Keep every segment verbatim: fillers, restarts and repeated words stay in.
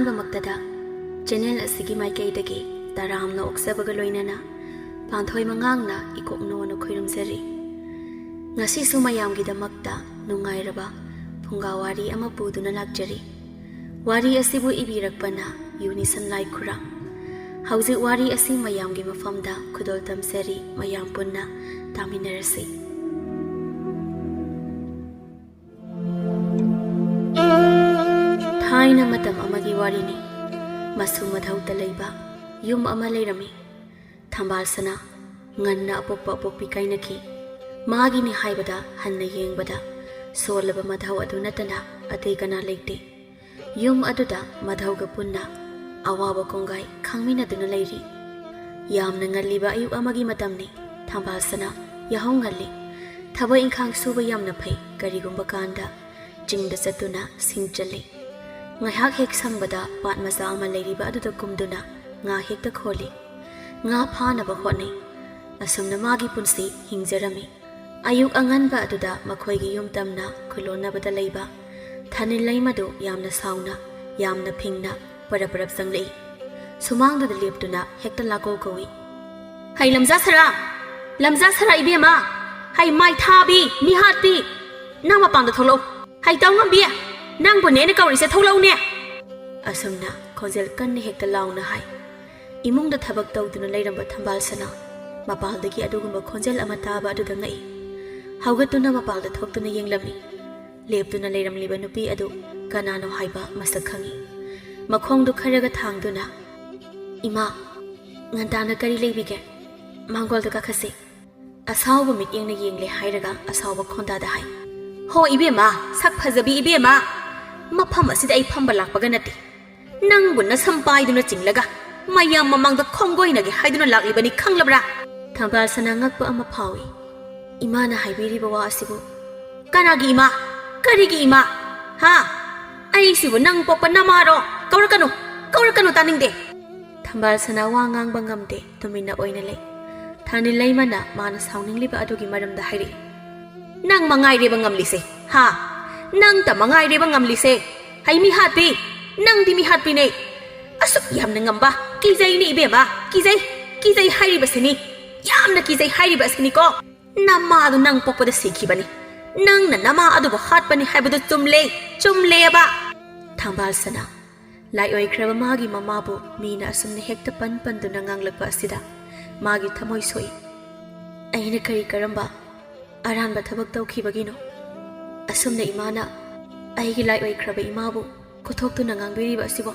ꯑꯍꯥꯟꯕꯃꯛꯇꯗ channel ꯑꯁꯤꯒꯤ ꯃꯥꯏꯀꯩꯗꯒꯤ ꯇꯔꯥꯝꯅ ꯑꯣꯛꯆꯕꯒ ꯂꯣꯏꯅꯅ ꯄꯥꯟꯊꯣꯏ ꯃꯉꯥꯡꯅ ꯏꯀꯣꯛ ꯅꯣꯟꯅ ꯈꯣꯏꯔꯨꯝꯖꯔꯤ꯫ ꯉꯁꯤꯁꯨ ꯃꯌꯥꯝꯒꯤꯗꯃꯛꯇ ꯅꯨꯡꯉꯥꯏꯔꯕ ꯐꯨꯡꯒꯥ ꯋꯥꯔꯤ ꯑꯃ ꯄꯨꯗꯨꯅ ꯂꯥꯛꯆꯔꯤ꯫ ꯋꯥꯔꯤ ꯑꯁꯤꯕꯨ ꯏꯕꯤꯔꯛꯄꯅ ꯌꯨꯅꯤꯁꯟ ꯂꯥꯏꯈꯨꯔꯥꯝ꯫ ꯍꯧꯖꯤꯛ ꯋꯥꯔꯤ ꯑꯁꯤ ꯃꯌꯥꯝꯒꯤ ꯃꯐꯝꯗ ꯈꯨꯗꯣꯜ ꯇꯝꯖꯔꯤ, ꯃꯌꯥꯝ ꯄꯨꯟꯅ ꯇꯥꯃꯤꯟꯅꯔꯁꯤ꯫ ꯊꯥꯏꯅ ꯃꯇꯝ ꯑꯃꯒꯤ ꯋꯥꯔꯤꯅꯤ꯫ ꯃꯁꯨ ꯃꯙꯧꯇ ꯂꯩꯕ ꯌꯨꯝ ꯑꯃ ꯂꯩꯔꯝꯃꯤ꯫ ꯊꯝꯕꯥꯜ ꯁꯅꯥ ꯉꯟꯅ ꯑꯄꯣꯛꯄ ꯑꯄꯣꯛꯄꯤ ꯀꯥꯏꯅꯈꯤ꯫ ꯃꯥꯒꯤꯅꯤ ꯍꯥꯏꯕꯗ ꯍꯟꯅ ꯌꯦꯡꯕꯗ ꯁꯣꯜꯂꯕ ꯃꯙꯧ ꯑꯗꯨ ꯅꯠꯇꯅ ꯑꯇꯩ ꯀꯅꯥ ꯂꯩꯇꯦ꯫ ꯌꯨꯝ ꯑꯗꯨꯗ ꯃꯙꯧꯒ ꯄꯨꯟꯅ ꯑꯋꯥꯕ ꯀꯣꯡꯒꯥꯏ ꯈꯪꯃꯤꯟꯅꯗꯨꯅ ꯂꯩꯔꯤ꯫ ꯌꯥꯝꯅ ꯉꯜꯂꯤꯕ ꯑꯌꯨꯛ ꯑꯃꯒꯤ ꯃꯇꯝꯅꯤ꯫ ꯊꯝꯕꯥꯜ ꯁꯅꯥ ꯌꯥꯍꯧ ꯉꯜꯂꯤ꯫ ꯊꯕꯛ ꯏꯪꯈꯥꯡ ꯁꯨꯕ ꯌꯥꯝꯅ ꯐꯩ꯫ ꯀꯔꯤꯒꯨꯝꯕ ꯀꯥꯟꯗ ꯆꯤꯡꯗ ꯆꯠꯇꯨꯅ ꯁꯤꯡ ꯆꯜꯂꯤ꯫ ꯉꯥꯏꯍꯥꯛ ꯍꯦꯛ ꯁꯪꯕꯗ ꯄꯥꯠ ꯃꯆꯥ ꯑꯃ ꯂꯩꯔꯤꯕ ꯑꯗꯨꯗ ꯀꯨꯝꯗꯨꯅ ꯉꯥ ꯍꯦꯛꯇ ꯈꯣꯜꯂꯤ꯫ ꯉꯥ ꯐꯥꯅꯕ ꯍꯣꯠꯅꯩ꯫ ꯑꯁꯨꯝꯅ ꯃꯥꯒꯤ ꯄꯨꯟꯁꯤ ꯍꯤꯡꯖꯔꯝꯃꯤ꯫ ꯑꯌꯨꯛ ꯑꯉꯟꯕ ꯑꯗꯨꯗ ꯃꯈꯣꯏꯒꯤ ꯌꯨꯝ ꯇꯝꯅ ꯈꯨꯂꯣꯟꯅꯕꯗ ꯂꯩꯕ ꯊꯥꯅꯤꯜ ꯂꯩꯃꯗꯨ ꯌꯥꯝꯅ ꯁꯥꯎꯅ, ꯌꯥꯝꯅ ꯐꯤꯡꯅ ꯄꯔꯞ ꯄꯔꯞ ꯆꯪꯂꯛꯏ꯫ ꯁꯨꯃꯥꯡꯗꯨꯗ ꯂꯦꯞꯇꯨꯅ ꯍꯦꯛꯇ ꯂꯥꯛꯀꯧ ꯀꯧꯏ꯫ "ꯍꯩ ꯂꯝꯖꯥ ꯁꯔꯥ! ꯂꯝꯖꯥ ꯁꯔꯥ ꯏꯕꯦꯝꯃ! ꯍꯩ ꯃꯥꯏ ꯊꯥꯕꯤ, ꯃꯤꯍꯥꯠꯄꯤ! ꯅꯪ ꯃꯄꯥꯟꯗ ꯊꯣꯛꯂꯛꯎ! ꯍꯩ ꯇꯧꯉꯝꯕꯤ! ꯅꯪꯕꯨꯅꯦ ꯑꯩꯅ ꯀꯧꯔꯤꯁꯦ, ꯊꯣꯛꯂꯛꯎꯅꯦ!" ꯑꯁꯨꯝꯅ ꯈꯣꯟꯖꯦꯜ ꯀꯟꯅ ꯍꯦꯛꯇ ꯂꯥꯎꯅ ꯍꯥꯏ꯫ ꯏꯃꯨꯡꯗ ꯊꯕꯛ ꯇꯧꯗꯨꯅ ꯂꯩꯔꯝꯕ ꯊꯝꯕꯥꯜ ꯁꯅꯥ ꯃꯄꯥꯜꯗꯒꯤ ꯑꯗꯨꯒꯨꯝꯕ ꯈꯣꯟꯖꯦꯜ ꯑꯃ ꯇꯥꯕ ꯑꯗꯨꯗ ꯉꯛꯏ꯫ ꯍꯧꯒꯠꯇꯨꯅ ꯃꯄꯥꯜꯗ ꯊꯣꯛꯇꯨꯅ ꯌꯦꯡꯂꯝꯃꯤ꯫ ꯂꯦꯞꯇꯨꯅ ꯂꯩꯔꯝꯂꯤꯕ ꯅꯨꯄꯤ ꯑꯗꯨ ꯀꯅꯥꯅꯣ ꯍꯥꯏꯕ ꯃꯁꯛ ꯈꯪꯏ꯫ ꯃꯈꯣꯡꯗꯨ ꯈꯔꯒ ꯊꯥꯡꯗꯨꯅ, "ꯏꯃꯥ, ꯉꯟꯇꯥꯅ ꯀꯔꯤ ꯂꯩꯕꯤꯒꯦ? ꯃꯥꯡꯒꯣꯜꯗ ꯀꯥꯈꯠꯁꯤ꯫" ꯑꯁꯥꯎꯕ ꯃꯤꯠꯌꯦꯡꯅ ꯌꯦꯡꯂꯦ ꯍꯥꯏꯔꯒ ꯑꯁꯥꯎꯕ ꯈꯣꯟꯗꯥꯗ ꯍꯥꯏ, "ꯍꯣ ꯏꯕꯦꯝꯃ, ꯁꯛ ꯐꯖꯕꯤ ꯏꯕꯦꯝꯃ, ꯃꯐꯝ ꯑꯁꯤꯗ ꯑꯩ ꯐꯝꯕ ꯂꯥꯛꯄꯒ ꯅꯠꯇꯦ꯫ ꯅꯪꯕꯨ ꯅꯁꯝ ꯄꯥꯏꯗꯨꯅ ꯆꯤꯡꯂꯒ ꯃꯌꯥꯝ ꯃꯃꯥꯡꯗ ꯈꯣꯡꯒꯣꯏꯅꯒꯦ ꯍꯥꯏꯗꯨꯅ ꯂꯥꯛꯂꯤꯕꯅꯤ, ꯈꯪꯂꯕ꯭ꯔꯥ?" ꯊꯝꯕꯥꯜ ꯁꯅꯥ ꯉꯛꯄ ꯑꯃ ꯐꯥꯎꯏ꯫ ꯏꯃꯥꯅ ꯍꯥꯏꯕꯤꯔꯤꯕ ꯋꯥ ꯑꯁꯤꯕꯨ ꯀꯅꯥꯒꯤ ꯏꯃꯥ? ꯀꯔꯤꯒꯤ ꯏꯃꯥ? ꯍꯥ? ꯑꯩꯁꯤꯕꯨ ꯅꯪ ꯄꯣꯛꯄ ꯅꯃꯥꯔꯣ? ꯀꯧꯔꯛꯀꯅꯨ, ꯀꯧꯔꯛꯀꯅꯨ, ꯇꯥꯅꯤꯡꯗꯦ꯫ ꯊꯝꯕꯥꯜ ꯁꯅꯥ ꯋꯥ ꯉꯥꯡꯕ ꯉꯝꯗꯦ, ꯇꯨꯃꯤꯟꯅ ꯑꯣꯏꯅ ꯂꯩ꯫ ꯊꯥꯅꯤꯜ ꯂꯩꯃꯅ ꯃꯥꯅ ꯁꯥꯎꯅꯤꯡꯂꯤꯕ ꯑꯗꯨꯒꯤ ꯃꯔꯝꯗ ꯍꯥꯏꯔꯛꯏ, "ꯅꯪ ꯃꯉꯥꯏꯔꯦꯕ ꯉꯝꯂꯤꯁꯦ, ꯍꯥ? ꯅꯪꯇ ꯃꯉꯥꯏꯔꯦꯕ ꯉꯝꯂꯤꯁꯦ꯫ ꯍꯩ ꯃꯤꯍꯥꯠꯄꯤ, ꯅꯪꯗꯤ ꯃꯤꯍꯥꯠꯄꯤꯅꯦ꯫ ꯑꯁꯨꯛ ꯌꯥꯝꯅ ꯉꯝꯕ꯫ ꯀꯤꯖꯩꯅꯦ ꯏꯕꯦꯝꯃ, ꯀꯤꯖꯩ꯫ ꯀꯤꯖꯩ ꯍꯥꯏꯔꯤꯕꯁꯤꯅꯤ꯫ ꯌꯥꯝꯅ ꯀꯤꯖꯩ ꯍꯥꯏꯔꯤꯕ ꯑꯁꯤꯅꯤꯀꯣ꯫ ꯅꯃꯥꯗꯣ ꯅꯪ ꯄꯣꯛꯄꯗ ꯁꯤꯈꯤꯕꯅꯤ꯫ ꯅꯪꯅ ꯅꯃꯥ ꯑꯗꯨꯕꯨ ꯍꯥꯠꯄꯅꯤ ꯍꯥꯏꯕꯗꯨ ꯆꯨꯝꯂꯦ, ꯆꯨꯝꯂꯦꯕ꯫ ꯊꯝꯕꯥꯜ ꯁꯅꯥ, ꯂꯥꯏ ꯑꯣꯏꯈ꯭ꯔꯕ ꯃꯥꯒꯤ ꯃꯃꯥꯕꯨ ꯃꯤꯅ ꯑꯁꯨꯝꯅ ꯍꯦꯛꯇ ꯄꯟ ꯄꯟꯗꯨꯅ ꯉꯥꯡꯂꯛꯄ ꯑꯁꯤꯗ ꯃꯥꯒꯤ ꯊꯃꯣꯏ ꯁꯣꯛꯏ꯫ ꯑꯩꯅ ꯀꯔꯤ ꯀꯔꯝꯕ ꯑꯔꯥꯟꯕ ꯊꯕꯛ ꯇꯧꯈꯤꯕꯒꯤꯅꯣ? ꯑꯁꯨꯝꯅ ꯏꯃꯥꯅ ꯑꯩꯒꯤ ꯂꯥꯏ ꯑꯣꯏꯈ꯭ꯔꯕ ꯏꯃꯥꯕꯨ ꯀꯣꯊꯣꯛꯇꯨꯅ ꯉꯥꯡꯕꯤꯔꯤꯕ ꯑꯁꯤꯕꯣ?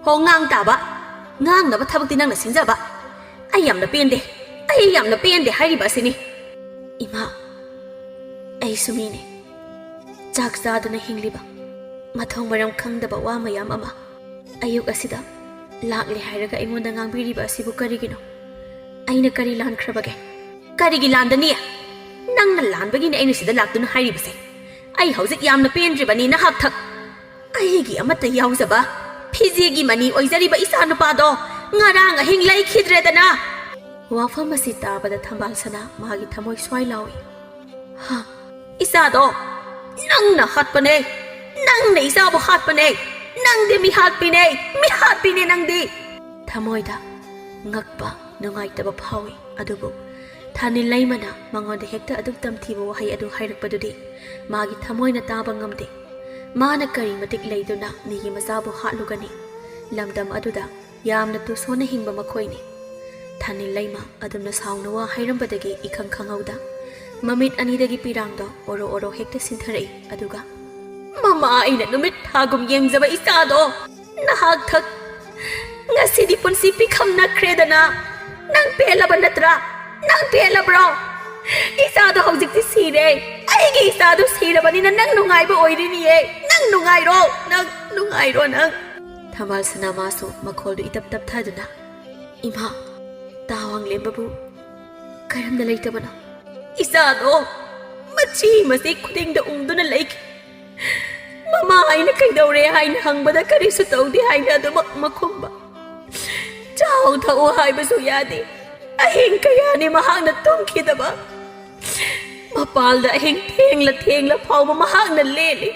ꯍꯣ, ꯉꯥꯡ ꯇꯥꯕ꯫ ꯉꯥꯡꯅꯕ ꯊꯕꯛꯇꯤ ꯅꯪꯅ ꯁꯤꯟꯖꯕ꯫ ꯑꯩ ꯌꯥꯝꯅ ꯄꯦꯟꯗꯦ꯫ ꯑꯩ ꯌꯥꯝꯅ ꯄꯦꯟꯗꯦ ꯍꯥꯏꯔꯤꯕ ꯑꯁꯤꯅꯤ꯫ ꯏꯃꯥ, ꯑꯩꯁꯨ ꯃꯤꯅꯤ꯫ ꯆꯥꯛ ꯆꯥꯗꯨꯅ ꯍꯤꯡꯂꯤꯕ, ꯃꯊꯣꯡ ꯃꯔꯝ ꯈꯪꯗꯕ ꯋꯥ ꯃꯌꯥꯝ ꯑꯃ꯫ ꯑꯌꯨꯛ ꯑꯁꯤꯗ ꯂꯥꯛꯂꯦ ꯍꯥꯏꯔꯒ ꯑꯩꯉꯣꯟꯗ ꯉꯥꯡꯕꯤꯔꯤꯕ ꯑꯁꯤꯕꯨ ꯀꯔꯤꯒꯤꯅꯣ? ꯑꯩꯅ ꯀꯔꯤ ꯂꯥꯟꯈ꯭ꯔꯕꯒꯦ? ꯀꯔꯤꯒꯤ ꯂꯥꯟꯗꯅꯤ? ꯅꯪꯅ ꯂꯥꯟꯕꯒꯤꯅꯦ ꯑꯩꯅ ꯁꯤꯗ ꯂꯥꯛꯇꯨꯅ ꯍꯥꯏꯔꯤꯕꯁꯦ꯫ ꯑꯩ ꯍꯧꯖꯤꯛ ꯌꯥꯝꯅ ꯄꯦꯟꯗ꯭ꯔꯤꯕꯅꯤ ꯅꯍꯥꯛ ꯊꯛ꯫ ꯑꯩꯒꯤ ꯑꯃꯠꯇ ꯌꯥꯎꯖꯕ ꯐꯤꯖꯦꯒꯤ ꯃꯅꯤ ꯑꯣꯏꯖꯔꯤꯕ ꯏꯆꯥ ꯅꯨꯄꯥꯗꯣ ꯉꯔꯥꯡ ꯑꯍꯤꯡ ꯂꯩꯈꯤꯗ꯭ꯔꯦꯗꯅ꯫ ꯋꯥꯐꯝ ꯑꯁꯤ ꯇꯥꯕꯗ ꯊꯝꯕꯥꯜ ꯁꯅꯥ ꯃꯥꯒꯤ ꯊꯃꯣꯏ ꯁ꯭ꯋꯥꯏ ꯂꯥꯎꯏ꯫ ꯍꯥ, ꯏꯆꯥꯗꯣ ꯅꯪꯅ ꯍꯥꯠꯄꯅꯦ꯫ ꯅꯪꯅ ꯏꯆꯥꯕꯨ ꯍꯥꯠꯄꯅꯦ꯫ ꯅꯪꯗꯤ ꯃꯤꯍꯥꯠꯄꯤꯅꯦ꯫ ꯃꯤꯍꯥꯠꯄꯤꯅꯦ ꯅꯪꯗꯤ꯫ ꯊꯃꯣꯏꯗ ꯉꯛꯄ, ꯅꯨꯡꯉꯥꯏꯇꯕ ꯐꯥꯎꯏ꯫ ꯑꯗꯨꯕꯨ ꯊꯥꯅꯤꯜ ꯂꯩꯃꯅ ꯃꯉꯣꯟꯗ ꯍꯦꯛꯇ ꯑꯗꯨꯛ ꯇꯝꯊꯤꯕ ꯋꯥꯍꯩ ꯑꯗꯨ ꯍꯥꯏꯔꯛꯄꯗꯨꯗꯤ ꯃꯥꯒꯤ ꯊꯃꯣꯏꯅ ꯇꯥꯕ ꯉꯝꯗꯦ꯫ ꯃꯥꯅ ꯀꯔꯤ ꯃꯇꯤꯛ ꯂꯩꯗꯨꯅ ꯃꯤꯒꯤ ꯃꯆꯥꯕꯨ ꯍꯥꯠꯂꯨꯒꯅꯤ? ꯂꯝꯗꯝ ꯑꯗꯨꯗ ꯌꯥꯝꯅ ꯇꯨꯁꯣꯟꯅ ꯍꯤꯡꯕ ꯃꯈꯣꯏꯅꯤ꯫ ꯊꯥꯅꯤꯜ ꯂꯩꯃ ꯑꯗꯨꯝꯅ ꯁꯥꯎꯅ ꯋꯥ ꯍꯥꯏꯔꯝꯕꯗꯒꯤ ꯏꯈꯪ ꯈꯪꯍꯧꯗ ꯃꯃꯤꯠ ꯑꯅꯤꯗꯒꯤ ꯄꯤꯔꯥꯡꯗꯣ ꯑꯣꯔꯣ ꯑꯣꯔꯣ ꯍꯦꯛꯇ ꯁꯤꯟꯊꯔꯛꯏ꯫ ꯑꯗꯨꯒ, "ꯃꯃꯥ ꯑꯩꯅ ꯅꯨꯃꯤꯠ ꯊꯥꯒꯨꯝ ꯌꯦꯡꯖꯕ ꯏꯆꯥꯗꯣ ꯅꯍꯥꯛ ꯊꯛ ꯉꯁꯤꯗꯤ ꯄꯨꯟꯁꯤ ꯄꯤꯈꯝ ꯅꯛꯈ꯭ꯔꯦꯗꯅ꯫ ꯅꯪ ꯄꯦꯜꯂꯕ ꯅꯠꯇ꯭ꯔꯥ? ꯅꯪ ꯄꯦꯜꯂꯕ꯭ꯔꯣ? ꯏꯆꯥꯗꯣ ꯍꯧꯖꯤꯛꯇꯤ ꯁꯤꯔꯦ꯫ ꯑꯩꯒꯤ ꯏꯆꯥꯗꯣ ꯁꯤꯔꯕꯅꯤꯅ ꯅꯪ ꯅꯨꯡꯉꯥꯏꯕ ꯑꯣꯏꯔꯤꯅꯤꯌꯦ꯫ ꯅꯪ ꯅꯨꯡꯉꯥꯏꯔꯣ, ꯅꯪ ꯅꯨꯡꯉꯥꯏꯔꯣ, ꯅꯪ꯫" ꯊꯝꯕꯥꯜ ꯁꯅꯥ ꯃꯥꯁꯨ ꯃꯈꯣꯜꯗꯨ ꯏꯇꯞ ꯇꯞꯊꯗꯨꯅ, "ꯏꯃꯥ, ꯇꯥ ꯋꯥꯡꯂꯦꯝꯕꯕꯨ ꯀꯔꯝꯅ ꯂꯩꯇꯕꯅꯣ? ꯏꯆꯥꯗꯣ ꯃꯆꯤ ꯃꯆꯤ ꯈꯨꯗꯤꯡꯗ ꯎꯪꯗꯨꯅ ꯂꯩꯈꯤ꯫ ꯃꯃꯥ ꯑꯩꯅ ꯀꯩꯗꯧꯔꯦ ꯍꯥꯏꯅ ꯍꯪꯕꯗ ꯀꯔꯤꯁꯨ ꯇꯧꯗꯦ ꯍꯥꯏꯅ ꯑꯗꯨꯃꯛ ꯃꯈꯨꯝꯕ꯫ ꯆꯥꯎ ꯊꯛꯎ ꯍꯥꯏꯕꯁꯨ ꯌꯥꯗꯦ꯫ ꯑꯍꯤꯡ ꯀꯌꯥꯅꯤ ꯃꯍꯥꯛꯅ ꯇꯨꯝꯈꯤꯗꯕ꯫ ꯃꯄꯥꯜꯗ ꯑꯍꯤꯡ ꯊꯦꯡꯂ ꯊꯦꯡꯂ ꯐꯥꯎꯕ ꯃꯍꯥꯛꯅ ꯂꯦꯜꯂꯤ꯫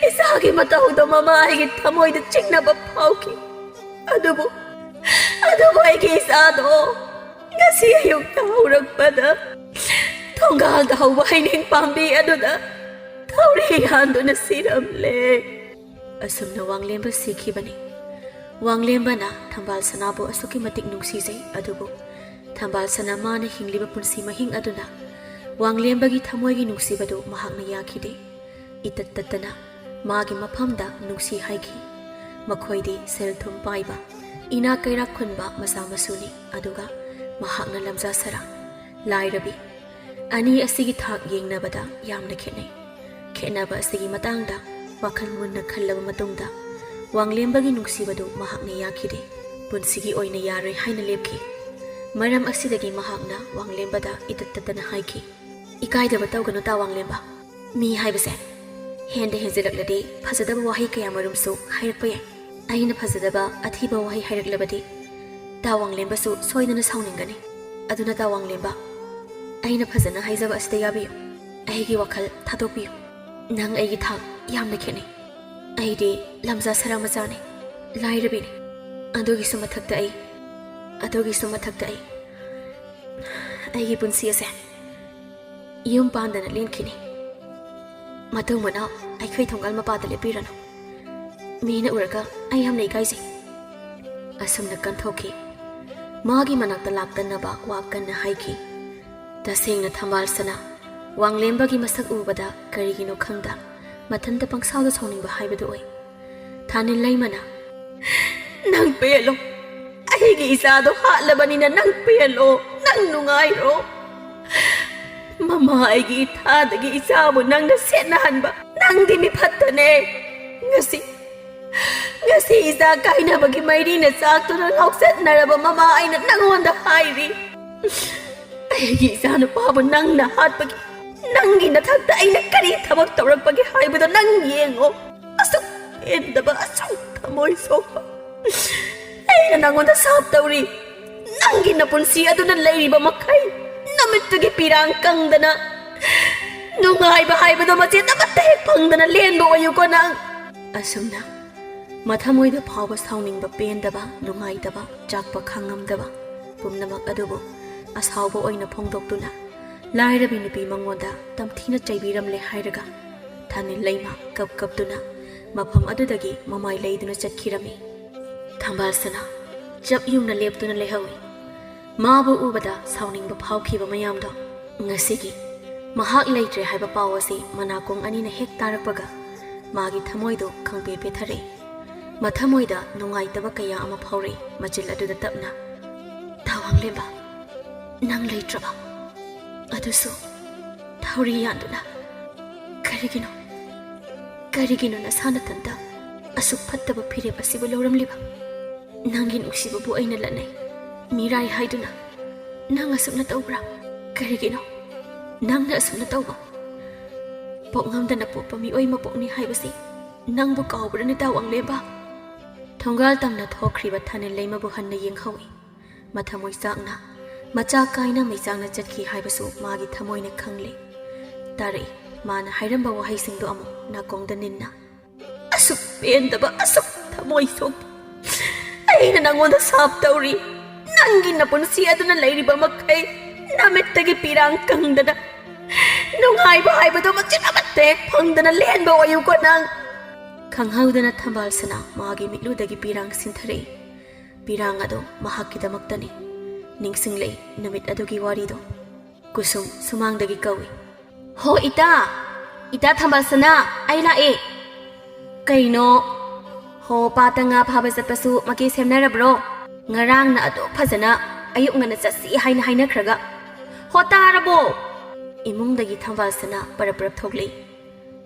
ꯏꯆꯥꯒꯤ ꯃꯇꯧꯗꯣ ꯃꯃꯥ ꯑꯩꯒꯤ ꯊꯃꯣꯏꯗ ꯆꯤꯡꯅꯕ ꯐꯥꯎꯈꯤ꯫ ꯑꯗꯨꯕꯨ, ꯑꯗꯨꯕꯨ ꯑꯩꯒꯤ ꯏꯆꯥꯗꯣ ꯉꯁꯤ ꯑꯌꯨꯛꯇ ꯍꯧꯔꯛꯄꯗ ꯊꯣꯡꯒꯥꯜꯗ ꯍꯧꯕ ꯍꯩꯅꯤꯡ ꯄꯥꯝꯕꯤ ꯑꯗꯨꯗ ꯊꯧꯔꯤ ꯌꯥꯟꯗꯨꯅ ꯁꯤꯔꯝꯂꯦ꯫ ꯑꯁꯨꯝꯅ ꯋꯥꯡꯂꯦꯝꯕ ꯁꯤꯈꯤꯕꯅꯤ꯫ ꯋꯥꯡꯂꯦꯝꯕꯅ ꯊꯝꯕꯥꯜ ꯁꯅꯥꯕꯨ ꯑꯁꯨꯛꯀꯤ ꯃꯇꯤꯛ ꯅꯨꯡꯁꯤꯖꯩ, ꯑꯗꯨꯕꯨ ꯊꯝꯕꯥꯜ ꯁꯅꯥ ꯃꯥꯅ ꯍꯤꯡꯂꯤꯕ ꯄꯨꯟꯁꯤ ꯃꯍꯤꯡ ꯑꯗꯨꯅ ꯋꯥꯡꯂꯦꯝꯕꯒꯤ ꯊꯃꯣꯏꯒꯤ ꯅꯨꯡꯁꯤꯕꯗꯨ ꯃꯍꯥꯛꯅ ꯌꯥꯈꯤꯗꯦ꯫ ꯏꯇꯠ ꯇꯠꯇꯅ ꯃꯥꯒꯤ ꯃꯐꯝꯗ ꯅꯨꯡꯁꯤ ꯍꯥꯏꯈꯤ꯫ ꯃꯈꯣꯏꯗꯤ ꯁꯦꯜ ꯊꯨꯝ ꯄꯥꯏꯕ, ꯏꯅꯥꯛ ꯀꯩꯔꯥꯛ ꯈꯨꯟꯕ ꯃꯆꯥ ꯃꯁꯨꯅꯤ, ꯑꯗꯨꯒ ꯃꯍꯥꯛꯅ ꯂꯝꯖꯥ ꯁꯔꯥ, ꯂꯥꯏꯔꯕꯤ꯫ ꯑꯅꯤ ꯑꯁꯤꯒꯤ ꯊꯥꯛ ꯌꯦꯡꯅꯕꯗ ꯌꯥꯝꯅ ꯈꯦꯠꯅꯩ꯫ ꯈꯦꯠꯅꯕ ꯑꯁꯤꯒꯤ ꯃꯇꯥꯡꯗ ꯋꯥꯈꯜ ꯃꯨꯟꯅ ꯈꯜꯂꯕ ꯃꯇꯨꯡꯗ ꯋꯥꯡꯂꯦꯝꯕꯒꯤ ꯅꯨꯡꯁꯤꯕꯗꯨ ꯃꯍꯥꯛꯅ ꯌꯥꯈꯤꯗꯦ꯫ ꯄꯨꯟꯁꯤꯒꯤ ꯑꯣꯏꯅ ꯌꯥꯔꯣꯏ ꯍꯥꯏꯅ ꯂꯦꯞꯈꯤ꯫ ꯃꯔꯝ ꯑꯁꯤꯗꯒꯤ ꯃꯍꯥꯛꯅ ꯋꯥꯡꯂꯦꯝꯕꯗ ꯏꯇꯠ ꯇꯠꯇꯅ ꯍꯥꯏꯈꯤ, "ꯏꯀꯥꯏꯗꯕ ꯇꯧꯒꯅꯨ ꯇꯥ ꯋꯥꯡꯂꯦꯝꯕ꯫ ꯃꯤ ꯍꯥꯏꯕꯁꯦ ꯍꯦꯟꯗ ꯍꯦꯟꯖꯤꯜꯂꯛꯂꯗꯤ ꯐꯖꯗꯕ ꯋꯥꯍꯩ ꯀꯌꯥꯃꯔꯨꯝꯁꯨ ꯍꯥꯏꯔꯛꯄ ꯌꯥꯏ꯫ ꯑꯩꯅ ꯐꯖꯗꯕ ꯑꯊꯤꯕ ꯋꯥꯍꯩ ꯍꯥꯏꯔꯛꯂꯕꯗꯤ ꯇꯥ ꯋꯥꯡꯂꯦꯝꯕꯁꯨ ꯁꯣꯏꯗꯅ ꯁꯥꯎꯅꯤꯡꯒꯅꯤ꯫ ꯑꯗꯨꯅ ꯇꯥ ꯋꯥꯡꯂꯦꯝꯕ, ꯑꯩꯅ ꯐꯖꯅ ꯍꯥꯏꯖꯕ ꯑꯁꯤꯗ ꯌꯥꯕꯤꯌꯨ꯫ ꯑꯩꯒꯤ ꯋꯥꯈꯜ ꯊꯥꯗꯣꯛꯄꯤꯌꯨ꯫ ꯅꯪ ꯑꯩꯒꯤ ꯊꯥꯛ ꯌꯥꯝꯅ ꯈꯦꯠꯅꯩ꯫ ꯑꯩꯗꯤ ꯂꯝꯖꯥ ꯁꯔꯥ ꯃꯆꯥꯅꯤ, ꯂꯥꯏꯔꯕꯤꯅꯤ꯫ ꯑꯗꯨꯒꯤꯁꯨ ꯃꯊꯛꯇ ꯑꯩ, ꯑꯗꯨꯒꯤꯁꯨ ꯃꯊꯛꯇ ꯑꯩ, ꯑꯩꯒꯤ ꯄꯨꯟꯁꯤ ꯑꯁꯦ ꯌꯨꯝ ꯄꯥꯟꯗꯅ ꯂꯦꯟꯈꯤꯅꯤ꯫ ꯃꯇꯨꯡ ꯃꯅꯥꯎ ꯑꯩꯈꯣꯏ ꯊꯣꯡꯒꯥꯜ ꯃꯄꯥꯗ ꯂꯦꯞꯄꯤꯔꯅꯨ꯫ ꯃꯤꯅ ꯎꯔꯒ ꯑꯩ ꯌꯥꯝꯅ ꯏꯀꯥꯏꯖꯩ꯫" ꯑꯁꯨꯝꯅ ꯀꯟꯊꯣꯛꯈꯤ꯫ ꯃꯥꯒꯤ ꯃꯅꯥꯛꯇ ꯂꯥꯛꯇꯅꯕ ꯋꯥ ꯀꯟꯅ ꯍꯥꯏꯈꯤ꯫ ꯇꯁꯦꯡꯅ ꯊꯝꯕꯥꯜ ꯁꯅꯥ, ꯋꯥꯡꯂꯦꯝꯕꯒꯤ ꯃꯁꯛ ꯎꯕꯗ ꯀꯔꯤꯒꯤꯅꯣ ꯈꯪꯗ ꯃꯊꯟꯇ ꯄꯪꯁꯥꯎꯗ ꯁꯥꯎꯅꯤꯡꯕ ꯍꯥꯏꯕꯗꯨ ꯑꯣꯏ꯫ ꯊꯥꯅꯤꯜ ꯂꯩꯃꯅ, "ꯅꯪ ꯄꯦꯜꯂꯣ꯫ ꯑꯩꯒꯤ ꯏꯆꯥꯗꯣ ꯍꯥꯠꯂꯕꯅꯤꯅ ꯅꯪ ꯄꯦꯜꯂꯣ, ꯅꯪ ꯅꯨꯡꯉꯥꯏꯔꯣ꯫ ꯃꯃꯥ ꯑꯩꯒꯤ ꯏꯊꯥꯗꯒꯤ ꯏꯆꯥꯕꯨ ꯅꯪꯅ ꯁꯦꯠꯅꯍꯟꯕ, ꯅꯪꯗꯤ ꯃꯤꯐꯠꯇꯅꯦ꯫ ꯉꯁꯤ, ꯉꯁꯤ ꯏꯆꯥ ꯀꯥꯏꯅꯕꯒꯤ ꯃꯩꯔꯤꯅ ꯆꯥꯛꯇꯨꯅ ꯉꯥꯎꯆꯠꯅꯔꯕ ꯃꯃꯥ ꯑꯩꯅ ꯅꯪꯉꯣꯟꯗ ꯍꯥꯏꯔꯤ꯫ ꯑꯩꯒꯤ ꯏꯆꯥꯅꯨꯄꯥꯕꯨ ꯅꯪꯅ ꯍꯥꯠꯄꯒꯤ, ꯅꯪꯒꯤ ꯅꯊꯛꯇ ꯑꯩꯅ ꯀꯔꯤ ꯊꯕꯛ ꯇꯧꯔꯛꯄꯒꯦ ꯍꯥꯏꯕꯗꯣ ꯅꯪ ꯌꯦꯡꯉꯣ꯫ ꯑꯁꯨꯛ ꯄꯦꯟꯗꯕ, ꯑꯁꯨꯛ ꯊꯃꯣꯏ ꯁꯣꯛꯄ ꯑꯩꯅ ꯅꯪꯉꯣꯟꯗ ꯁꯥꯞ ꯇꯧꯔꯤ꯫ ꯅꯪꯒꯤ ꯅꯄꯨꯟꯁꯤ ꯑꯗꯨꯅ ꯂꯩꯔꯤꯕ ꯃꯈꯩ ꯅꯃꯤꯠꯇꯨꯒꯤ ꯄꯤꯔꯥꯡ ꯀꯪꯗꯅ ꯅꯨꯡꯉꯥꯏꯕ ꯍꯥꯏꯕꯗꯣ ꯃꯆꯦꯠ ꯑꯃꯠꯇ ꯍꯦꯛ ꯐꯪꯗꯅ ꯂꯦꯟꯕ ꯑꯣꯏꯌꯨꯀꯣ ꯅꯪ꯫ ꯑꯁꯨꯝꯅ ꯃꯊꯃꯣꯏꯗ ꯐꯥꯎꯕ ꯁꯥꯎꯅꯤꯡꯕ, ꯄꯦꯟꯗꯕ, ꯅꯨꯡꯉꯥꯏꯇꯕ, ꯆꯥꯛꯄ ꯈꯥꯡꯉꯝꯗꯕ ꯄꯨꯝꯅꯃꯛ ꯑꯗꯨꯕꯨ ꯑꯁꯥꯎꯕ ꯑꯣꯏꯅ ꯐꯣꯡꯗꯣꯛꯇꯨꯅ ꯂꯥꯏꯔꯕꯤ ꯅꯨꯄꯤ ꯃꯉꯣꯟꯗ ꯇꯝꯊꯤꯅ ꯆꯩꯕꯤꯔꯝꯂꯦ ꯍꯥꯏꯔꯒ ꯊꯥꯅꯤꯜ ꯂꯩꯃ ꯀꯞ ꯀꯞꯇꯨꯅ ꯃꯐꯝ ꯑꯗꯨꯗꯒꯤ ꯃꯃꯥꯏ ꯂꯩꯗꯨꯅ ꯆꯠꯈꯤꯔꯝꯃꯤ꯫ ꯊꯝꯕꯥꯜ ꯁꯅꯥ ꯆꯞ ꯌꯨꯡꯅ ꯂꯦꯞꯇꯨꯅ ꯂꯩꯍꯧꯏ꯫ ꯃꯥꯕꯨ ꯎꯕꯗ ꯁꯥꯎꯅꯤꯡꯕ ꯐꯥꯎꯈꯤꯕ ꯃꯌꯥꯝꯗꯣ ꯉꯁꯤꯒꯤ ꯃꯍꯥꯛ ꯂꯩꯇ꯭ꯔꯦ ꯍꯥꯏꯕ ꯄꯥꯎ ꯑꯁꯤ ꯃꯅꯥꯀꯣꯡ ꯑꯅꯤꯅ ꯍꯦꯛ ꯇꯥꯔꯛꯄꯒ ꯃꯥꯒꯤ ꯊꯃꯣꯏꯗꯣ ꯈꯪꯄꯦ ꯄꯦꯊꯔꯛꯏ꯫ ꯃꯊꯃꯣꯏꯗ ꯅꯨꯡꯉꯥꯏꯇꯕ ꯀꯌꯥ ꯑꯃ ꯐꯥꯎꯔꯛꯏ꯫ ꯃꯆꯤꯜ ꯑꯗꯨꯗ ꯇꯞꯅ, "ꯊꯥꯋꯥꯡꯂꯦꯝꯕ, ꯅꯪ ꯂꯩꯇ꯭ꯔꯕ? ꯑꯗꯨꯁꯨ ꯊꯧꯔꯤ ꯌꯥꯟꯗꯨꯅ꯫ ꯀꯔꯤꯒꯤꯅꯣ? ꯀꯔꯤꯒꯤꯅꯣ ꯅꯁꯥ ꯅꯊꯟꯇ ꯑꯁꯨꯛ ꯐꯠꯇꯕ ꯐꯤꯔꯦꯞ ꯑꯁꯤꯕꯨ ꯂꯧꯔꯝꯂꯤꯕ? ꯅꯪꯒꯤ ꯅꯨꯡꯁꯤꯕꯕꯨ ꯑꯩꯅ ꯂꯠꯅꯩ, ꯃꯤꯔꯥꯏ ꯍꯥꯏꯗꯨꯅ꯫ ꯅꯪ ꯑꯁꯨꯝꯅ ꯇꯧꯕ꯭ꯔꯥ? ꯀꯔꯤꯒꯤꯅꯣ ꯅꯪꯅ ꯑꯁꯨꯝꯅ ꯇꯧꯕ? ꯄꯣꯛꯉꯝꯗꯅ ꯄꯣꯛꯄ ꯃꯤꯑꯣꯏ ꯃꯄꯣꯛꯅꯤ ꯍꯥꯏꯕꯁꯤ ꯅꯪꯕꯨ ꯀꯥꯎꯕ꯭ꯔꯅꯦ, ꯊꯥꯋꯥꯡꯂꯦꯝꯕ?" ꯊꯣꯡꯒꯥꯜ ꯇꯝꯅ ꯊꯣꯛꯈ꯭ꯔꯤꯕ ꯊꯥꯅꯤꯜ ꯂꯩꯃꯕꯨ ꯍꯟꯅ ꯌꯦꯡꯍꯧꯏ꯫ ꯃꯊꯃꯣꯏ ꯆꯥꯛꯅ, ꯃꯆꯥ ꯀꯥꯏꯅ ꯃꯩꯆꯥꯛꯅ ꯆꯠꯈꯤ ꯍꯥꯏꯕꯁꯨ ꯃꯥꯒꯤ ꯊꯃꯣꯏꯅ ꯈꯪꯂꯦ꯫ ꯇꯥꯔꯛꯏ ꯃꯥꯅ ꯍꯥꯏꯔꯝꯕ ꯋꯥꯍꯩꯁꯤꯡꯗꯨ ꯑꯃꯨꯛ ꯅꯥꯀꯣꯡꯗ ꯅꯤꯟꯅ꯫ "ꯑꯁꯨꯛ ꯄꯦꯟꯗꯕ, ꯑꯁꯨꯛ ꯊꯃꯣꯏ ꯁꯣꯛꯄ ꯑꯩꯅ ꯅꯪꯉꯣꯟꯗ ꯁꯥꯞ ꯇꯧꯔꯤ꯫ ꯅꯪꯒꯤ ꯅꯄꯨꯟꯁꯤ ꯑꯗꯨꯅ ꯂꯩꯔꯤꯕ ꯃꯈꯩ ꯅꯃꯤꯠꯇꯒꯤ ꯄꯤꯔꯥꯡ ꯀꯪꯗꯅ ꯅꯨꯡꯉꯥꯏꯕ ꯍꯥꯏꯕꯗꯣ ꯃꯆꯤꯠ ꯑꯃꯠꯇ ꯍꯦꯛ ꯐꯪꯗꯅ ꯂꯦꯟꯕ ꯑꯣꯏꯌꯨꯀꯣ ꯅꯪ꯫" ꯈꯪꯍꯧꯗꯅ ꯊꯝꯕꯥꯜ ꯁꯅꯥ ꯃꯥꯒꯤ ꯃꯤꯠꯂꯨꯗꯒꯤ ꯄꯤꯔꯥꯡ ꯁꯤꯟꯊꯔꯛꯏ꯫ ꯄꯤꯔꯥꯡ ꯑꯗꯣ ꯃꯍꯥꯛꯀꯤꯗꯃꯛꯇꯅꯤ꯫ ꯅꯤꯡꯁꯤꯡꯂꯛꯏ ꯅꯨꯃꯤꯠ ꯑꯗꯨꯒꯤ ꯋꯥꯔꯤꯗꯣ꯫ ꯀꯨꯁꯨꯝ ꯁꯨꯃꯥꯡꯗꯒꯤ ꯀꯧꯏ, "ꯍꯣ ꯏꯇꯥ! ꯏꯇꯥ ꯊꯝꯕꯥꯜ ꯁꯅꯥ, ꯑꯩ ꯂꯥꯛꯑꯦ!" "ꯀꯩꯅꯣ? ꯍꯣ, ꯄꯥꯠꯇ ꯉꯥ ꯐꯥꯕ ꯆꯠꯄꯁꯨ ꯃꯀꯦ ꯁꯦꯝꯅꯔꯕ꯭ꯔꯣ? ꯉꯔꯥꯡꯅ ꯑꯗꯨꯛ ꯐꯖꯅ ꯑꯌꯨꯛ ꯉꯟꯅ ꯆꯠꯁꯤ ꯍꯥꯏꯅ ꯍꯥꯏꯅꯈ꯭ꯔꯒ꯫ ꯍꯣ, ꯇꯥꯔꯕꯣ?" ꯏꯃꯨꯡꯗꯒꯤ ꯊꯝꯕꯥꯜ ꯁꯅꯥ ꯄꯔꯞ ꯄꯔꯞ ꯊꯣꯛꯂꯛꯏ꯫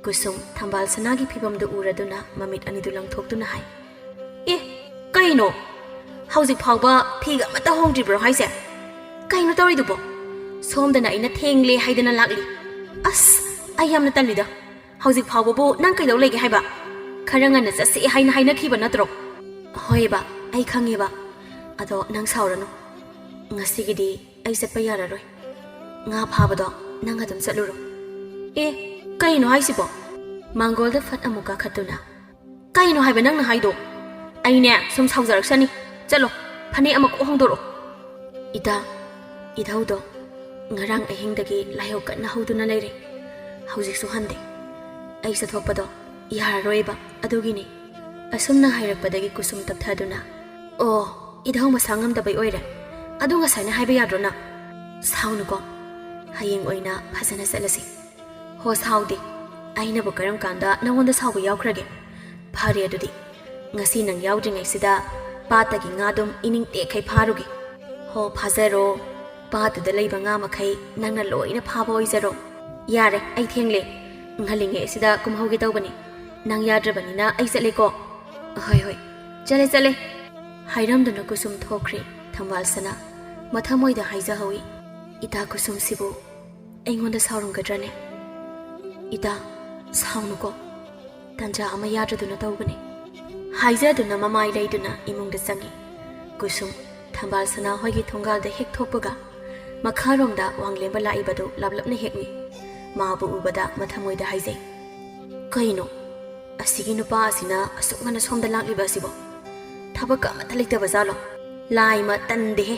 ꯀꯨꯁꯨꯝ ꯊꯝꯕꯥꯜ ꯁꯅꯥꯒꯤ ꯐꯤꯕꯝꯗꯨ ꯎꯔꯗꯨꯅ ꯃꯃꯤꯠ ꯑꯅꯤꯗꯨ ꯂꯪꯊꯣꯛꯇꯨꯅ ꯍꯥꯏ, "ꯑꯦ, ꯀꯩꯅꯣ? ꯍꯧꯖꯤꯛ ꯐꯥꯎꯕ ꯐꯤꯒ ꯑꯃꯠꯇ ꯍꯣꯡꯗ꯭ꯔꯤꯕ꯭ꯔꯣ ꯍꯥꯏꯁꯦ? ꯀꯩꯅꯣ ꯇꯧꯔꯤꯗꯨꯕꯣ? ꯁꯣꯝꯗꯅ ꯑꯩꯅ ꯊꯦꯡꯂꯦ ꯍꯥꯏꯗꯅ ꯂꯥꯛꯂꯤ꯫ ꯑꯁ, ꯑꯩ ꯌꯥꯝꯅ ꯇꯜꯂꯤꯗ꯫ ꯍꯧꯖꯤꯛ ꯐꯥꯎꯕꯕꯨ ꯅꯪ ꯀꯩꯗꯧ ꯂꯩꯒꯦ ꯍꯥꯏꯕ? ꯈꯔ ꯉꯟꯅ ꯆꯠꯁꯦ ꯍꯥꯏꯅ ꯍꯥꯏꯅꯈꯤꯕ ꯅꯠꯇ꯭ꯔꯣ?" "ꯍꯣꯏꯕ, ꯑꯩ ꯈꯪꯉꯦꯕ꯫ ꯑꯗꯣ ꯅꯪ ꯁꯥꯎꯔꯅꯨ꯫ ꯉꯁꯤꯒꯤꯗꯤ ꯑꯩ ꯆꯠꯄ ꯌꯥꯔꯔꯣꯏ꯫ ꯉꯥ ꯐꯥꯕꯗꯣ ꯅꯪ ꯑꯗꯨꯝ ꯆꯠꯂꯨꯔꯣ꯫" ꯑꯦ, ꯀꯩꯅꯣ ꯍꯥꯏꯁꯤꯕꯣ? ꯃꯥꯡꯒꯣꯜꯗ ꯐꯠ ꯑꯃꯨꯛ ꯀꯥꯈꯠꯇꯨꯅ, "ꯀꯩꯅꯣ ꯍꯥꯏꯕ ꯅꯪꯅ ꯍꯥꯏꯗꯣ? ꯑꯩꯅꯦ ꯁꯨꯝ ꯁꯥꯎꯖꯔꯛꯁꯅꯤ꯫ ꯆꯠꯂꯣ, ꯐꯅꯦꯛ ꯑꯃ ꯀꯣꯛ ꯍꯣꯡꯗꯣꯔꯛꯑꯣ꯫" "ꯏꯇꯥ, ꯏꯙꯧꯗꯣ ꯉꯔꯥꯡ ꯑꯍꯤꯡꯗꯒꯤ ꯂꯥꯏꯍꯧ ꯀꯟꯅ ꯍꯧꯗꯨꯅ ꯂꯩꯔꯦ꯫ ꯍꯧꯖꯤꯛꯁꯨ ꯍꯟꯗꯦ꯫ ꯑꯩ ꯆꯠꯊꯣꯛꯄꯗꯣ ꯌꯥꯔꯔꯣꯏꯕ, ꯑꯗꯨꯒꯤꯅꯤ꯫" ꯑꯁꯨꯝꯅ ꯍꯥꯏꯔꯛꯄꯗꯒꯤ ꯀꯨꯁꯨꯝ ꯇꯞꯊꯗꯨꯅ, "ꯑꯣ, ꯏꯙꯧ ꯃꯁꯥ ꯉꯝꯗꯕꯩ ꯑꯣꯏꯔꯦ꯫ ꯑꯗꯨ ꯉꯁꯥꯏꯅ ꯍꯥꯏꯕ ꯌꯥꯗ꯭ꯔꯣ ꯅꯪ?" "ꯁꯥꯎꯅꯨꯀꯣ, ꯍꯌꯦꯡ ꯑꯣꯏꯅ ꯐꯖꯅ ꯆꯠꯂꯁꯤ꯫" "ꯍꯣ, ꯁꯥꯎꯗꯦ꯫ ꯑꯩꯅꯕꯨ ꯀꯔꯝ ꯀꯥꯟꯗ ꯅꯉꯣꯟꯗ ꯁꯥꯎꯕ ꯌꯥꯎꯈ꯭ꯔꯒꯦ? ꯐꯔꯦ ꯑꯗꯨꯗꯤ, ꯉꯁꯤ ꯅꯪ ꯌꯥꯎꯗ꯭ꯔꯤꯉꯩꯁꯤꯗ ꯄꯥꯠꯇꯒꯤ ꯉꯥꯗꯨꯝ ꯏꯅꯤꯡ ꯇꯦꯛꯈꯩ ꯐꯥꯔꯨꯒꯦ꯫ ꯍꯣ, ꯐꯥꯖꯔꯣ꯫ ꯄꯥꯠꯇꯨꯗ ꯂꯩꯕ ꯉꯥ ꯃꯈꯩ ꯅꯪꯅ ꯂꯣꯏꯅ ꯐꯥꯕ ꯑꯣꯏꯖꯔꯣ꯫ ꯌꯥꯔꯦ, ꯑꯩ ꯊꯦꯡꯂꯦ꯫ ꯉꯜꯂꯤꯉꯩ ꯑꯁꯤꯗ ꯀꯨꯝꯍꯧꯒꯦ ꯇꯧꯕꯅꯤ꯫ ꯅꯪ ꯌꯥꯗ꯭ꯔꯕꯅꯤꯅ ꯑꯩ ꯆꯠꯂꯦꯀꯣ꯫" "ꯍꯣꯏ, ꯍꯣꯏ, ꯆꯠꯂꯦ, ꯆꯠꯂꯦ꯫" ꯍꯥꯏꯔꯝꯗꯨꯅ ꯀꯨꯁꯨꯝ ꯊꯣꯛꯈ꯭ꯔꯦ꯫ ꯊꯝꯕꯥꯜ ꯁꯅꯥ ꯃꯊꯃꯣꯏꯗ ꯍꯥꯏꯖꯍꯧꯏ, "ꯏꯇꯥ ꯀꯨꯁꯨꯝꯁꯤꯕꯨ ꯑꯩꯉꯣꯟꯗ ꯁꯥꯎꯔꯝꯒꯗ꯭ꯔꯅꯦ?" "ꯏꯇꯥ, ꯁꯥꯎꯅꯨꯀꯣ, ꯇꯟꯖꯥ ꯑꯃ ꯌꯥꯗ꯭ꯔꯗꯨꯅ ꯇꯧꯕꯅꯦ꯫" ꯍꯥꯏꯖꯗꯨꯅ ꯃꯃꯥꯏ ꯂꯩꯗꯨꯅ ꯏꯃꯨꯡꯗ ꯆꯪꯉꯤ꯫ ꯀꯨꯁꯨꯝ ꯊꯝꯕꯥꯜ ꯁꯅꯥ ꯍꯣꯏꯒꯤ ꯊꯣꯡꯒꯥꯜꯗ ꯍꯦꯛ ꯊꯣꯛꯄꯒ, ꯃꯈꯥꯔꯣꯝꯗ ꯋꯥꯡꯂꯦꯝꯕ ꯂꯥꯛꯏꯕꯗꯨ ꯂꯥꯞꯂꯞꯅ ꯍꯦꯛ ꯎꯏ꯫ ꯃꯥꯕꯨ ꯎꯕꯗ ꯃꯊꯃꯣꯏꯗ ꯍꯥꯏꯖꯩ, "ꯀꯩꯅꯣ, ꯑꯁꯤꯒꯤ ꯅꯨꯄꯥ ꯑꯁꯤꯅ ꯑꯁꯨꯛ ꯉꯟꯅ ꯁꯣꯝꯗ ꯂꯥꯛꯂꯤꯕ ꯑꯁꯤꯕꯣ? ꯊꯕꯛꯀ ꯑꯃꯠꯇ ꯂꯩꯇꯕ ꯖꯥꯠꯂꯣ?" "ꯂꯥꯏꯃ, ꯇꯟꯗꯦꯍꯦ꯫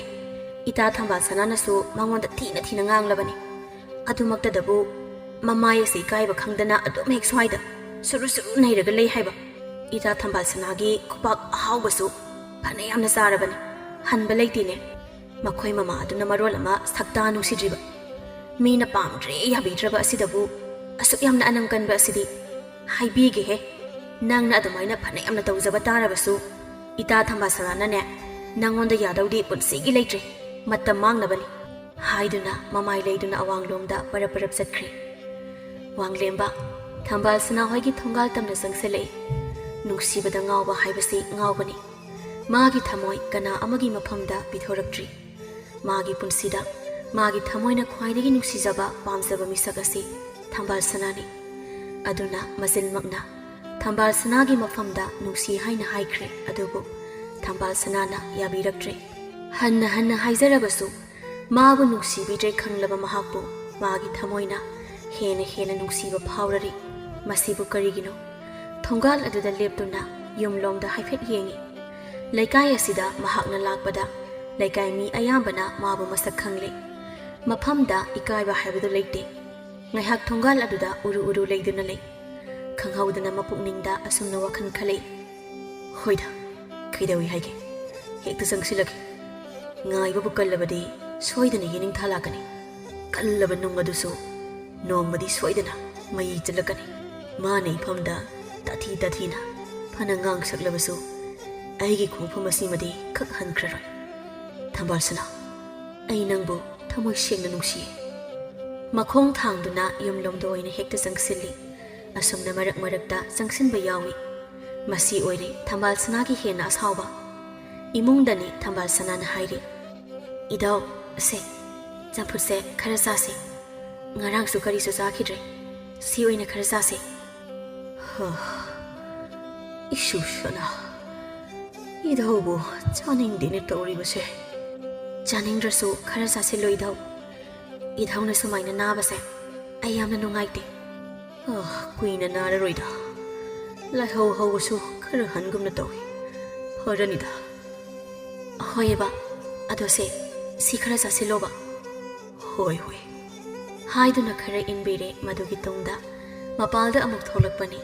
ꯏꯇꯥ ꯊꯝꯕꯥꯜ ꯁꯅꯥꯅꯁꯨ ꯃꯉꯣꯟꯗ ꯊꯤꯅ ꯊꯤꯅ ꯉꯥꯡꯂꯕꯅꯤ꯫ ꯑꯗꯨꯃꯛꯇꯗꯕꯨ ꯃꯃꯥꯏ ꯑꯁꯤ ꯏꯀꯥꯏꯕ ꯈꯪꯗꯅ ꯑꯗꯨꯝ ꯍꯦꯛ ꯁ꯭ꯋꯥꯏꯗ ꯁꯨꯔꯨ ꯁꯨꯔꯨ ꯅꯩꯔꯒ ꯂꯩ ꯍꯥꯏꯕ꯫ ꯏꯇꯥ ꯊꯝꯕꯥꯜ ꯁꯅꯥꯒꯤ ꯈꯨꯄꯥꯛ ꯑꯍꯥꯎꯕꯁꯨ ꯐꯅ ꯌꯥꯝꯅ ꯆꯥꯔꯕꯅꯤ꯫ ꯍꯟꯕ ꯂꯩꯇꯦꯅꯦ꯫ ꯃꯈꯣꯏ ꯃꯃꯥ ꯑꯗꯨꯅ ꯃꯔꯣꯜ ꯑꯃ ꯁꯛꯇꯥ ꯅꯨꯡꯁꯤꯗ꯭ꯔꯤꯕ꯫ ꯃꯤꯅ ꯄꯥꯝꯗ꯭ꯔꯦ ꯌꯥꯕꯤꯗ꯭ꯔꯕ ꯑꯁꯤꯗꯕꯨ ꯑꯁꯨꯛ ꯌꯥꯝꯅ ꯑꯅꯝ ꯀꯟꯕ ꯑꯁꯤꯗꯤ꯫ ꯍꯥꯏꯕꯤꯒꯦꯍꯦ, ꯅꯪꯅ ꯑꯗꯨꯃꯥꯏꯅ ꯐꯅ ꯌꯥꯝꯅ ꯇꯧꯖꯕ ꯇꯥꯔꯕꯁꯨ, ꯏꯇꯥ ꯊꯝꯕꯥꯜ ꯁꯅꯥꯅꯅꯦ, ꯅꯪꯉꯣꯟꯗ ꯌꯥꯗꯧꯗꯤ ꯄꯨꯟꯁꯤꯒꯤ ꯂꯩꯇ꯭ꯔꯦ꯫ ꯃꯇꯝ ꯃꯥꯡꯅꯕꯅꯤ꯫" ꯍꯥꯏꯗꯨꯅ ꯃꯃꯥꯏ ꯂꯩꯗꯨꯅ ꯑꯋꯥꯡꯂꯣꯝꯗ ꯄꯔꯞ ꯄꯔꯞ ꯆꯠꯈ꯭ꯔꯦ꯫ ꯋꯥꯡꯂꯦꯝꯕ ꯊꯝꯕꯥꯜ ꯁꯅꯥ ꯍꯣꯏꯒꯤ ꯊꯣꯡꯒꯥꯜ ꯇꯝꯅ ꯆꯪꯁꯤꯜꯂꯛꯏ꯫ ꯅꯨꯡꯁꯤꯕꯗ ꯉꯥꯎꯕ ꯍꯥꯏꯕꯁꯤ ꯉꯥꯎꯕꯅꯤ꯫ ꯃꯥꯒꯤ ꯊꯃꯣꯏ ꯀꯅꯥ ꯑꯃꯒꯤ ꯃꯐꯝꯗ ꯄꯤꯊꯣꯔꯛꯇ꯭ꯔꯤ꯫ ꯃꯥꯒꯤ ꯄꯨꯟꯁꯤꯗ ꯃꯥꯒꯤ ꯊꯃꯣꯏꯅ ꯈ꯭ꯋꯥꯏꯗꯒꯤ ꯅꯨꯡꯁꯤꯖꯕ, ꯄꯥꯝꯖꯕ ꯃꯤꯁꯛ ꯑꯁꯤ ꯊꯝꯕꯥꯜ ꯁꯅꯥꯅꯤ꯫ ꯑꯗꯨꯅ ꯃꯆꯤꯟꯃꯛꯅ ꯊꯝꯕꯥꯜ ꯁꯅꯥꯒꯤ ꯃꯐꯝꯗ ꯅꯨꯡꯁꯤ ꯍꯥꯏꯅ ꯍꯥꯏꯈ꯭ꯔꯦ, ꯑꯗꯨꯕꯨ ꯊꯝꯕꯥꯜ ꯁꯅꯥꯅ ꯌꯥꯕꯤꯔꯛꯇ꯭ꯔꯦ꯫ ꯍꯟꯅ ꯍꯟꯅ ꯍꯥꯏꯖꯔꯕꯁꯨ ꯃꯥꯕꯨ ꯅꯨꯡꯁꯤꯕꯤꯗ꯭ꯔꯦ ꯈꯪꯂꯕ ꯃꯍꯥꯛꯄꯨ ꯃꯥꯒꯤ ꯊꯃꯣꯏꯅ ꯍꯦꯟꯅ ꯍꯦꯟꯅ ꯅꯨꯡꯁꯤꯕ ꯐꯥꯎꯔꯔꯤ꯫ ꯃꯁꯤꯕꯨ ꯀꯔꯤꯒꯤꯅꯣ? ꯊꯣꯡꯒꯥꯜ ꯑꯗꯨꯗ ꯂꯦꯞꯇꯨꯅ ꯌꯨꯝꯂꯣꯝꯗ ꯍꯥꯏꯐꯦꯠ ꯌꯦꯡꯏ꯫ ꯂꯩꯀꯥꯏ ꯑꯁꯤꯗ ꯃꯍꯥꯛꯅ ꯂꯥꯛꯄꯗ ꯂꯩꯀꯥꯏ ꯃꯤ ꯑꯌꯥꯝꯕꯅ ꯃꯥꯕꯨ ꯃꯁꯛ ꯈꯪꯂꯦ꯫ ꯃꯐꯝꯗ ꯏꯀꯥꯏꯕ ꯍꯥꯏꯕꯗꯨ ꯂꯩꯇꯦ꯫ ꯉꯥꯏꯍꯥꯛ ꯊꯣꯡꯒꯥꯜ ꯑꯗꯨꯗ ꯎꯔꯨ ꯎꯔꯨ ꯂꯩꯗꯨꯅ ꯂꯩ꯫ ꯈꯪꯍꯧꯗꯅ ꯃꯄꯨꯛꯅꯤꯡꯗ ꯑꯁꯨꯝꯅ ꯋꯥꯈꯜ ꯈꯜꯂꯛꯏ, "ꯍꯣꯏꯗ, ꯀꯩꯗꯧꯏ ꯍꯥꯏꯒꯦ? ꯍꯦꯛꯇ ꯆꯪꯁꯤꯜꯂꯒꯦ꯫ ꯉꯥꯏꯕꯕꯨ ꯀꯜꯂꯕꯗꯤ ꯁꯣꯏꯗꯅ ꯌꯦꯅꯤꯡꯊꯥ ꯂꯥꯛꯀꯅꯤ꯫ ꯀꯜꯂꯕ ꯅꯨꯡ ꯑꯗꯨꯁꯨ ꯅꯣꯡꯃꯗꯤ ꯁꯣꯏꯗꯅ ꯃꯩ ꯆꯠꯂꯛꯀꯅꯤ꯫ ꯃꯥꯅ ꯏꯐꯝꯗ ꯇꯥꯊꯤ ꯇꯥꯊꯤꯅ ꯐꯅ ꯉꯥꯡ ꯁꯛꯂꯕꯁꯨ ꯑꯩꯒꯤ ꯈꯣꯡꯐꯝ ꯑꯁꯤꯃꯗꯤ ꯈꯛ ꯍꯟꯈ꯭ꯔꯔꯣꯏ꯫ ꯊꯝꯕꯥꯜ ꯁꯅꯥ, ꯑꯩ ꯅꯪꯕꯨ ꯊꯃꯣꯏ ꯁꯦꯡꯅ ꯅꯨꯡꯁꯤꯌꯦ꯫" ꯃꯈꯣꯡ ꯊꯥꯡꯗꯨꯅ ꯌꯨꯝꯂꯣꯝꯗ ꯑꯣꯏꯅ ꯍꯦꯛꯇ ꯆꯪꯁꯤꯜꯂꯤ꯫ ꯑꯁꯨꯝꯅ ꯃꯔꯛ ꯃꯔꯛꯇ ꯆꯪꯁꯤꯟꯕ ꯌꯥꯎꯏ꯫ ꯃꯁꯤ ꯑꯣꯏꯔꯦ ꯊꯝꯕꯥꯜ ꯁꯅꯥꯒꯤ ꯍꯦꯟꯅ ꯑꯁꯥꯎꯕ꯫ ꯏꯃꯨꯡꯗꯅꯤ ꯊꯝꯕꯥꯜ ꯁꯅꯥꯅ ꯍꯥꯏꯔꯤ, "ꯏꯙꯧ, ꯁꯦ, ꯆꯝꯐꯨꯠꯁꯦ ꯈꯔ ꯆꯥꯁꯦ꯫ ꯉꯔꯥꯡꯁꯨ ꯀꯔꯤꯁꯨ ꯆꯥꯈꯤꯗ꯭ꯔꯦ꯫ ꯁꯤ ꯑꯣꯏꯅ ꯈꯔ ꯆꯥꯁꯦ꯫" ꯍ, ꯏꯁꯨ ꯁꯅꯥ, ꯏꯙꯧꯕꯨ ꯆꯥꯅꯤꯡꯗꯦꯅꯦ ꯇꯧꯔꯤꯕꯁꯦ꯫ "ꯆꯥꯅꯤꯡꯗ꯭ꯔꯁꯨ ꯈꯔ ꯆꯥꯁꯤꯜꯂꯣ ꯏꯙꯧ꯫ ꯏꯙꯧꯅ ꯁꯨꯃꯥꯏꯅ ꯅꯥꯕꯁꯦ ꯑꯩ ꯌꯥꯝꯅ ꯅꯨꯡꯉꯥꯏꯇꯦ꯫" ꯑ, ꯀꯨꯏꯅ ꯅꯥꯔꯔꯣꯏꯗ꯫ ꯂꯥꯏꯍꯧ ꯍꯧꯕꯁꯨ ꯈꯔ ꯍꯟꯒꯨꯝꯅ ꯇꯧꯏ꯫ ꯐꯔꯅꯤꯗ꯫ "ꯍꯣꯏ ꯕꯥ, ꯑꯗꯣ ꯁꯦ, ꯁꯤ ꯈꯔ ꯆꯥꯁꯤꯜꯂꯣꯕ꯫" "ꯍꯣꯏ, ꯍꯣꯏ꯫" ꯍꯥꯏꯗꯨꯅ ꯈꯔ ꯏꯟꯕꯤꯔꯦ꯫ ꯃꯗꯨꯒꯤ ꯇꯨꯡꯗ ꯃꯄꯥꯜꯗ ꯑꯃꯨꯛ ꯊꯣꯛꯂꯛꯄꯅꯤ꯫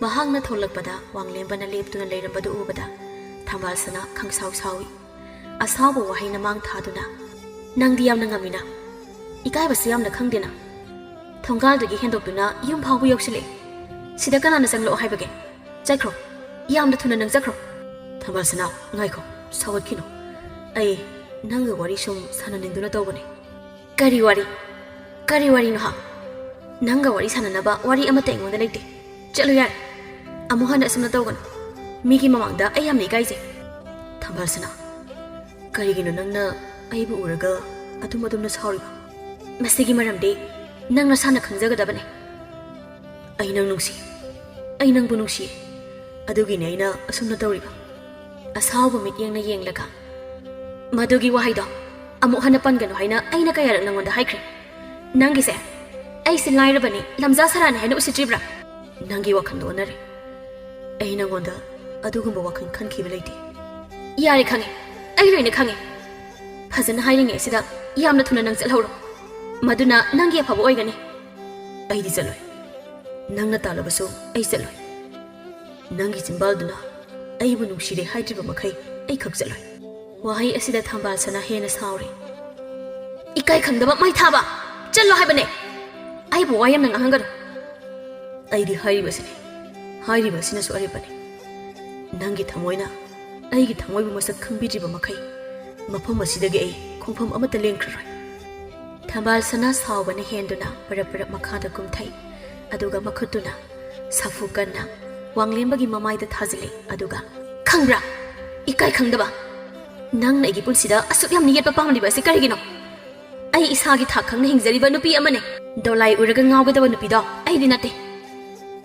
ꯃꯍꯥꯛꯅ ꯊꯣꯛꯂꯛꯄꯗ ꯋꯥꯡꯂꯦꯝꯕꯅ ꯂꯦꯞꯇꯨꯅ ꯂꯩꯔꯝꯕꯗꯨ ꯎꯕꯗ ꯊꯝꯕꯥꯜ ꯁꯅꯥ ꯈꯪꯁꯥꯎ ꯁꯥꯎꯏ꯫ ꯑꯁꯥꯎꯕ ꯋꯥꯍꯩꯅ ꯃꯥꯡ ꯊꯥꯗꯨꯅ, "ꯅꯪꯗꯤ ꯌꯥꯝꯅ ꯉꯝꯃꯤꯅ꯫ ꯏꯀꯥꯏꯕꯁꯨ ꯌꯥꯝꯅ ꯈꯪꯗꯦꯅ꯫ ꯊꯣꯡꯒꯥꯜꯗꯒꯤ ꯍꯦꯟꯗꯣꯛꯇꯨꯅ ꯌꯨꯝ ꯐꯥꯎꯕ ꯌꯧꯁꯤꯜꯂꯛꯑꯦ꯫ ꯁꯤꯗ ꯀꯅꯥꯅ ꯆꯪꯂꯛꯑꯣ ꯍꯥꯏꯕꯒꯦ? ꯆꯠꯈ꯭ꯔꯣ꯫ ꯌꯥꯝꯅ ꯊꯨꯅ ꯅꯪ ꯆꯠꯈ꯭ꯔꯣ꯫" "ꯊꯝꯕꯥꯜ ꯁꯅꯥ, ꯉꯥꯏꯈꯣ, ꯁꯥꯎꯒꯠꯈꯤꯅꯨ꯫ ꯑꯩ ꯅꯪꯒ ꯋꯥꯔꯤ ꯁꯨꯝ ꯁꯥꯟꯅꯅꯤꯡꯗꯨꯅ ꯇꯧꯕꯅꯦ꯫" "ꯀꯔꯤ ꯋꯥꯔꯤ? ꯀꯔꯤ ꯋꯥꯔꯤꯅꯣ ꯍꯥ? ꯅꯪꯒ ꯋꯥꯔꯤ ꯁꯥꯟꯅꯅꯕ ꯋꯥꯔꯤ ꯑꯃꯠꯇ ꯑꯩꯉꯣꯟꯗ ꯂꯩꯇꯦ꯫ ꯆꯠꯂꯨ ꯌꯥꯔꯦ꯫ ꯑꯃꯨꯛ ꯍꯟꯅ ꯑꯁꯨꯝꯅ ꯇꯧꯒꯅꯨ꯫ ꯃꯤꯒꯤ ꯃꯃꯥꯡꯗ ꯑꯩ ꯌꯥꯝꯅ ꯏꯀꯥꯏꯖꯩ꯫" "ꯊꯝꯕꯥꯜ ꯁꯅꯥ, ꯀꯔꯤꯒꯤꯅꯣ ꯅꯪꯅ ꯑꯩꯕꯨ ꯎꯔꯒ ꯑꯗꯨꯝ ꯑꯗꯨꯝꯅ ꯁꯥꯎꯔꯤꯕ?" "ꯃꯁꯤꯒꯤ ꯃꯔꯝꯗꯤ ꯅꯪ ꯅꯁꯥꯅ ꯈꯪꯖꯒꯗꯕꯅꯦ꯫" "ꯑꯩ ꯅꯪ ꯅꯨꯡꯁꯤ꯫ ꯑꯩ ꯅꯪꯕꯨ ꯅꯨꯡꯁꯤ꯫ ꯑꯗꯨꯒꯤꯅꯦ ꯑꯩꯅ ꯑꯁꯨꯝꯅ ꯇꯧꯔꯤꯕ꯫" ꯑꯁꯥꯎꯕ ꯃꯤꯠꯌꯦꯡꯅ ꯌꯦꯡꯂꯒ, "ꯃꯗꯨꯒꯤ ꯋꯥꯍꯩꯗꯣ ꯑꯃꯨꯛ ꯍꯟꯅ ꯄꯟꯒꯅꯨ ꯍꯥꯏꯅ ꯑꯩꯅ ꯀꯌꯥꯔꯛ ꯅꯪꯉꯣꯟꯗ ꯍꯥꯏꯈ꯭ꯔꯦ? ꯅꯪꯒꯤꯁꯦ ꯑꯩꯁꯦ ꯂꯥꯏꯔꯕꯅꯤ, ꯂꯝꯖꯥ ꯁꯔꯥꯅꯤ ꯍꯥꯏꯅ ꯎꯁꯤꯠꯇ꯭ꯔꯤꯕ꯭ꯔꯥ? ꯅꯪꯒꯤ ꯋꯥꯈꯜꯗꯣ ꯑꯣꯟꯅꯔꯦ꯫ ꯑꯩ ꯅꯪꯉꯣꯟꯗ ꯑꯗꯨꯒꯨꯝꯕ ꯋꯥꯈꯜ ꯈꯟꯈꯤꯕ ꯂꯩꯇꯦ꯫ ꯌꯥꯔꯦ, ꯈꯪꯉꯦ꯫ ꯑꯩ ꯂꯣꯏꯅ ꯈꯪꯉꯦ꯫ ꯐꯖꯅ ꯍꯥꯏꯔꯤꯉꯩ ꯑꯁꯤꯗ ꯌꯥꯝꯅ ꯊꯨꯅ ꯅꯪ ꯆꯠꯍꯧꯔꯣ꯫ ꯃꯗꯨꯅ ꯅꯪꯒꯤ ꯑꯐꯕ ꯑꯣꯏꯒꯅꯤ꯫ ꯑꯩꯗꯤ ꯆꯠꯂꯣꯏ꯫ ꯅꯪꯅ ꯇꯥꯜꯂꯕꯁꯨ ꯑꯩ ꯆꯠꯂꯣꯏ꯫ ꯅꯪꯒꯤ ꯆꯤꯟꯕꯥꯜꯗꯨꯅ ꯑꯩꯕꯨ ꯅꯨꯡꯁꯤꯔꯦ ꯍꯥꯏꯗ꯭ꯔꯤꯕ ꯃꯈꯩ ꯑꯩ ꯈꯛ ꯆꯠꯂꯣꯏ꯫ ꯋꯥꯍꯩ ꯑꯁꯤꯗ ꯊꯝꯕꯥꯜ ꯁꯅꯥ ꯍꯦꯟꯅ ꯁꯥꯎꯔꯦ꯫ ꯏꯀꯥꯏ ꯈꯪꯗꯕ ꯃꯩ ꯊꯥꯕ! ꯆꯠꯂꯣ ꯍꯥꯏꯕꯅꯦ! ꯑꯩꯕꯨ ꯋꯥ ꯌꯥꯝꯅ ꯉꯥꯡꯍꯟꯒꯅꯨ꯫ ꯑꯩꯗꯤ ꯍꯥꯏꯔꯤꯕꯁꯤꯅꯤ꯫ ꯍꯥꯏꯔꯤꯕ ꯑꯁꯤꯅꯁꯨ ꯑꯔꯦꯞꯄꯅꯤ꯫ ꯅꯪꯒꯤ ꯊꯃꯣꯏꯅ ꯑꯩꯒꯤ ꯊꯃꯣꯏꯕꯨ ꯃꯁꯛ ꯈꯪꯕꯤꯗ꯭ꯔꯤꯕ ꯃꯈꯩ ꯃꯐꯝ ꯑꯁꯤꯗꯒꯤ ꯑꯩ ꯈꯣꯡꯐꯝ ꯑꯃꯠꯇ ꯂꯦꯡꯈ꯭ꯔꯔꯣꯏ꯫ ꯊꯝꯕꯥꯜ ꯁꯅꯥ ꯁꯥꯎꯕꯅ ꯍꯦꯟꯗꯨꯅ ꯄꯔꯞ ꯄꯔꯞ ꯃꯈꯥꯗ ꯀꯨꯝꯊꯩ, ꯑꯗꯨꯒ ꯃꯈꯨꯠꯇꯨꯅ ꯁꯥꯐꯨ ꯀꯟꯅ ꯋꯥꯡꯂꯦꯝꯕꯒꯤ ꯃꯃꯥꯏꯗ ꯊꯥꯖꯤꯜꯂꯤ, ꯑꯗꯨꯒ, "ꯈꯪꯕ꯭ꯔꯥ? ꯏꯀꯥꯏ ꯈꯪꯗꯕ! ꯅꯪꯅ ꯑꯩꯒꯤ ꯄꯨꯟꯁꯤꯗ ꯑꯁꯨꯛ ꯌꯥꯝꯅ ꯌꯦꯠꯄ ꯄꯥꯝꯂꯤꯕ ꯑꯁꯤ ꯀꯔꯤꯒꯤꯅꯣ? ꯑꯩ ꯏꯁꯥꯒꯤ ꯊꯥꯛ ꯈꯪꯅ ꯍꯤꯡꯖꯔꯤꯕ ꯅꯨꯄꯤ ꯑꯃꯅꯤ꯫ ꯗꯣꯂꯥꯏ ꯎꯔꯒ ꯉꯥꯎꯒꯗꯕ ꯅꯨꯄꯤꯗꯣ ꯑꯩꯗꯤ ꯅꯠꯇꯦ꯫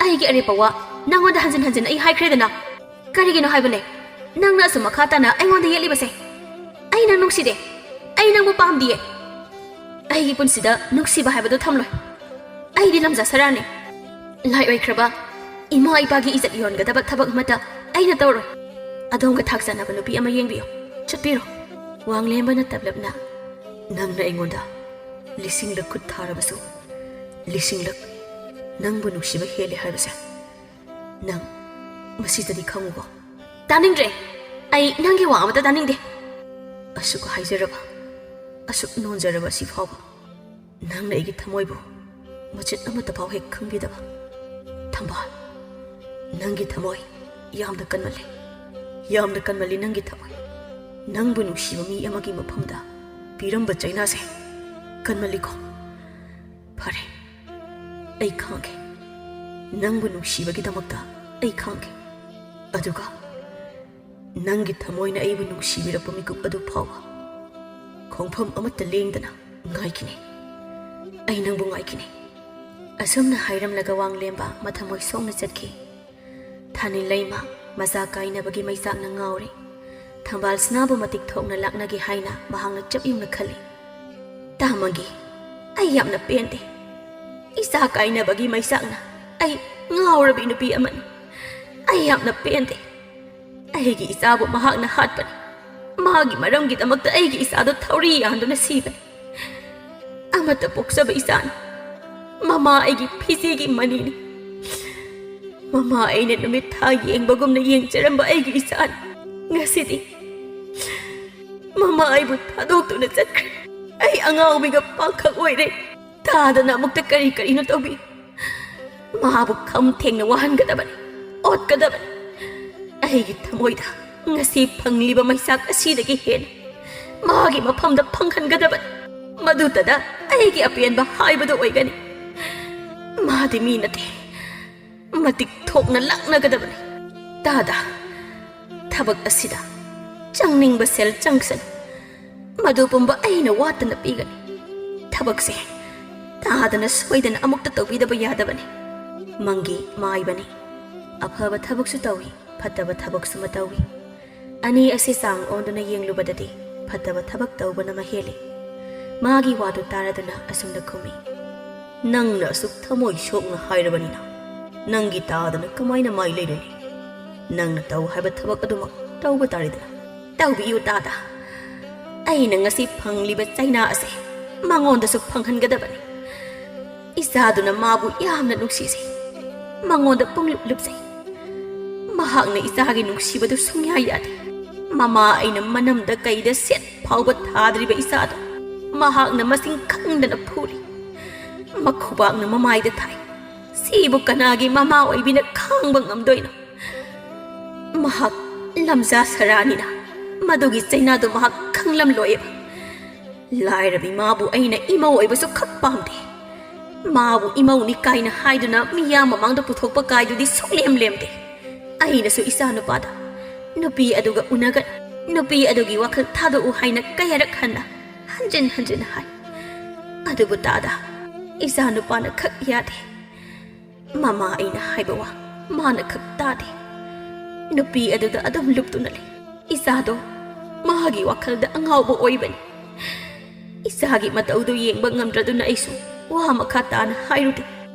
ꯑꯩꯒꯤ ꯑꯔꯦꯞꯄ ꯋꯥ ꯅꯪꯉꯣꯟꯗ ꯍꯟꯖꯤꯟ ꯍꯟꯖꯤꯟ ꯑꯩ ꯍꯥꯏꯈ꯭ꯔꯦꯗꯅ꯫ ꯀꯔꯤꯒꯤꯅꯣ ꯍꯥꯏꯕꯅꯦ ꯅꯪꯅ ꯑꯁꯨꯝ ꯃꯈꯥ ꯇꯥꯅ ꯑꯩꯉꯣꯟꯗ ꯌꯦꯠꯂꯤꯕꯁꯦ? ꯑꯩ ꯅꯪ ꯅꯨꯡꯁꯤꯗꯦ꯫ ꯑꯩ ꯅꯪꯕꯨ ꯄꯥꯝꯗꯤꯌꯦ꯫ ꯑꯩꯒꯤ ꯄꯨꯟꯁꯤꯗ ꯅꯨꯡꯁꯤꯕ ꯍꯥꯏꯕꯗꯨ ꯊꯝꯂꯣꯏ꯫ ꯑꯩꯗꯤ ꯂꯝꯖꯥ ꯁꯔꯥꯅꯤ꯫ ꯂꯥꯏ ꯑꯣꯏꯈ꯭ꯔꯕ ꯏꯃꯥ ꯏꯄꯥꯒꯤ ꯏꯖꯠ ꯌꯣꯟꯒꯗꯕ ꯊꯕꯛ ꯑꯃꯠꯇ ꯑꯩꯅ ꯇꯧꯔꯣꯏ꯫ ꯑꯗꯣꯝꯒ ꯊꯥꯛ ꯆꯥꯟꯅꯕ ꯅꯨꯄꯤ ꯑꯃ ꯌꯦꯡꯕꯤꯌꯨ꯫ ꯆꯠꯄꯤꯔꯣ꯫" ꯋꯥꯡꯂꯦꯝꯕꯅ ꯇꯞꯂꯞꯅ, "ꯅꯪꯅ ꯑꯩꯉꯣꯟꯗ ꯂꯤꯁꯤꯡꯂꯛ ꯈꯨꯠ ꯊꯥꯔꯕꯁꯨ, ꯂꯤꯁꯤꯡꯂꯛ ꯅꯪꯕꯨ ꯅꯨꯡꯁꯤꯕ ꯍꯦꯜꯂꯦ ꯍꯥꯏꯕꯁꯦ ꯅꯪ ꯃꯁꯤꯗꯗꯤ ꯈꯪꯉꯨꯀꯣ꯫" "ꯇꯥꯅꯤꯡꯗ꯭ꯔꯦ꯫ ꯑꯩ ꯅꯪꯒꯤ ꯋꯥ ꯑꯃꯠꯇ ꯇꯥꯅꯤꯡꯗꯦ꯫" "ꯑꯁꯨꯛ ꯍꯥꯏꯖꯔꯕ, ꯑꯁꯨꯛ ꯅꯣꯟꯖꯔꯕ ꯑꯁꯤ ꯐꯥꯎꯕ ꯅꯪꯅ ꯑꯩꯒꯤ ꯊꯃꯣꯏꯕꯨ ꯃꯆꯦꯠ ꯑꯃꯠꯇ ꯐꯥꯎ ꯍꯦꯛ ꯈꯪꯕꯤꯗꯕ꯫ ꯊꯝꯕꯥꯜ, ꯅꯪꯒꯤ ꯊꯃꯣꯏ ꯌꯥꯝꯅ ꯀꯟꯃꯜꯂꯦ꯫ ꯌꯥꯝꯅ ꯀꯟꯃꯜꯂꯤ ꯅꯪꯒꯤ ꯊꯃꯣꯏ꯫ ꯅꯪꯕꯨ ꯅꯨꯡꯁꯤꯕ ꯃꯤ ꯑꯃꯒꯤ ꯃꯐꯝꯗ ꯄꯤꯔꯝꯕ ꯆꯩꯅꯥꯁꯦ ꯀꯟꯃꯜꯂꯤꯀꯣ꯫ ꯐꯔꯦ, ꯑꯩ ꯈꯥꯡꯒꯦ꯫ ꯅꯪꯕꯨ ꯅꯨꯡꯁꯤꯕꯒꯤꯗꯃꯛꯇ ꯑꯩ ꯈꯥꯡꯒꯦ꯫ ꯑꯗꯨꯒ ꯅꯪꯒꯤ ꯊꯃꯣꯏꯅ ꯑꯩꯕꯨ ꯅꯨꯡꯁꯤꯕꯤꯔꯛꯄ ꯃꯤꯀꯨꯞ ꯑꯗꯨ ꯐꯥꯎꯕ ꯈꯣꯡꯐꯝ ꯑꯃꯠꯇ ꯂꯦꯡꯗꯅ ꯉꯥꯏꯈꯤꯅꯤ꯫ ꯑꯩ ꯅꯪꯕꯨ ꯉꯥꯏꯈꯤꯅꯤ꯫" ꯑꯁꯨꯝꯅ ꯍꯥꯏꯔꯝꯂꯒ ꯋꯥꯡꯂꯦꯝꯕ ꯃꯊꯃꯣꯏ ꯁꯣꯛꯅ ꯆꯠꯈꯤ꯫ ꯊꯥꯅꯤꯜ ꯂꯩꯃ ꯃꯆꯥ ꯀꯥꯏꯅꯕꯒꯤ ꯃꯩꯆꯥꯛꯅ ꯉꯥꯎꯔꯦ꯫ ꯊꯝꯕꯥꯜ ꯁꯅꯥꯕꯨ ꯃꯇꯤꯛ ꯊꯣꯛꯅ ꯂꯥꯛꯅꯒꯦ ꯍꯥꯏꯅ ꯃꯍꯥꯛꯅ ꯆꯞ ꯌꯨꯡꯅ ꯈꯜꯂꯤ꯫ "ꯇꯥꯃꯪꯒꯤ, ꯑꯩ ꯌꯥꯝꯅ ꯄꯦꯟꯗꯦ꯫ ꯏꯆꯥ ꯀꯥꯏꯅꯕꯒꯤ ꯃꯩꯆꯥꯛꯅ ꯑꯩ ꯉꯥꯎꯔꯕꯤ ꯅꯨꯄꯤ ꯑꯃꯅꯤ꯫ ꯑꯩ ꯌꯥꯝꯅ ꯄꯦꯟꯗꯦ꯫ ꯑꯩꯒꯤ ꯏꯆꯥꯕꯨ ꯃꯍꯥꯛꯅ ꯍꯥꯠꯄꯅꯤ꯫ ꯃꯥꯒꯤ ꯃꯔꯝꯒꯤꯗꯃꯛꯇ ꯑꯩꯒꯤ ꯏꯆꯥꯗꯨ ꯊꯧꯔꯤ ꯌꯥꯟꯗꯨꯅ ꯁꯤꯕꯅꯤ꯫ ꯑꯃꯠꯇ ꯄꯣꯛꯆꯕ ꯏꯆꯥꯅꯤ꯫ ꯃꯃꯥ ꯑꯩꯒꯤ ꯐꯤꯖꯤꯒꯤ ꯃꯅꯤꯅꯤ꯫ ꯃꯃꯥ ꯑꯩꯅ ꯅꯨꯃꯤꯠ ꯊꯥ ꯌꯦꯡꯕꯒꯨꯝꯅ ꯌꯦꯡꯖꯔꯝꯕ ꯑꯩꯒꯤ ꯏꯆꯥꯅꯤ꯫ ꯉꯁꯤꯗꯤ ꯃꯃꯥ ꯑꯩꯕꯨ ꯊꯥꯗꯣꯛꯇꯨꯅ ꯆꯠꯈ꯭ꯔꯦ꯫ ꯑꯩ ꯑꯉꯥꯎꯕꯤꯒ ꯄꯥꯡꯈꯛ ꯑꯣꯏꯔꯦ꯫ ꯇꯥꯗꯅ ꯑꯃꯨꯛꯇ ꯀꯔꯤ ꯀꯔꯤꯅꯣ ꯇꯧꯕꯤ꯫ ꯃꯥꯕꯨ ꯈꯝ ꯊꯦꯡꯅ ꯋꯥꯍꯟꯒꯗꯕꯅꯤ, ꯑꯣꯠꯀꯗꯕꯅꯤ꯫ ꯑꯩꯒꯤ ꯊꯃꯣꯏꯗ ꯉꯁꯤ ꯐꯪꯂꯤꯕ ꯃꯩꯆꯥꯛ ꯑꯁꯤꯗꯒꯤ ꯍꯦꯟꯅ ꯃꯥꯒꯤ ꯃꯐꯝꯗ ꯐꯪꯍꯟꯒꯗꯕꯅꯤ꯫ ꯃꯗꯨꯇꯗ ꯑꯩꯒꯤ ꯑꯄꯦꯟꯕ ꯍꯥꯏꯕꯗꯨ ꯑꯣꯏꯒꯅꯤ꯫ ꯃꯥꯗꯤ ꯃꯤ ꯅꯠꯇꯦ꯫ ꯃꯇꯤꯛ ꯊꯣꯛꯅ ꯂꯥꯛꯅꯒꯗꯕꯅꯤ꯫ ꯇꯥꯗ, ꯊꯕꯛ ꯑꯁꯤꯗ ꯆꯪꯅꯤꯡꯕ ꯁꯦꯜ ꯆꯪꯁꯅꯨ꯫ ꯃꯗꯨ ꯄꯨꯝꯕ ꯑꯩꯅ ꯋꯥꯠꯇꯅ ꯄꯤꯒꯅꯤ꯫ ꯊꯕꯛꯁꯦ ꯇꯥꯗꯅ ꯁꯣꯏꯗꯅ ꯑꯃꯨꯛꯇ ꯇꯧꯕꯤꯗꯕ ꯌꯥꯗꯕꯅꯤ꯫ ꯃꯪꯒꯤ ꯃꯥꯏꯕꯅꯤ꯫ ꯑꯐꯕ ꯊꯕꯛꯁꯨ ꯇꯧꯏ, ꯐꯠꯇꯕ ꯊꯕꯛꯁꯨ ꯃꯇꯧꯏ꯫ ꯑꯅꯤ ꯑꯁꯤ ꯆꯥꯡ ꯑꯣꯟꯗꯨꯅ ꯌꯦꯡꯂꯨꯕꯗꯗꯤ ꯐꯠꯇꯕ ꯊꯕꯛ ꯇꯧꯕꯅ ꯃꯍꯦꯜꯂꯤ꯫ ꯃꯥꯒꯤ ꯋꯥꯗꯨ ꯇꯥꯔꯗꯨꯅ ꯑꯁꯨꯝꯅ ꯈꯨꯝꯃꯤ, "ꯅꯪꯅ ꯑꯁꯨꯛ ꯊꯃꯣꯏ ꯁꯣꯛꯅ ꯍꯥꯏꯔꯕꯅꯤꯅ ꯅꯪꯒꯤ ꯇꯥꯗꯅ ꯀꯃꯥꯏꯅ ꯃꯥꯏ ꯂꯩꯔꯨꯅꯤ? ꯅꯪꯅ ꯇꯧ ꯍꯥꯏꯕ ꯊꯕꯛ ꯑꯗꯨꯃꯛ ꯇꯧꯕ ꯇꯥꯔꯦꯗꯅ꯫" "ꯇꯧꯕꯤꯌꯨ ꯇꯥꯗ꯫ ꯑꯩꯅ ꯉꯁꯤ ꯐꯪꯂꯤꯕ ꯆꯩꯅꯥ ꯑꯁꯦ ꯃꯉꯣꯟꯗꯁꯨ ꯐꯪꯍꯟꯒꯗꯕꯅꯤ꯫ ꯏꯆꯥꯗꯨꯅ ꯃꯥꯕꯨ ꯌꯥꯝꯅ ꯅꯨꯡꯁꯤꯖꯩ꯫ ꯃꯉꯣꯟꯗ ꯄꯨꯡꯂꯨꯞ ꯂꯨꯞꯆꯩ꯫ ꯃꯍꯥꯛꯅ ꯏꯆꯥꯒꯤ ꯅꯨꯡꯁꯤꯕꯗꯨ ꯁꯨꯡꯌꯥ ꯌꯥꯗꯦ꯫ ꯃꯃꯥ ꯑꯩꯅ ꯃꯅꯝꯗ ꯀꯩꯗ ꯁꯦꯠ ꯐꯥꯎꯕ ꯊꯥꯗ꯭ꯔꯤꯕ ꯏꯆꯥꯗꯣ ꯃꯍꯥꯛꯅ ꯃꯁꯤꯡ ꯈꯪꯗꯅ ꯐꯨꯔꯤ꯫ ꯃꯈꯨꯕꯥꯛꯅ ꯃꯃꯥꯏꯗ ꯊꯥꯏ꯫ ꯁꯤꯕꯨ ꯀꯅꯥꯒꯤ ꯃꯃꯥ ꯑꯣꯏꯕꯤꯅ ꯈꯥꯡꯕ ꯉꯝꯗꯣꯏꯅꯣ? ꯃꯍꯥꯛ ꯂꯝꯖꯥ ꯁꯔꯥꯅꯤꯅ ꯃꯗꯨꯒꯤ ꯆꯩꯅꯥꯗꯨ ꯃꯍꯥꯛ ꯈꯪꯂꯝꯂꯣꯏꯕ꯫ ꯂꯥꯏꯔꯕꯤ ꯃꯥꯕꯨ ꯑꯩꯅ ꯏꯃꯧ ꯑꯣꯏꯕꯁꯨ ꯈꯛ ꯄꯥꯝꯗꯦ꯫ ꯃꯥꯕꯨ ꯏꯃꯧꯅꯤ ꯀꯥꯏꯅ ꯍꯥꯏꯗꯨꯅ ꯃꯤꯌꯥꯝ ꯃꯃꯥꯡꯗ ꯄꯨꯊꯣꯛꯄ ꯀꯥꯏꯗꯨꯗꯤ ꯁꯨꯡꯂꯦꯝ ꯂꯦꯝꯗꯦ꯫ ꯑꯩꯅꯁꯨ ꯏꯆꯥ ꯅꯨꯄꯥꯗ ꯅꯨꯄꯤ ꯑꯗꯨꯒ ꯎꯅꯒꯅꯤ, ꯅꯨꯄꯤ ꯑꯗꯨꯒꯤ ꯋꯥꯈꯜ ꯊꯥꯗꯣꯛꯎ ꯍꯥꯏꯅ ꯀꯌꯥꯔꯛ ꯍꯟꯅ ꯍꯟꯖꯤꯟ ꯍꯟꯖꯤꯟ ꯍꯥꯏ꯫ ꯑꯗꯨꯕꯨ ꯇꯥꯗ, ꯏꯆꯥ ꯅꯨꯄꯥꯅ ꯈꯛ ꯌꯥꯗꯦ꯫ ꯃꯃꯥ ꯑꯩꯅ ꯍꯥꯏꯕ ꯋꯥ ꯃꯥꯅ ꯈꯛ ꯇꯥꯗꯦ꯫ ꯅꯨꯄꯤ ꯑꯗꯨꯗ ꯑꯗꯨꯝ ꯂꯨꯞꯇꯨꯅ ꯂꯩ꯫ ꯏꯆꯥꯗꯣ ꯃꯥꯒꯤ ꯋꯥꯈꯜꯗ ꯑꯉꯥꯎꯕ ꯑꯣꯏꯕꯅꯤ꯫ ꯏꯆꯥꯒꯤ ꯃꯇꯧꯗꯨ ꯌꯦꯡꯕ ꯉꯝꯗ꯭ꯔꯗꯨꯅ ꯑꯩꯁꯨ ꯋꯥ ꯃꯈꯥ ꯇꯥꯅ ꯍꯥꯏꯔꯨꯗꯦ꯫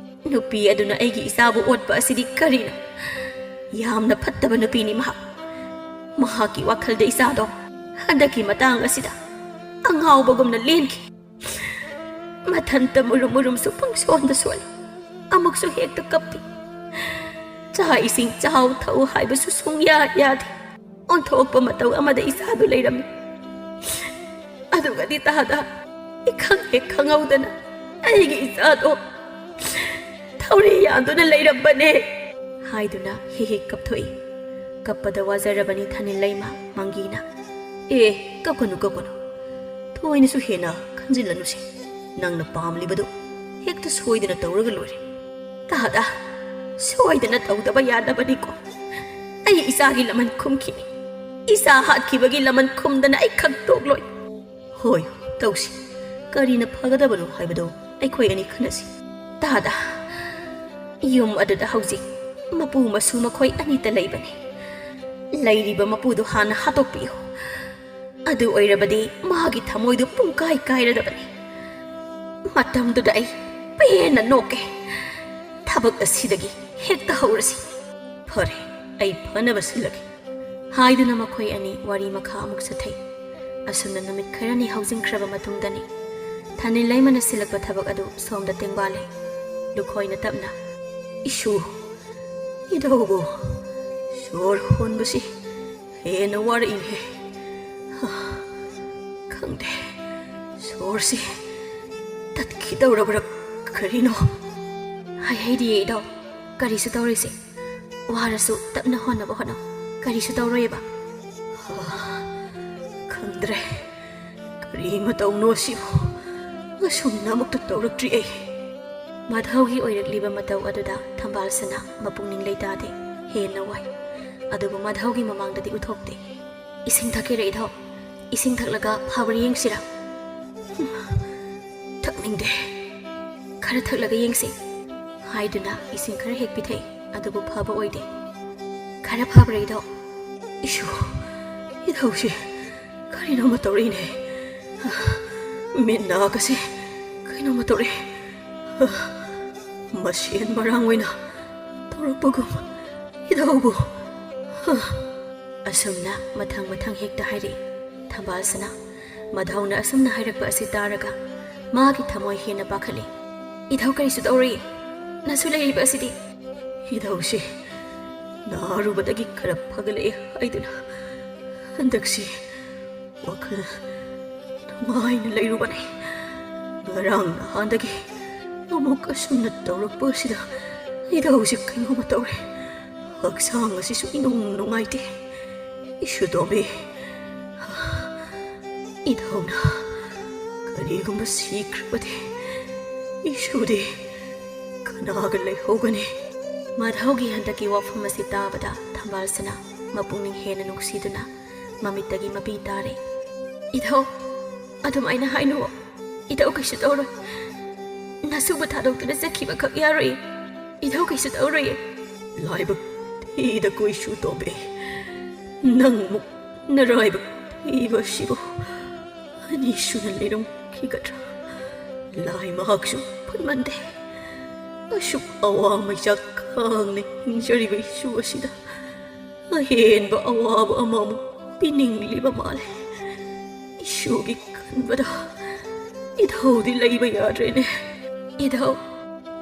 ꯅꯨꯄꯤ ꯑꯗꯨꯅ ꯑꯩꯒꯤ ꯏꯆꯥꯕꯨ ꯑꯣꯠꯄ ꯑꯁꯤꯗꯤ ꯀꯔꯤꯅꯣ? ꯌꯥꯝꯅ ꯐꯠꯇꯕ ꯅꯨꯄꯤꯅꯤ ꯃꯍꯥꯛ꯫ ꯃꯍꯥꯛꯀꯤ ꯋꯥꯈꯜꯗ ꯏꯆꯥꯗꯣ ꯍꯟꯗꯛꯀꯤ ꯃꯇꯥꯡ ꯑꯁꯤꯗ ꯑꯉꯥꯎꯕꯒꯨꯝꯅ ꯂꯦꯟꯈꯤ꯫ ꯃꯊꯟꯇ ꯃꯨꯔꯨꯝ ꯃꯨꯔꯨꯝꯁꯨ ꯄꯪꯁꯣꯟꯗ ꯁꯣꯜꯂꯤ꯫ ꯑꯃꯨꯛꯁꯨ ꯍꯦꯛꯇ ꯀꯞꯄꯤ꯫ ꯆꯥꯛ ꯏꯁꯤꯡ ꯆꯥꯎ ꯊꯛꯎ ꯍꯥꯏꯕꯁꯨ ꯁꯨꯡꯌꯥ ꯌꯥꯗꯦ꯫ ꯑꯣꯟꯊꯣꯛꯄ ꯃꯇꯧ ꯑꯃꯗ ꯏꯆꯥꯗꯨ ꯂꯩꯔꯝꯃꯤ꯫ ꯑꯗꯨꯒꯗꯤ ꯇꯥꯗ, ꯏꯈꯪ ꯍꯦꯛ ꯈꯪꯍꯧꯗꯅ ꯑꯩꯒꯤ ꯏꯆꯥꯗꯣ ꯊꯧꯔꯤ ꯌꯥꯟꯗꯨꯅ ꯂꯩꯔꯝꯕꯅꯦ ꯍꯥꯏꯗꯨꯅ ꯍꯦꯛ ꯍꯦꯛ ꯀꯞꯊꯣꯛꯏ꯫ ꯀꯞꯄꯗ ꯋꯥꯖꯔꯕꯅꯤ ꯊꯥꯅꯤꯜ ꯂꯩꯃ ꯃꯪꯒꯤꯅ꯫ "ꯑꯦ, ꯀꯞꯀꯅꯨ, ꯀꯞꯀꯅꯨ꯫ ꯊꯣꯏꯅꯁꯨ ꯍꯦꯟꯅ ꯈꯟꯖꯤꯜꯂꯅꯨꯁꯦ꯫ ꯅꯪꯅ ꯄꯥꯝꯂꯤꯕꯗꯨ ꯍꯦꯛꯇ ꯁꯣꯏꯗꯅ ꯇꯧꯔꯒ ꯂꯣꯏꯔꯦ꯫ ꯇꯥꯗ, ꯁꯣꯏꯗꯅ ꯇꯧꯗꯕ ꯌꯥꯗꯕꯅꯤꯀꯣ꯫ ꯑꯩ ꯏꯆꯥꯒꯤ ꯂꯃꯟ ꯈꯨꯝꯈꯤꯅꯤ꯫ ꯏꯆꯥ ꯍꯥꯠꯈꯤꯕꯒꯤ ꯂꯃꯟ ꯈꯨꯝꯗꯅ ꯑꯩ ꯈꯛ ꯇꯣꯛꯂꯣꯏ꯫ ꯍꯣꯏ, ꯇꯧꯁꯤ꯫ ꯀꯔꯤꯅ ꯐꯒꯗꯕꯅꯣ ꯍꯥꯏꯕꯗꯨ ꯑꯩꯈꯣꯏ ꯑꯅꯤ ꯈꯟꯅꯁꯤ꯫" "ꯇꯥꯗ, ꯌꯨꯝ ꯑꯗꯨꯗ ꯍꯧꯖꯤꯛ ꯃꯄꯨ ꯃꯁꯨ ꯃꯈꯣꯏ ꯑꯅꯤꯇ ꯂꯩꯕꯅꯤ꯫ ꯂꯩꯔꯤꯕ ꯃꯄꯨꯗꯨ ꯍꯥꯟꯅ ꯍꯥꯠꯇꯣꯛꯄꯤꯌꯨ꯫ ꯑꯗꯨ ꯑꯣꯏꯔꯕꯗꯤ ꯃꯥꯒꯤ ꯊꯃꯣꯏꯗꯨ ꯄꯨꯡꯀꯥꯏ ꯀꯥꯏꯔꯗꯕꯅꯤ꯫ ꯃꯇꯝꯗꯨꯗ ꯑꯩ ꯄꯦꯟꯅ ꯅꯣꯛꯀꯦ꯫ ꯊꯕꯛ ꯑꯁꯤꯗꯒꯤ ꯍꯦꯛꯇ ꯍꯧꯔꯁꯤ꯫" "ꯐꯔꯦ, ꯑꯩ ꯐꯅꯕ ꯁꯤꯜꯂꯒꯦ" ꯍꯥꯏꯗꯨꯅ ꯃꯈꯣꯏ ꯑꯅꯤ ꯋꯥꯔꯤ ꯃꯈꯥ ꯑꯃꯨꯛ ꯆꯠꯊꯩ꯫ ꯑꯁꯨꯝꯅ ꯅꯨꯃꯤꯠ ꯈꯔꯅꯤ ꯍꯧꯖꯤꯟꯈ꯭ꯔꯕ ꯃꯇꯨꯡꯗꯅꯤ ꯊꯥꯅꯤꯜ ꯂꯩꯃꯅ ꯁꯤꯜꯂꯛꯄ ꯊꯕꯛ ꯑꯗꯨ ꯁꯣꯝꯗ ꯇꯦꯡꯕꯥꯜꯂꯦ꯫ ꯂꯨꯈꯣꯏꯅ ꯇꯞꯅ, "ꯏꯁꯨ, ꯏꯙꯧꯕꯨ ꯁꯣꯔ ꯍꯣꯟꯕꯁꯤ ꯍꯦꯟꯅ ꯋꯥꯔꯛꯏꯅꯦ꯫ ꯍꯥ, ꯈꯪꯗꯦ, ꯁꯣꯔꯁꯤ ꯇꯠꯈꯤꯗꯧꯔꯕ꯭ꯔꯥ ꯀꯔꯤꯅꯣ?" "ꯍꯥꯏ ꯍꯩꯗꯤꯌꯦ ꯏꯙꯧ, ꯀꯔꯤꯁꯨ ꯇꯧꯔꯣꯏꯁꯦ꯫ ꯋꯥꯔꯁꯨ ꯇꯞꯅ ꯍꯣꯠꯅꯕ ꯍꯣꯠꯅꯧ, ꯀꯔꯤꯁꯨ ꯇꯧꯔꯣꯏꯕ꯫" "ꯍꯥ, ꯈꯪꯗ꯭ꯔꯦ, ꯀꯔꯤ ꯃꯇꯧꯅꯣ ꯁꯤꯕꯨ? ꯑꯁꯨꯝꯅ ꯑꯃꯨꯛꯇ ꯇꯧꯔꯛꯇ꯭ꯔꯤ ꯑꯩ꯫" ꯃꯥꯙꯧꯒꯤ ꯑꯣꯏꯔꯛꯂꯤꯕ ꯃꯇꯧ ꯑꯗꯨꯗ ꯊꯝꯕꯥꯜꯁꯅꯥ ꯃꯄꯨꯛꯅꯤꯡ ꯂꯩꯇꯥꯗꯦ, ꯍꯦꯟꯅ ꯋꯥꯏ꯫ ꯑꯗꯨꯕꯨ ꯃꯥꯙꯧꯒꯤ ꯃꯃꯥꯡꯗꯗꯤ ꯎꯠꯊꯣꯛꯇꯦ꯫ "ꯏꯁꯤꯡ ꯊꯛꯀꯦꯔ ꯏꯙꯧ? ꯏꯁꯤꯡ ꯊꯛꯂꯒ ꯐꯕ꯭ꯔꯥ ꯌꯦꯡꯁꯤꯔꯥ?" "ꯊꯛꯅꯤꯡꯗꯦ, ꯈꯔ ꯊꯛꯂꯒ ꯌꯦꯡꯁꯤ" ꯍꯥꯏꯗꯨꯅ ꯏꯁꯤꯡ ꯈꯔ ꯍꯦꯛ ꯄꯤꯊꯛꯏ, ꯑꯗꯨꯕꯨ ꯐꯕ ꯑꯣꯏꯗꯦ꯫ "ꯈꯔ ꯐꯕ꯭ꯔꯥ ꯏꯙꯧ?" "ꯏꯁꯨ, ꯏꯙꯧꯁꯤ ꯀꯔꯤꯅꯣꯃ ꯇꯧꯔꯛꯏꯅꯦ꯫ ꯃꯤꯠ ꯅꯥꯒꯁꯤ ꯀꯩꯅꯣꯃ ꯇꯧꯔꯛꯑꯦ꯫ ꯃꯁꯦꯟ ꯃꯔꯥꯡ ꯑꯣꯏꯅ ꯇꯧꯔꯛꯄꯒꯨꯝ ꯏꯙꯧꯕꯨ꯫ ꯑꯁꯨꯝꯅ ꯃꯊꯪ ꯃꯊꯪ ꯍꯦꯛꯇ ꯍꯥꯏꯔꯛꯏ ꯊꯝꯕꯥꯜꯁꯅꯥ꯫ ꯃꯙꯧꯅ ꯑꯁꯨꯝꯅ ꯍꯥꯏꯔꯛꯄ ꯑꯁꯤ ꯇꯥꯔꯒ ꯃꯥꯒꯤ ꯊꯃꯣꯏ ꯍꯦꯟꯅ ꯄꯥꯈꯠꯂꯤ꯫ "ꯏꯙꯧ, ꯀꯔꯤꯁꯨ ꯇꯧꯔꯣꯏꯌꯦ꯫ ꯅꯁꯨ ꯂꯩꯔꯤꯕ ꯑꯁꯤꯗꯤ?" "ꯏꯙꯧꯁꯤ ꯅꯥꯔꯨꯕꯗꯒꯤ ꯈꯔ ꯐꯒꯠꯂꯛꯑꯦ ꯍꯥꯏꯗꯨꯅ ꯍꯟꯗꯛꯁꯤ ꯋꯥꯈꯜ ꯅꯨꯡꯉꯥꯏꯅ ꯂꯩꯔꯨꯕꯅꯤ꯫ ꯉꯔꯥꯡ ꯅꯍꯥꯟꯗꯒꯤ ꯑꯃꯨꯛ ꯑꯁꯨꯝꯅ ꯇꯧꯔꯛꯄ ꯑꯁꯤꯗ ꯏꯙꯧꯁꯤ ꯀꯩꯅꯣꯝꯃ ꯇꯧꯔꯦ꯫ ꯍꯛꯆꯥꯡ ꯑꯁꯤꯁꯨ ꯏꯅꯨꯡ ꯅꯨꯡꯉꯥꯏꯇꯦ꯫ ꯏꯁꯨ ꯇꯣꯝꯕꯤ, ꯏꯙꯧꯅ ꯀꯔꯤꯒꯨꯝꯕ ꯁꯤꯈ꯭ꯔꯕꯗꯤ ꯏꯁꯨꯗꯤ ꯀꯅꯥꯒ ꯂꯩꯍꯧꯒꯅꯤ?" ꯃꯙꯧꯒꯤ ꯍꯟꯗꯛꯀꯤ ꯋꯥꯐꯝ ꯑꯁꯤ ꯇꯥꯕꯗ ꯊꯝꯕꯥꯜꯁꯅꯥ ꯃꯄꯨꯛꯅꯤꯡ ꯍꯦꯟꯅ ꯅꯨꯡꯁꯤꯗꯨꯅ ꯃꯃꯤꯠꯇꯒꯤ ꯃꯄꯤ ꯇꯥꯔꯦ꯫ "ꯏꯙꯧ, ꯑꯗꯨꯃꯥꯏꯅ ꯍꯥꯏꯅꯨꯋꯣ꯫ ꯏꯙꯧ ꯀꯩꯁꯨ ꯇꯧꯔꯣꯏ꯫ ꯅꯁꯨꯕꯨ ꯊꯥꯗꯣꯛꯇꯨꯅ ꯆꯠꯈꯤꯕꯈꯛ ꯌꯥꯔꯣꯏꯌꯦ꯫ ꯏꯙꯧ ꯀꯩꯁꯨ ꯇꯧꯔꯣꯏꯌꯦ꯫" "ꯂꯥꯏꯕꯛ ꯊꯤꯗ ꯀꯣꯏꯁꯨ ꯇꯣꯝꯕꯤ, ꯅꯪꯃꯨꯛ ꯅꯔꯥꯏꯕꯛ ꯊꯤꯕ ꯑꯁꯤꯕꯨ ꯑꯅꯤꯁꯨꯅ ꯂꯩꯔꯝꯈꯤꯒꯗ꯭ꯔꯥ? ꯂꯥꯏ ꯃꯍꯥꯛꯁꯨ ꯐꯠꯃꯟꯗꯦ꯫ ꯑꯁꯨꯛ ꯑꯋꯥ ꯃꯩꯆꯥꯛ ꯈꯥꯡꯅ ꯍꯤꯡꯖꯔꯤꯕ ꯏꯁꯨ ꯑꯁꯤꯗ ꯑꯍꯦꯟꯕ ꯑꯋꯥꯕ ꯑꯃꯃꯨꯛ ꯄꯤꯅꯤꯡꯂꯤꯕ ꯃꯥꯜꯂꯦ꯫ ꯏꯁꯨꯒꯤ ꯈꯟꯕꯗ ꯏꯙꯧꯗꯤ ꯂꯩꯕ ꯌꯥꯗ꯭ꯔꯦꯅꯦ꯫ ꯏꯙꯧ,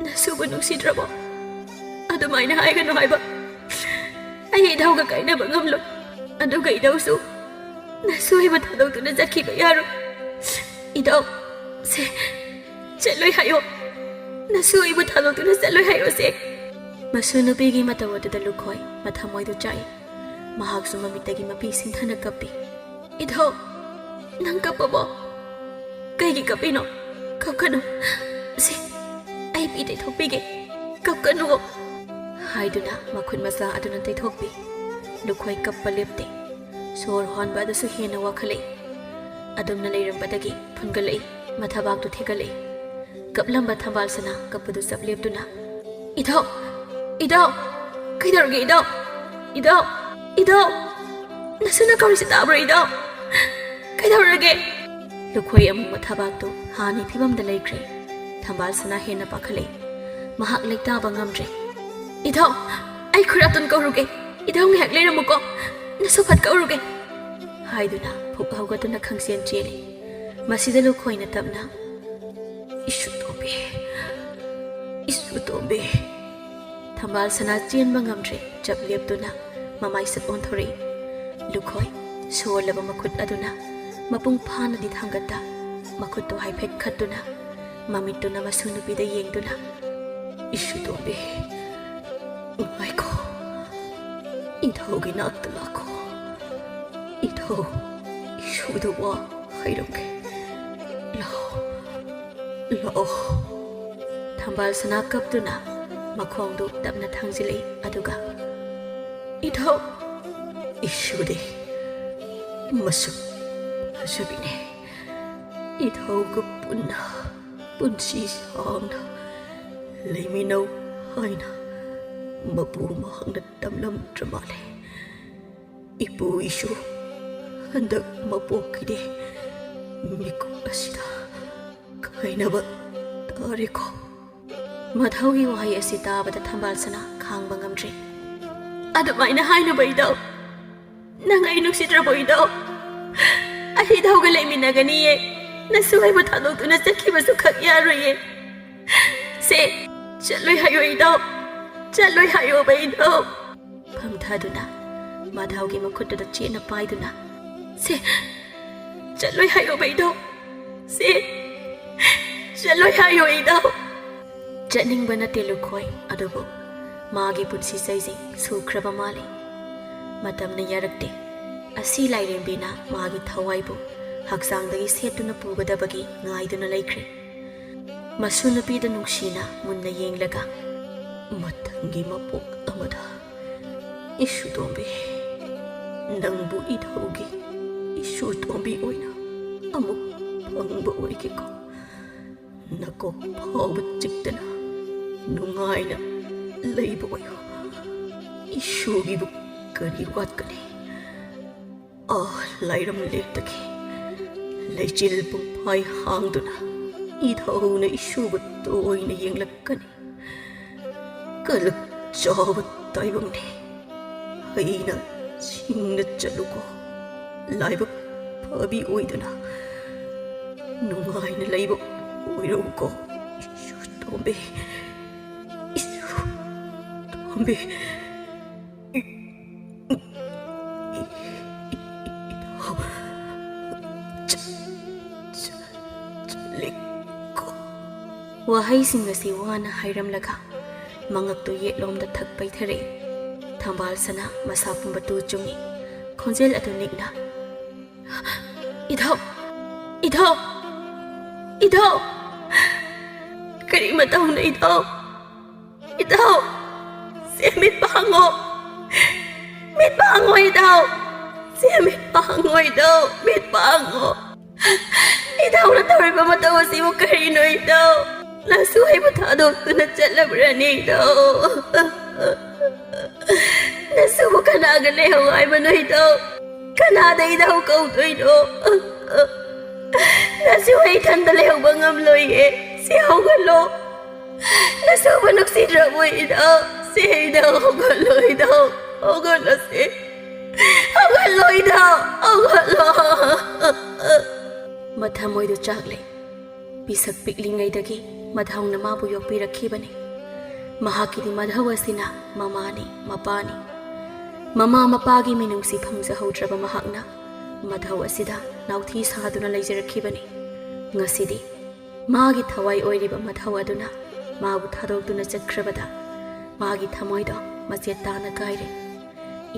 ꯅꯁꯨꯕꯨ ꯅꯨꯡꯁꯤꯗ꯭ꯔꯕꯣ? ꯑꯗꯨꯃꯥꯏꯅ ꯍꯥꯏꯒꯅꯨ ꯍꯥꯏꯕ꯫ ꯑꯩ ꯏꯙꯧꯒ ꯀꯥꯏꯅꯕ ꯉꯝꯂꯣꯏ꯫ ꯑꯗꯨꯒ ꯏꯙꯧꯁꯨ ꯅꯁꯨ ꯑꯩꯕꯨ ꯊꯥꯗꯣꯛꯇꯨꯅ ꯆꯠꯈꯤꯕ ꯌꯥꯔꯣꯏ꯫ ꯏꯙꯧ, ꯁꯦ, ꯆꯠꯂꯣꯏ ꯍꯥꯏꯌꯣ꯫ ꯅꯁꯨ ꯑꯩꯕꯨ ꯊꯥꯗꯣꯛꯇꯨꯅ ꯆꯠꯂꯣꯏ ꯍꯥꯏꯌꯣ ꯁꯦ꯫" ꯃꯁꯨ ꯅꯨꯄꯤꯒꯤ ꯃꯇꯧ ꯑꯗꯨꯗ ꯂꯨꯈꯣꯏ ꯃꯊꯃꯣꯏꯗꯨ ꯆꯥꯛꯏ꯫ ꯃꯍꯥꯛꯁꯨ ꯃꯃꯤꯠꯇꯒꯤ ꯃꯄꯤ ꯁꯤꯡꯊꯅ ꯀꯞꯄꯤ꯫ "ꯏꯙꯧ, ꯅꯪ ꯀꯞꯄꯕꯣ? ꯀꯩꯒꯤ ꯀꯞꯄꯤꯅꯣ? ꯀꯞꯀꯅꯨ꯫ ꯁꯤ, ꯑꯩ ꯄꯤ ꯇꯩꯊꯣꯛꯄꯤꯒꯦ꯫ ꯀꯞꯀꯅꯨ꯫" ꯍꯥꯏꯗꯨꯅ ꯃꯈꯨꯠ ꯃꯆꯥ ꯑꯗꯨꯅ ꯇꯩꯊꯣꯛꯄꯤ꯫ ꯂꯨꯈꯣꯏ ꯀꯞꯄ ꯂꯦꯞꯇꯦ꯫ ꯁꯣꯔ ꯍꯣꯟꯕ ꯑꯗꯨꯁꯨ ꯍꯦꯟꯅ ꯋꯥꯈꯠꯂꯛꯏ꯫ ꯑꯗꯨꯝꯅ ꯂꯩꯔꯝꯕꯗꯒꯤ ꯐꯨꯟꯒꯠꯂꯛꯏ꯫ ꯃꯊꯕꯥꯛꯇꯨ ꯊꯦꯛꯀꯠꯂꯛꯏ꯫ ꯀꯞꯂꯝꯕ ꯊꯝꯕꯥꯜꯁꯅꯥ ꯀꯞꯄꯗꯨ ꯆꯞ ꯂꯦꯞꯇꯨꯅ, "ꯏꯙꯧ! ꯏꯙꯧ! ꯀꯩꯗꯧꯔꯒꯦ ꯏꯙꯧ? ꯏꯙꯧ! ꯏꯙꯧ! ꯅꯁꯨꯅ ꯀꯧꯔꯤꯁꯤ ꯇꯥꯕ꯭ꯔꯣ ꯏꯙꯧ? ꯀꯩꯗꯧꯔꯒꯦ?" ꯂꯨꯈꯣꯏ ꯑꯃꯨꯕ ꯊꯕꯥꯛꯇꯨ ꯍꯥꯟꯅꯒꯤ ꯐꯤꯕꯝꯗ ꯂꯩꯈ꯭ꯔꯦ꯫ ꯊꯝꯕꯥꯜ ꯁꯅꯥ ꯍꯦꯟꯅ ꯄꯥꯈꯠꯂꯛꯏ꯫ ꯃꯍꯥꯛ ꯂꯩꯇꯥꯕ ꯉꯝꯗ꯭ꯔꯦ꯫ "ꯏꯙꯧ, ꯑꯩ ꯈꯨꯔꯥꯇꯣꯟ ꯀꯧꯔꯨꯒꯦ꯫ ꯏꯙꯧ ꯉꯥꯏꯍꯥꯛ ꯂꯩꯔꯝꯃꯨꯀꯣ꯫ ꯅꯁꯨ ꯐꯠ ꯀꯧꯔꯨꯒꯦ," ꯍꯥꯏꯗꯨꯅ ꯐꯨꯛ ꯍꯧꯒꯠꯇꯨꯅ ꯈꯪꯆꯦꯟ ꯆꯦꯜꯂꯤ꯫ ꯃꯁꯤꯗ ꯂꯨꯈꯣꯏꯅ ꯇꯞꯅ, "ꯏꯁꯨ ꯇꯣꯝꯕꯤ, ꯏꯁꯨ ꯇꯣꯝꯕꯤ꯫" ꯊꯝꯕꯥꯜ ꯁꯅꯥ ꯆꯦꯟꯕ ꯉꯝꯗ꯭ꯔꯦ꯫ ꯆꯞ ꯂꯦꯞꯇꯨꯅ ꯃꯃꯥꯏꯁꯛ ꯑꯣꯟꯊꯣꯔꯛꯏ꯫ ꯂꯨꯈꯣꯏ ꯁꯣꯜꯂꯕ ꯃꯈꯨꯠ ꯑꯗꯨꯅ ꯃꯄꯨꯡ ꯐꯥꯅꯗꯤ ꯊꯥꯡꯒꯠꯇ, ꯃꯈꯨꯠꯇꯨ ꯍꯥꯏꯐꯦꯠ ꯈꯠꯇꯨꯅ, ꯃꯃꯤꯠꯇꯨꯅ ꯃꯁꯨ ꯅꯨꯄꯤꯗ ꯌꯦꯡꯗꯨꯅ, "ꯏꯁꯨ ꯇꯣꯝꯕꯤ, ꯉꯥꯏꯈꯣ, ꯏꯙꯧꯒꯤ ꯅꯥꯛꯇ ꯂꯥꯛꯈꯣ꯫ ꯏꯙꯧ, ꯏꯁꯨꯗ ꯋꯥ ꯍꯥꯏꯔꯝꯒꯦ꯫ ꯂꯥꯛꯑꯣ, ꯂꯥꯛꯑꯣ꯫" ꯊꯝꯕꯥꯜ ꯁꯅꯥ ꯀꯞꯇꯨꯅ ꯃꯈꯣꯡꯗꯨ ꯇꯞꯅ ꯊꯥꯡꯖꯤꯜꯂꯛꯏ꯫ ꯑꯗꯨꯒ, "ꯏꯙꯧ, ꯏꯁꯨꯗꯤ ꯃꯁꯛ ꯐꯖꯕꯤꯅꯦ꯫ ꯏꯙꯧꯒ ꯄꯨꯟꯅ ꯄꯨꯟꯁꯤ ꯁꯥꯡꯅ ꯂꯩꯃꯤꯟꯅꯧ ꯍꯥꯏꯅ ꯃꯄꯨ ꯃꯍꯥꯛꯅ ꯇꯝꯂꯝꯗ꯭ꯔ ꯃꯥꯜꯂꯦ꯫ ꯏꯄꯨ ꯏꯁꯨ ꯍꯟꯗꯛ ꯃꯄꯣꯛꯀꯤꯗꯤ ꯃꯤꯀꯨꯞ ꯑꯁꯤꯗ ꯀꯥꯏꯅꯕ ꯇꯥꯔꯦꯀꯣ꯫" ꯃꯙꯧꯒꯤ ꯋꯥꯍꯩ ꯑꯁꯤ ꯇꯥꯕꯗ ꯊꯝꯕꯥꯜ ꯁꯅꯥ ꯈꯥꯡꯕ ꯉꯝꯗ꯭ꯔꯦ꯫ "ꯑꯗꯨꯃꯥꯏꯅ ꯍꯥꯏꯅꯨꯕ ꯏꯙꯧ꯫ ꯅꯪ ꯑꯩ ꯅꯨꯡꯁꯤꯗ꯭ꯔꯕꯣ ꯏꯙꯧ? ꯑꯩ ꯏꯙꯧꯒ ꯂꯩꯃꯤꯟꯅꯒꯅꯤꯌꯦ꯫ ꯅꯁꯨ ꯑꯩꯕꯨ ꯊꯥꯗꯣꯛꯇꯨꯅ ꯆꯠꯈꯤꯕꯁꯨ ꯈꯛ ꯌꯥꯔꯣꯏꯌꯦ꯫ ꯁꯦ, ꯆꯠꯂꯣꯏ ꯍꯥꯏꯌꯣ ꯏꯙꯧ꯫ ꯆꯠꯂꯣꯏ ꯍꯥꯏꯌꯣꯕ ꯏꯙꯧ꯫" ꯐꯝꯊꯗꯨꯅ ꯃꯙꯧꯒꯤ ꯃꯈꯨꯠꯇꯨꯗ ꯆꯦꯠꯅ ꯄꯥꯏꯗꯨꯅ, "ꯁꯦ, ꯆꯠꯂꯣꯏ ꯍꯥꯏꯌꯣꯕ ꯏꯙꯧ꯫ ꯁꯦ, ꯆꯠꯂꯣꯏ ꯍꯥꯏꯌꯣ ꯏꯙꯧ꯫" ꯆꯠꯅꯤꯡꯕ ꯅꯠꯇꯦ ꯂꯨꯈꯣꯏ, ꯑꯗꯨꯕꯨ ꯃꯥꯒꯤ ꯄꯨꯟꯁꯤ ꯆꯩꯁꯤꯡ ꯁꯨꯈ꯭ꯔꯕ ꯃꯥꯜꯂꯤ꯫ ꯃꯇꯝꯅ ꯌꯥꯔꯛꯇꯦ꯫ ꯑꯁꯤ ꯂꯥꯏꯔꯦꯝꯕꯤꯅ ꯃꯥꯒꯤ ꯊꯋꯥꯏꯕꯨ ꯍꯛꯆꯥꯡꯗꯒꯤ ꯁꯦꯠꯇꯨꯅ ꯄꯨꯒꯗꯕꯒꯤ ꯉꯥꯏꯗꯨꯅ ꯂꯩꯈ꯭ꯔꯦ꯫ ꯃꯁꯨ ꯅꯨꯄꯤꯗ ꯅꯨꯡꯁꯤꯅ ꯃꯨꯟꯅ ꯌꯦꯡꯂꯒ, "ꯃꯊꯪꯒꯤ ꯃꯄꯣꯛ ꯑꯃꯗ ꯏꯁꯨ ꯇꯣꯝꯕꯤ, ꯅꯪꯕꯨ ꯏꯙꯧꯒꯤ ꯏꯁꯨ ꯇꯣꯝꯕꯤ ꯑꯣꯏꯅ ꯑꯃꯨꯛ ꯐꯪꯕ ꯑꯣꯏꯒꯦꯀꯣ꯫ ꯅꯀꯣꯛ ꯐꯥꯎꯕ ꯆꯤꯛꯇꯅ ꯅꯨꯡꯉꯥꯏꯅ ꯂꯩꯕ ꯑꯣꯏꯌꯨ꯫ ꯏꯁꯨꯒꯤꯕꯨ ꯀꯔꯤ ꯋꯥꯠꯀꯅꯤ?" ꯑꯥ ꯂꯥꯏꯔꯝ ꯂꯦꯛꯇꯒꯤ ꯂꯩꯆꯤꯜ ꯄꯨꯡꯐꯥꯏ ꯍꯥꯡꯗꯨꯅ ꯏꯙꯧꯅ ꯏꯁꯨꯕꯨ ꯇꯣꯏꯅ ꯌꯦꯡꯂꯛꯀꯅꯤ꯫ ꯀꯂꯛ ꯆꯥꯕ ꯇꯥꯏꯕꯪꯅꯤ꯫ ꯍꯩꯅ ꯁꯤꯡꯅ ꯆꯠꯂꯨꯀꯣ꯫ ꯂꯥꯏꯕꯛ ꯐꯕꯤ ꯑꯣꯏꯗꯨꯅ ꯅꯨꯡꯉꯥꯏꯅ ꯂꯩꯕ ꯑꯣꯏꯔꯛꯎꯀꯣ꯫ ꯏꯁꯨ ꯇꯣꯝꯕꯤ, ꯏꯁꯨ ꯇꯣꯝꯕꯤ꯫ E-, E-, E-, E-, E-, ꯆ-, ꯆ-, ꯆꯠꯂꯤꯀꯣ꯫ ꯋꯥꯍꯩꯁꯤꯡ ꯑꯁꯤ ꯋꯥꯅ ꯍꯥꯏꯔꯝꯂꯒ ꯃꯉꯛꯇꯨ ꯌꯦꯠꯂꯣꯝꯗ ꯊꯛ ꯄꯩꯊꯔꯛꯏ꯫ ꯊꯝꯕꯥꯜ ꯁꯅꯥ ꯃꯁꯥ ꯄꯨꯝꯕ ꯇꯨ ꯆꯨꯡꯏ꯫ ꯈꯣꯟꯖꯦꯜ ꯑꯗꯨ ꯅꯤꯛꯅ, "ꯏꯙꯧ! ꯏꯙꯧ! ꯏꯙꯧ! ꯀꯔꯤ ꯃꯇꯧꯅꯣ ꯏꯙꯧ? ꯏꯙꯧ! ꯁꯦ ꯃꯤꯠ ꯄꯥꯡꯉꯣ! ꯃꯤꯠ ꯄꯥꯡꯉꯣ ꯏꯙꯧ! ꯁꯦ ꯃꯤꯠ ꯄꯥꯡꯉꯣ ꯏꯙꯧ! ꯃꯤꯠ ꯄꯥꯡꯉꯣ!" ꯏꯙꯧꯅ ꯇꯧꯔꯤꯕ ꯃꯇꯧ ꯑꯁꯤꯕꯨ ꯀꯔꯤꯅꯣ ꯏꯙꯧ? ꯅꯁꯨ ꯑꯩꯕꯨ ꯊꯥꯗꯣꯛꯇꯨꯅ ꯆꯠꯂꯕ꯭ꯔꯅꯦ ꯏꯙꯧ? ꯅꯁꯨꯕꯨ ꯀꯅꯥꯒ ꯂꯩꯍꯧ ꯍꯥꯏꯕꯅꯣ ꯏꯙꯧ? ꯀꯅꯥꯗ ꯏꯙꯧ ꯀꯧꯗꯣꯏꯅꯣ? ꯅꯁꯨ ꯑꯩ ꯏꯊꯟꯇ ꯂꯩꯍꯧꯕ ꯉꯝꯂꯣꯏꯌꯦ꯫ ꯁꯤ ꯍꯧꯒꯠꯂꯣ꯫ ꯅꯁꯨꯕꯨ ꯅꯨꯡꯁꯤꯗ꯭ꯔꯕꯣ ꯏꯙꯧ? ꯁꯤ ꯏꯙꯧ ꯍꯧꯒꯠꯂꯣ ꯏꯙꯧ꯫ ꯍꯧꯒꯠꯂꯣ ꯁꯤ꯫ ꯍꯧꯒꯠꯂꯣ ꯏꯙꯧ꯫ ꯍꯧꯒꯠꯂꯣ꯫ ꯃꯊꯃꯣꯏꯗꯨ ꯆꯥꯛꯂꯦ꯫ ꯄꯤꯁꯛ ꯄꯤꯛꯂꯤꯉꯩꯗꯒꯤ ꯃꯙꯧꯅ ꯃꯥꯕꯨ ꯌꯣꯛꯄꯤꯔꯛꯈꯤꯕꯅꯤ꯫ ꯃꯍꯥꯛꯀꯤꯗꯤ ꯃꯙꯧ ꯑꯁꯤꯅ ꯃꯃꯥꯅꯤ, ꯃꯄꯥꯅꯤ꯫ ꯃꯃꯥ ꯃꯄꯥꯒꯤ ꯃꯤꯅꯨꯡꯁꯤ ꯐꯪꯖꯍꯧꯗ꯭ꯔꯕ ꯃꯍꯥꯛꯅ ꯃꯙꯧ ꯑꯁꯤꯗ ꯅꯥꯎꯊꯤ ꯁꯥꯗꯨꯅ ꯂꯩꯖꯔꯛꯈꯤꯕꯅꯤ꯫ ꯉꯁꯤꯗꯤ ꯃꯥꯒꯤ ꯊꯋꯥꯏ ꯑꯣꯏꯔꯤꯕ ꯃꯙꯧ ꯑꯗꯨꯅ ꯃꯥꯕꯨ ꯊꯥꯗꯣꯛꯇꯨꯅ ꯆꯠꯈ꯭ꯔꯕꯗ ꯃꯥꯒꯤ ꯊꯃꯣꯏꯗꯣ ꯃꯆꯦꯠ ꯇꯥꯅ ꯀꯥꯏꯔꯦ꯫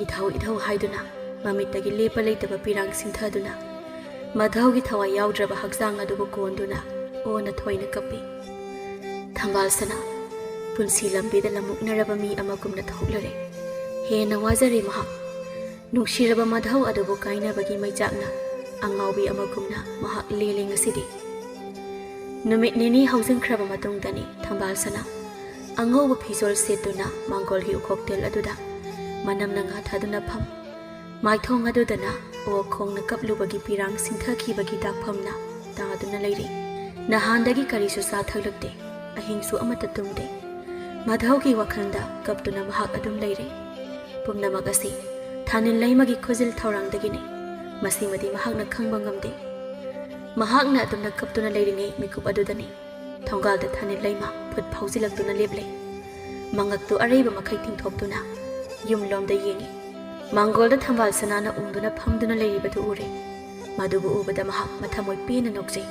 ꯏꯙꯧ ꯏꯙꯧ ꯍꯥꯏꯗꯨꯅ ꯃꯃꯤꯠꯇꯒꯤ ꯂꯦꯞꯄ ꯂꯩꯇꯕ ꯄꯤꯔꯥꯡ ꯁꯤꯟꯊꯗꯨꯅ ꯃꯙꯧꯒꯤ ꯊꯋꯥꯏ ꯌꯥꯎꯗ꯭ꯔꯕ ꯍꯛꯆꯥꯡ ꯑꯗꯨꯕꯨ ꯀꯣꯟꯗꯨꯅ ꯑꯣꯟꯅ ꯊꯣꯏꯅ ꯀꯞꯄꯤ꯫ ꯊꯝꯕꯥꯜ ꯁꯅꯥ ꯄꯨꯟꯁꯤ ꯂꯝꯕꯤꯗ ꯂꯝꯃꯨꯛꯅꯔꯕ ꯃꯤ ꯑꯃꯒꯨꯝꯅ ꯊꯣꯛꯂꯔꯦ꯫ ꯍꯦꯟꯅ ꯋꯥꯖꯔꯦ ꯃꯍꯥꯛ꯫ ꯅꯨꯡꯁꯤꯔꯕ ꯃꯙꯧ ꯑꯗꯨꯕꯨ ꯀꯥꯏꯅꯕꯒꯤ ꯃꯩꯆꯥꯛꯅ ꯑꯉꯥꯎꯕꯤ ꯑꯃꯒꯨꯝꯅ ꯃꯍꯥꯛ ꯂꯦꯜꯂꯦ ꯉꯁꯤꯗꯤ꯫ ꯅꯨꯃꯤꯠ ꯅꯤꯅꯤ ꯍꯧꯖꯤꯟꯈ꯭ꯔꯕ ꯃꯇꯨꯡꯗꯅꯤ ꯊꯝꯕꯥꯜ ꯁꯅꯥ ꯑꯉꯧꯕ ꯐꯤꯖꯣꯜ ꯁꯦꯠꯇꯨꯅ ꯃꯥꯡꯒꯣꯜꯒꯤ ꯎꯈꯣꯛꯇꯦꯜ ꯑꯗꯨꯗ ꯃꯅꯝꯅ ꯉꯥꯊꯗꯨꯅ ꯐꯝ꯫ ꯃꯥꯏꯊꯣꯡ ꯑꯗꯨꯗꯅ ꯑꯣꯛ ꯈꯣꯡꯅ ꯀꯞꯂꯨꯕꯒꯤ ꯄꯤꯔꯥꯡ ꯁꯤꯟꯊꯈꯤꯕꯒꯤ ꯗꯥꯛꯐꯝꯅ ꯇꯥꯗꯨꯅ ꯂꯩꯔꯤ꯫ ꯅꯍꯥꯟꯗꯒꯤ ꯀꯔꯤꯁꯨ ꯆꯥ ꯊꯛꯂꯛꯇꯦ, ꯑꯍꯤꯡꯁꯨ ꯑꯃꯠꯇ ꯇꯨꯝꯗꯦ꯫ ꯃꯙꯧꯒꯤ ꯋꯥꯈꯜꯗ ꯀꯞꯇꯨꯅ ꯃꯍꯥꯛ ꯑꯗꯨꯝ ꯂꯩꯔꯦ꯫ ꯄꯨꯝꯅꯃꯛ ꯑꯁꯤ ꯊꯥꯅꯤꯜ ꯂꯩꯃꯒꯤ ꯈꯨꯖꯤꯜ ꯊꯧꯔꯥꯡꯗꯒꯤꯅꯤ꯫ ꯃꯁꯤꯃꯗꯤ ꯃꯍꯥꯛꯅ ꯈꯪꯕ ꯉꯝꯗꯦ꯫ ꯃꯍꯥꯛꯅ ꯑꯗꯨꯝꯅ ꯀꯞꯇꯨꯅ ꯂꯩꯔꯤꯉꯩ ꯃꯤꯀꯨꯞ ꯑꯗꯨꯗꯅꯤ ꯊꯣꯡꯒꯥꯜꯗ ꯊꯥꯅꯤꯜ ꯂꯩꯃ ꯐꯨꯠ ꯐꯥꯎꯖꯤꯜꯂꯛꯇꯨꯅ ꯂꯦꯞꯂꯦ꯫ ꯃꯉꯛꯇꯨ ꯑꯔꯩꯕ ꯃꯈꯩ ꯇꯤꯡꯊꯣꯛꯇꯨꯅ ꯌꯨꯝꯂꯣꯝꯗ ꯌꯦꯡꯏ꯫ ꯃꯥꯡꯒꯣꯜꯗ ꯊꯝꯕꯥꯜ ꯁꯅꯥꯅ ꯎꯪꯗꯨꯅ ꯐꯝꯗꯨꯅ ꯂꯩꯔꯤꯕꯗꯨ ꯎꯔꯦ꯫ ꯃꯗꯨꯕꯨ ꯎꯕꯗ ꯃꯍꯥꯛ ꯃꯊꯃꯣꯏ ꯄꯦꯟꯅ ꯅꯣꯛꯆꯩ꯫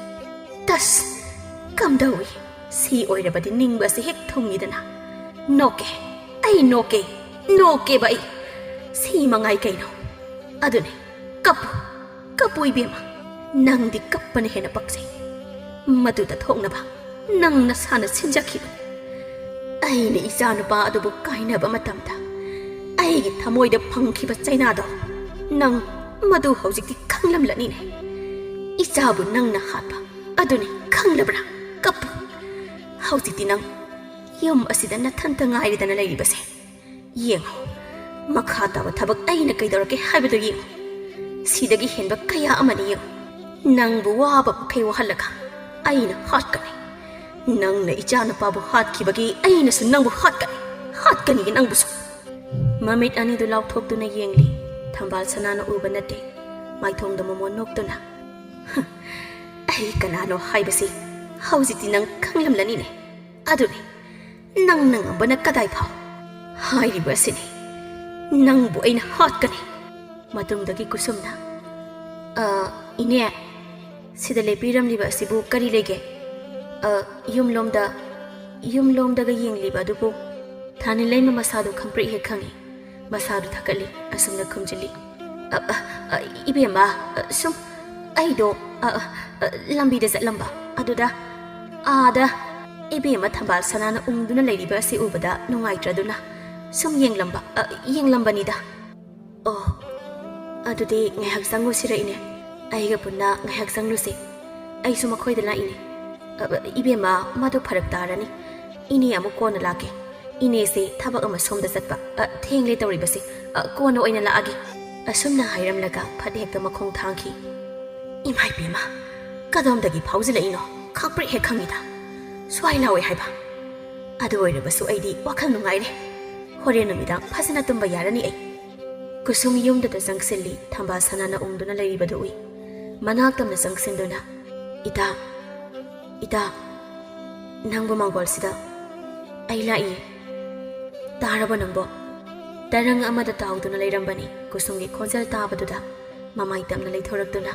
"ꯇꯁ! ꯀꯝꯗꯧꯏ? ꯁꯤ ꯑꯣꯏꯔꯕꯗꯤ ꯅꯤꯡꯕ ꯑꯁꯤ ꯍꯦꯛ ꯊꯨꯡꯉꯤꯗꯅ꯫ ꯅꯣꯛꯀꯦ, ꯑꯩ ꯅꯣꯛꯀꯦ, ꯅꯣꯛꯀꯦꯕ ꯑꯩ꯫ ꯁꯤ ꯃꯉꯥꯏ ꯀꯩꯅꯣ? ꯑꯗꯨꯅꯦ, ꯀꯞꯄꯨ, ꯀꯞꯄꯨ ꯏꯕꯦꯝꯃ꯫ ꯅꯪꯗꯤ ꯀꯞꯄꯅ ꯍꯦꯟꯅ ꯄꯛꯆꯩ꯫ ꯃꯗꯨꯗ ꯊꯣꯛꯅꯕ ꯅꯪ ꯅꯁꯥꯅ ꯁꯤꯟꯖꯈꯤꯕꯅꯤ꯫ ꯑꯩꯅ ꯏꯆꯥꯅꯨꯄꯥ ꯑꯗꯨꯕꯨ ꯀꯥꯏꯅꯕ ꯃꯇꯝꯗ ꯑꯩꯒꯤ ꯊꯃꯣꯏꯗ ꯐꯪꯈꯤꯕ ꯆꯩꯅꯥꯗꯣ ꯅꯪ ꯃꯗꯨ ꯍꯧꯖꯤꯛꯇꯤ ꯈꯪꯂꯝꯂꯅꯤꯅꯦ꯫ ꯏꯆꯥꯕꯨ ꯅꯪꯅ ꯍꯥꯠꯄ ꯑꯗꯨꯅꯤ ꯈꯪꯂꯕ꯭ꯔꯥ? ꯀꯞꯄꯨ꯫ ꯍꯧꯖꯤꯛꯇꯤ ꯅꯪ ꯌꯨꯝ ꯑꯁꯤꯗ ꯅꯊꯟꯇ ꯉꯥꯏꯔꯦꯗꯅ ꯂꯩꯔꯤꯕꯁꯦ꯫ ꯌꯦꯡꯉꯨ, ꯃꯈꯥ ꯇꯥꯕ ꯊꯕꯛ ꯑꯩꯅ ꯀꯩꯗꯧꯔꯛꯀꯦ ꯍꯥꯏꯕꯗꯨ ꯌꯦꯡꯉꯨ꯫ ꯁꯤꯗꯒꯤ ꯍꯦꯟꯕ ꯀꯌꯥ ꯑꯃꯅꯤ ꯌꯦꯡꯉꯨ꯫ ꯅꯪꯕꯨ ꯋꯥꯕ ꯃꯈꯩ ꯋꯥꯍꯜꯂꯒ ꯑꯩꯅ ꯍꯥꯠꯀꯅꯤ꯫ ꯅꯪꯅ ꯏꯆꯥꯅꯨꯄꯥꯕꯨ ꯍꯥꯠꯈꯤꯕꯒꯤ ꯑꯩꯅꯁꯨ ꯅꯪꯕꯨ ꯍꯥꯠꯀꯅꯤ, ꯍꯥꯠꯀꯅꯤ ꯅꯪꯕꯨꯁꯨ꯫" ꯃꯃꯤꯠ ꯑꯅꯤꯗꯨ ꯂꯥꯎꯊꯣꯛꯇꯨꯅ ꯌꯦꯡꯂꯤ꯫ ꯊꯝꯕꯥꯜ ꯁꯅꯥꯅ ꯎꯕ ꯅꯠꯇꯦ꯫ ꯃꯥꯏꯊꯣꯡꯗ ꯃꯣꯃꯣꯟ ꯅꯣꯛꯇꯨꯅ, "ꯍ, ꯑꯩ ꯀꯅꯥꯅꯣ ꯍꯥꯏꯕꯁꯤ ꯍꯧꯖꯤꯛꯇꯤ ꯅꯪ ꯈꯪꯂꯝꯂꯅꯤꯅꯦ꯫ ꯑꯗꯨꯅꯤ, ꯅꯪꯅ ꯉꯝꯕꯅ ꯀꯗꯥꯏ ꯐꯥꯎ? ꯍꯥꯏꯔꯤꯕ ꯑꯁꯤꯅꯤ, ꯅꯪꯕꯨ ꯑꯩꯅ ꯍꯥꯠꯀꯅꯤ꯫" ꯃꯇꯨꯡꯗꯒꯤ ꯀꯨꯁꯨꯝꯅ, "ꯑ, ꯏꯅꯦ, ꯁꯤꯗ ꯂꯦꯞꯄꯤꯔꯝꯂꯤꯕ ꯑꯁꯤꯕꯨ ꯀꯔꯤ ꯂꯩꯒꯦ? ꯑ, ꯌꯨꯝꯂꯣꯝꯗ, ꯌꯨꯝꯂꯣꯝꯗꯒ ꯌꯦꯡꯂꯤꯕ ꯑꯗꯨꯕꯨ?" ꯊꯥꯅꯤꯜꯂꯩꯃ ꯃꯁꯥꯗꯨ ꯈꯪꯄ꯭ꯔꯦꯛ ꯍꯦꯛ ꯈꯪꯏ꯫ ꯃꯁꯥꯗꯨ ꯊꯛꯀꯠꯂꯤ, ꯑꯁꯨꯝꯅ ꯈꯨꯝꯖꯤꯜꯂꯤ꯫ "ꯑ, ꯑ, ꯑ, ꯏꯕꯦꯝꯃ, ꯑ, ꯁꯨꯝ ꯑꯩꯗꯣ, ꯑ, ꯑ, ꯑ, ꯂꯝꯕꯤꯗ ꯆꯠꯂꯝꯕ, ꯑꯗꯨꯗ ꯑꯥꯗ ꯏꯕꯦꯝꯃ ꯊꯝꯕꯥꯜ ꯁꯅꯥꯅ ꯎꯪꯗꯨꯅ ꯂꯩꯔꯤꯕ ꯑꯁꯤ ꯎꯕꯗ ꯅꯨꯡꯉꯥꯏꯇ꯭ꯔꯗꯨꯅ ꯁꯨꯝ ꯌꯦꯡꯂꯝꯕ, ꯑ, ꯌꯦꯡꯂꯝꯕꯅꯤꯗ꯫" "ꯑꯣ, ꯑꯗꯨꯗꯤ ꯉꯥꯏꯍꯥꯛ ꯆꯪꯉꯨꯁꯤꯔ ꯏꯅꯦ? ꯑꯩꯒ ꯄꯨꯟꯅ ꯉꯥꯏꯍꯥꯛ ꯆꯪꯂꯨꯁꯦ꯫ ꯑꯩꯁꯨ ꯃꯈꯣꯏꯗ ꯂꯥꯛꯏꯅꯦ꯫" "ꯑ, ꯏꯕꯦꯝꯃ, ꯃꯗꯨ ꯐꯔꯛ ꯇꯥꯔꯅꯤ꯫ ꯏꯅꯦ ꯑꯃꯨꯛ ꯀꯣꯟꯅ ꯂꯥꯛꯀꯦ꯫ ꯏꯅꯦꯁꯦ ꯊꯕꯛ ꯑꯃ ꯁꯣꯝꯗ ꯆꯠꯄ, ꯑ, ꯊꯦꯡꯂꯦ ꯇꯧꯔꯤꯕꯁꯦ꯫ ꯑ, ꯀꯣꯟꯅ ꯑꯣꯏꯅ ꯂꯥꯛꯑꯒꯦ꯫" ꯑꯁꯨꯝꯅ ꯍꯥꯏꯔꯝꯂꯒ ꯐꯠ ꯍꯦꯛꯇ ꯃꯈꯣꯡ ꯊꯥꯡꯈꯤ꯫ "ꯏꯃꯥ ꯏꯕꯦꯝꯃ, ꯀꯗꯣꯝꯗꯒꯤ ꯐꯥꯎꯖꯤꯜꯂꯛꯏꯅꯣ? ꯈꯪꯄ꯭ꯔꯦꯛ ꯍꯦꯛ ꯈꯪꯉꯤꯗ꯫ ꯁ꯭ꯋꯥꯏ ꯂꯥꯎꯋꯦ ꯍꯥꯏꯕ꯫ ꯑꯗꯨ ꯑꯣꯏꯔꯕꯁꯨ ꯑꯩꯗꯤ ꯋꯥꯈꯜ ꯅꯨꯡꯉꯥꯏꯔꯦ꯫ ꯍꯣꯔꯦꯟ ꯅꯨꯃꯤꯗꯥꯡ ꯐꯖꯅ ꯇꯨꯝꯕ ꯌꯥꯔꯅꯤ ꯑꯩ꯫ ꯀꯨꯁꯨꯝ ꯌꯨꯝꯗꯨꯗ ꯆꯪꯁꯤꯜꯂꯤ꯫ ꯊꯝꯕꯥꯜ ꯁꯅꯥꯅ ꯎꯪꯗꯨꯅ ꯂꯩꯔꯤꯕꯗꯨ ꯎꯏ꯫ ꯃꯅꯥꯛ ꯇꯝꯅ ꯆꯪꯁꯤꯟꯗꯨꯅ, "ꯏꯇꯥ, ꯏꯇꯥ, ꯅꯪꯕꯨ ꯃꯥꯡꯒꯣꯜꯁꯤꯗ?" "ꯑꯩ ꯂꯥꯛꯏ꯫ ꯇꯥꯔꯕꯣ ꯅꯪꯕꯣ?" ꯇꯔꯪ ꯑꯃꯗ ꯇꯥꯎꯗꯨꯅ ꯂꯩꯔꯝꯕꯅꯤ꯫ ꯀꯨꯁꯨꯝꯒꯤ ꯈꯣꯟꯖꯦꯜ ꯇꯥꯕꯗꯨꯗ ꯃꯃꯥꯏ ꯇꯝꯅ ꯂꯩꯊꯣꯔꯛꯇꯨꯅ,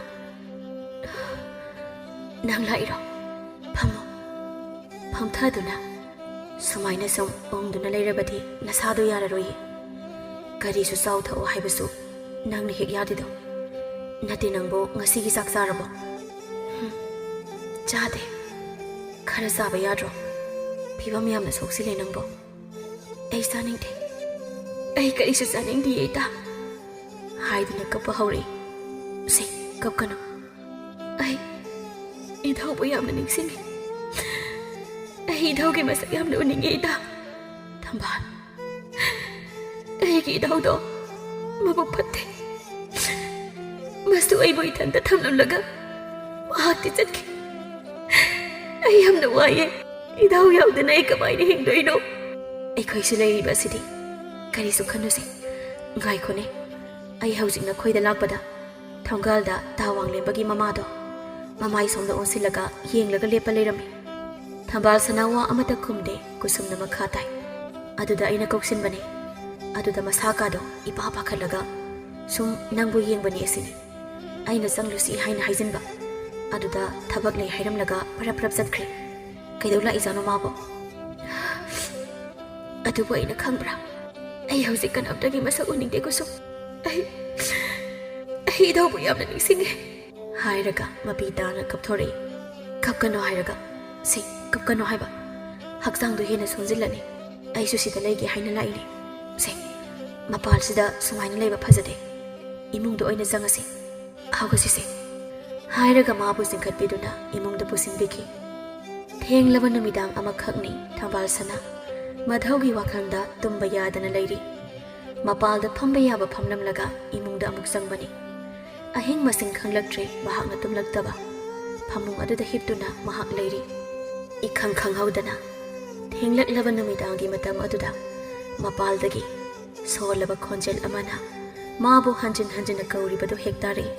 "ꯅꯪ ꯂꯥꯛꯏꯔꯣ? ꯐꯝꯃꯣ꯫ ꯐꯝꯊꯗꯨꯅ ꯁꯨꯃꯥꯏꯅ ꯁꯨꯝ ꯎꯪꯗꯨꯅ ꯂꯩꯔꯕꯗꯤ ꯅꯁꯥꯗꯣ ꯌꯥꯔꯔꯣꯏꯌꯦ꯫ ꯀꯔꯤꯁꯨ ꯆꯥꯎ ꯊꯛꯑꯣ ꯍꯥꯏꯕꯁꯨ ꯅꯪꯅ ꯍꯦꯛ ꯌꯥꯗꯦꯗꯣ꯫ ꯅꯠꯇꯦ, ꯅꯪꯕꯨ ꯉꯁꯤꯒꯤ ꯆꯥꯛ ꯆꯥꯔꯕꯣ?" "ꯍꯨꯝ, ꯆꯥꯗꯦ꯫ ꯈꯔ ꯆꯥꯕ ꯌꯥꯗ꯭ꯔꯣ? ꯐꯤꯕꯝ ꯌꯥꯝꯅ ꯁꯣꯛꯆꯤꯜꯂꯦ ꯅꯪꯕꯣ꯫" "ꯑꯩ ꯆꯥꯅꯤꯡꯗꯦ꯫ ꯑꯩ ꯀꯔꯤꯁꯨ ꯆꯥꯅꯤꯡꯗꯤꯌꯦ, ꯏꯇꯥ꯫" ꯍꯥꯏꯗꯨꯅ ꯀꯞꯄ ꯍꯧꯔꯛꯏ꯫ "ꯁꯦ, ꯀꯞꯀꯅꯨ꯫ ꯑꯩ ꯏꯙꯧꯕꯨ ꯌꯥꯝꯅ ꯅꯤꯡꯁꯤꯡꯉꯤ꯫ ꯑꯩ ꯏꯙꯧꯒꯤ ꯃꯁꯛ ꯌꯥꯝꯅ ꯎꯅꯤꯡꯉꯤ, ꯏꯇꯥ꯫" "ꯊꯝꯕꯥꯜ, ꯑꯩꯒꯤ ꯏꯙꯧꯗꯣ ꯃꯕꯨꯛ ꯐꯠꯇꯦ꯫ ꯃꯁꯨ ꯑꯩꯕꯨ ꯏꯊꯟꯇ ꯊꯝꯂꯝꯂꯒ ꯃꯍꯥꯛꯇꯤ ꯆꯠꯈꯤ꯫ ꯑꯩ ꯌꯥꯝꯅ ꯋꯥꯏꯌꯦ꯫ ꯏꯙꯧ ꯌꯥꯎꯗꯅ ꯑꯩ ꯀꯃꯥꯏꯅ ꯍꯤꯡꯗꯣꯏꯅꯣ? ꯑꯩꯈꯣꯏꯁꯨ ꯂꯩꯔꯤꯕ ꯑꯁꯤꯗꯤ꯫ ꯀꯔꯤꯁꯨ ꯈꯟꯅꯨꯁꯦ꯫ ꯉꯥꯏꯈꯣꯅꯦ, ꯑꯩ ꯍꯧꯖꯤꯛ ꯅꯈꯣꯏꯗ ꯂꯥꯛꯄꯗ ꯊꯣꯡꯒꯥꯜꯗ ꯇꯥ ꯋꯥꯡꯂꯦꯝꯕꯒꯤ ꯃꯃꯥꯗꯣ ꯃꯃꯥꯏ ꯁꯣꯝꯗ ꯑꯣꯟꯁꯤꯜꯂꯒ ꯌꯦꯡꯂꯒ ꯂꯦꯞꯄ ꯂꯩꯔꯝꯃꯤ꯫" ꯊꯝꯕꯥꯜ ꯁꯅꯥ ꯋꯥ ꯑꯃꯠꯇ ꯈꯨꯝꯗꯦ꯫ ꯀꯨꯁꯨꯝꯅ ꯃꯈꯥ ꯇꯥꯏ꯫ "ꯑꯗꯨꯗ ꯑꯩꯅ ꯀꯧꯁꯤꯟꯕꯅꯦ꯫ ꯑꯗꯨꯗ ꯃꯁꯥ ꯀꯥꯗꯣ ꯏꯄꯥ ꯄꯥꯈꯠꯂꯒ, 'ꯁꯨꯝ ꯅꯪꯕꯨ ꯌꯦꯡꯕꯅꯤ' ꯑꯁꯤꯅꯤ꯫ ꯑꯩꯅ ꯆꯪꯂꯨꯁꯤ ꯍꯥꯏꯅ ꯍꯥꯏꯖꯤꯟꯕ꯫ ꯑꯗꯨꯗ ꯊꯕꯛ ꯂꯩ ꯍꯥꯏꯔꯝꯂꯒ ꯄꯔꯞ ꯄꯔꯞ ꯆꯠꯈ꯭ꯔꯦ꯫ ꯀꯩꯗꯧ ꯂꯥꯛꯏꯖꯥꯠꯅꯣ ꯃꯥꯕꯣ?" "ꯑꯗꯨꯕꯨ ꯑꯩꯅ ꯈꯪꯕ꯭ꯔꯥ? ꯑꯩ ꯍꯧꯖꯤꯛ ꯀꯅꯥꯝꯇꯒꯤ ꯃꯁꯛ ꯎꯅꯤꯡꯗꯦ, ꯀꯨꯁꯨꯝ꯫ ꯑꯩ, ꯑꯩ ꯏꯙꯧꯕꯨ ꯌꯥꯝꯅ ꯅꯤꯡꯁꯤꯡꯉꯤ꯫" ꯍꯥꯏꯔꯒ ꯃꯄꯤ ꯇꯥꯅ ꯀꯞꯊꯣꯔꯛꯏ꯫ "ꯀꯞꯀꯅꯣ ꯍꯥꯏꯔꯒ꯫" "ꯁꯤ, ꯀꯞꯀꯅꯣ ꯍꯥꯏꯕ꯫ ꯍꯛꯆꯥꯡꯗꯣ ꯍꯦꯟꯅ ꯁꯣꯟꯖꯤꯜꯂꯅꯤ꯫ ꯑꯩꯁꯨ ꯁꯤꯗ ꯂꯩꯒꯦ ꯍꯥꯏꯅ ꯂꯥꯛꯏꯅꯦ꯫ ꯁꯦ, ꯃꯄꯥꯜꯁꯤꯗ ꯁꯨꯃꯥꯏꯅ ꯂꯩꯕ ꯐꯖꯗꯦ꯫ ꯏꯃꯨꯡꯗ ꯑꯣꯏꯅ ꯆꯪꯉꯁꯤ꯫ ꯍꯧꯒꯠꯁꯤꯁꯦ꯫" ꯍꯥꯏꯔꯒ ꯃꯥꯕꯨ ꯆꯤꯡꯈꯠꯄꯤꯗꯨꯅ ꯏꯃꯨꯡꯗ ꯄꯨꯁꯤꯟꯕꯤꯈꯤ꯫ ꯊꯦꯡꯂꯕ ꯅꯨꯃꯤꯗꯥꯡ ꯑꯃꯈꯛꯅꯤ꯫ ꯊꯝꯕꯥꯜ ꯁꯅꯥ ꯃꯙꯧꯒꯤ ꯋꯥꯈꯜꯗ ꯇꯨꯝꯕ ꯌꯥꯗꯅ ꯂꯩꯔꯤ꯫ ꯃꯄꯥꯜꯗ ꯐꯝꯕ ꯌꯥꯕ ꯐꯝꯂꯝꯂꯒ ꯏꯃꯨꯡꯗ ꯑꯃꯨꯛ ꯆꯪꯕꯅꯤ꯫ ꯑꯍꯤꯡ ꯃꯁꯤꯡ ꯈꯪꯂꯛꯇ꯭ꯔꯦ ꯃꯍꯥꯛꯅ ꯇꯨꯝꯂꯛꯇꯕ꯫ ꯐꯃꯨꯡ ꯑꯗꯨꯗ ꯍꯤꯞꯇꯨꯅ ꯃꯍꯥꯛ ꯂꯩꯔꯤ꯫ ꯏꯈꯪ ꯈꯪꯍꯧꯗꯅ ꯊꯦꯡꯂꯛꯂꯕ ꯅꯨꯃꯤꯗꯥꯡꯒꯤ ꯃꯇꯝ ꯑꯗꯨꯗ ꯃꯄꯥꯜꯗꯒꯤ ꯁꯣꯜꯂꯕ ꯈꯣꯟꯖꯦꯜ ꯑꯃꯅ ꯃꯥꯕꯨ ꯍꯟꯖꯤꯟ ꯍꯟꯖꯤꯟꯅ ꯀꯧꯔꯤꯕꯗꯨ ꯍꯦꯛ ꯇꯥꯔꯛꯏ꯫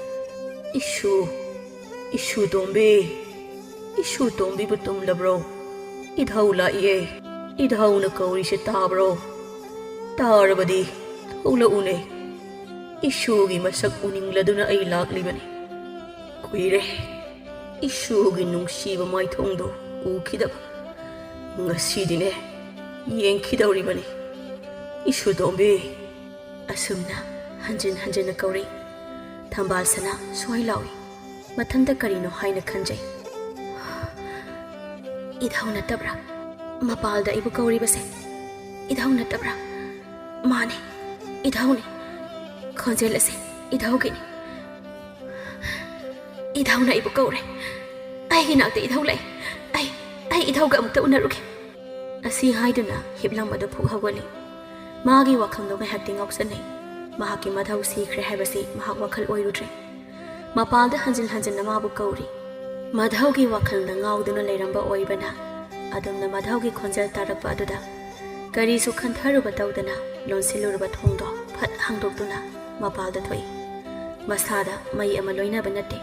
"ꯏꯁꯨ, ꯏꯁꯨ ꯇꯣꯝꯕꯤ, ꯏꯁꯨ ꯇꯣꯝꯕꯤꯕꯨ ꯇꯨꯝꯂꯕ꯭ꯔꯣ? ꯏꯙꯧ ꯂꯥꯛꯏꯌꯦ, ꯏꯙꯧꯅ ꯀꯧꯔꯤꯁꯦ ꯇꯥꯕ꯭ꯔꯣ? ꯇꯥꯔꯕꯗꯤ ꯊꯣꯛꯂꯛꯎꯅꯦ, ꯏꯁꯨꯒꯤ ꯃꯁꯛ ꯎꯅꯤꯡꯂꯗꯨꯅ ꯑꯩ ꯂꯥꯛꯂꯤꯕꯅꯤ꯫ ꯀꯨꯏꯔꯦ ꯏꯁꯨꯒꯤ ꯅꯨꯡꯁꯤꯕ ꯃꯥꯏꯊꯣꯡꯗꯣ ꯎꯈꯤꯗꯕ꯫ ꯉꯁꯤꯗꯤꯅꯦ ꯌꯦꯡꯈꯤꯗꯧꯔꯤꯕꯅꯤ, ꯏꯁꯨ ꯇꯣꯝꯕꯤ꯫" ꯑꯁꯨꯝꯅ ꯍꯟꯖꯤꯟ ꯍꯟꯖꯤꯟꯅ ꯀꯧꯔꯛꯏ꯫ ꯊꯝꯕꯥꯜ ꯁꯅꯥ ꯁ꯭ꯋꯥꯏ ꯂꯥꯎꯏ꯫ ꯃꯊꯟꯇ ꯀꯔꯤꯅꯣ ꯍꯥꯏꯅ ꯈꯟꯖꯩ꯫ "ꯏꯙꯧ ꯅꯠꯇꯕ꯭ꯔꯥ ꯃꯄꯥꯜꯗ ꯑꯩꯕꯨ ꯀꯧꯔꯤꯕꯁꯦ? ꯏꯙꯧ ꯅꯠꯇꯕ꯭ꯔꯥ? ꯃꯥꯅꯦ, ꯏꯙꯧꯅꯦ꯫ ꯈꯣꯟꯖꯦꯜ ꯑꯁꯦ ꯏꯙꯧꯒꯤꯅꯤ꯫ ꯏꯙꯧꯅ ꯑꯩꯕꯨ ꯀꯧꯔꯦ꯫ ꯑꯩꯒꯤ ꯅꯥꯛꯇ ꯏꯙꯧ ꯂꯩ꯫ ꯑꯩ, ꯑꯩ ꯏꯙꯧꯒ ꯑꯃꯨꯛꯇ ꯎꯅꯔꯨꯒꯦ꯫" ꯑꯁꯤ ꯍꯥꯏꯗꯨꯅ ꯍꯤꯞꯂꯝꯕꯗꯨ ꯐꯨꯛ ꯍꯧꯒꯠꯂꯤ꯫ ꯃꯥꯒꯤ ꯋꯥꯈꯜꯗꯣ ꯉꯥꯏꯍꯥꯛꯇꯤ ꯉꯥꯎꯁꯟꯅꯩ꯫ ꯃꯍꯥꯛꯀꯤ ꯃꯙꯧ ꯁꯤꯈ꯭ꯔꯦ ꯍꯥꯏꯕꯁꯤ ꯃꯍꯥꯛ ꯋꯥꯈꯜ ꯑꯣꯏꯔꯨꯗ꯭ꯔꯦ꯫ ꯃꯄꯥꯜꯗ ꯍꯟꯖꯤꯟ ꯍꯟꯖꯤꯟꯅ ꯃꯥꯕꯨ ꯀꯧꯔꯤ꯫ ꯃꯙꯧꯒꯤ ꯋꯥꯈꯜꯗ ꯉꯥꯎꯗꯨꯅ ꯂꯩꯔꯝꯕ ꯑꯣꯏꯕꯅ ꯑꯗꯨꯝꯅ ꯃꯙꯧꯒꯤ ꯈꯣꯟꯖꯦꯜ ꯇꯥꯔꯛꯄ ꯑꯗꯨꯗ ꯀꯔꯤꯁꯨ ꯈꯟꯊꯔꯨꯕ ꯇꯧꯗꯅ ꯂꯣꯟꯁꯤꯜꯂꯨꯔꯕ ꯊꯣꯡꯗꯣ ꯐꯠ ꯍꯥꯡꯗꯣꯛꯇꯨꯅ ꯃꯄꯥꯜꯗ ꯊꯣꯛꯏ꯫ ꯃꯁꯥꯗ ꯃꯩ ꯑꯃ ꯂꯣꯏꯅꯕ ꯅꯠꯇꯦ꯫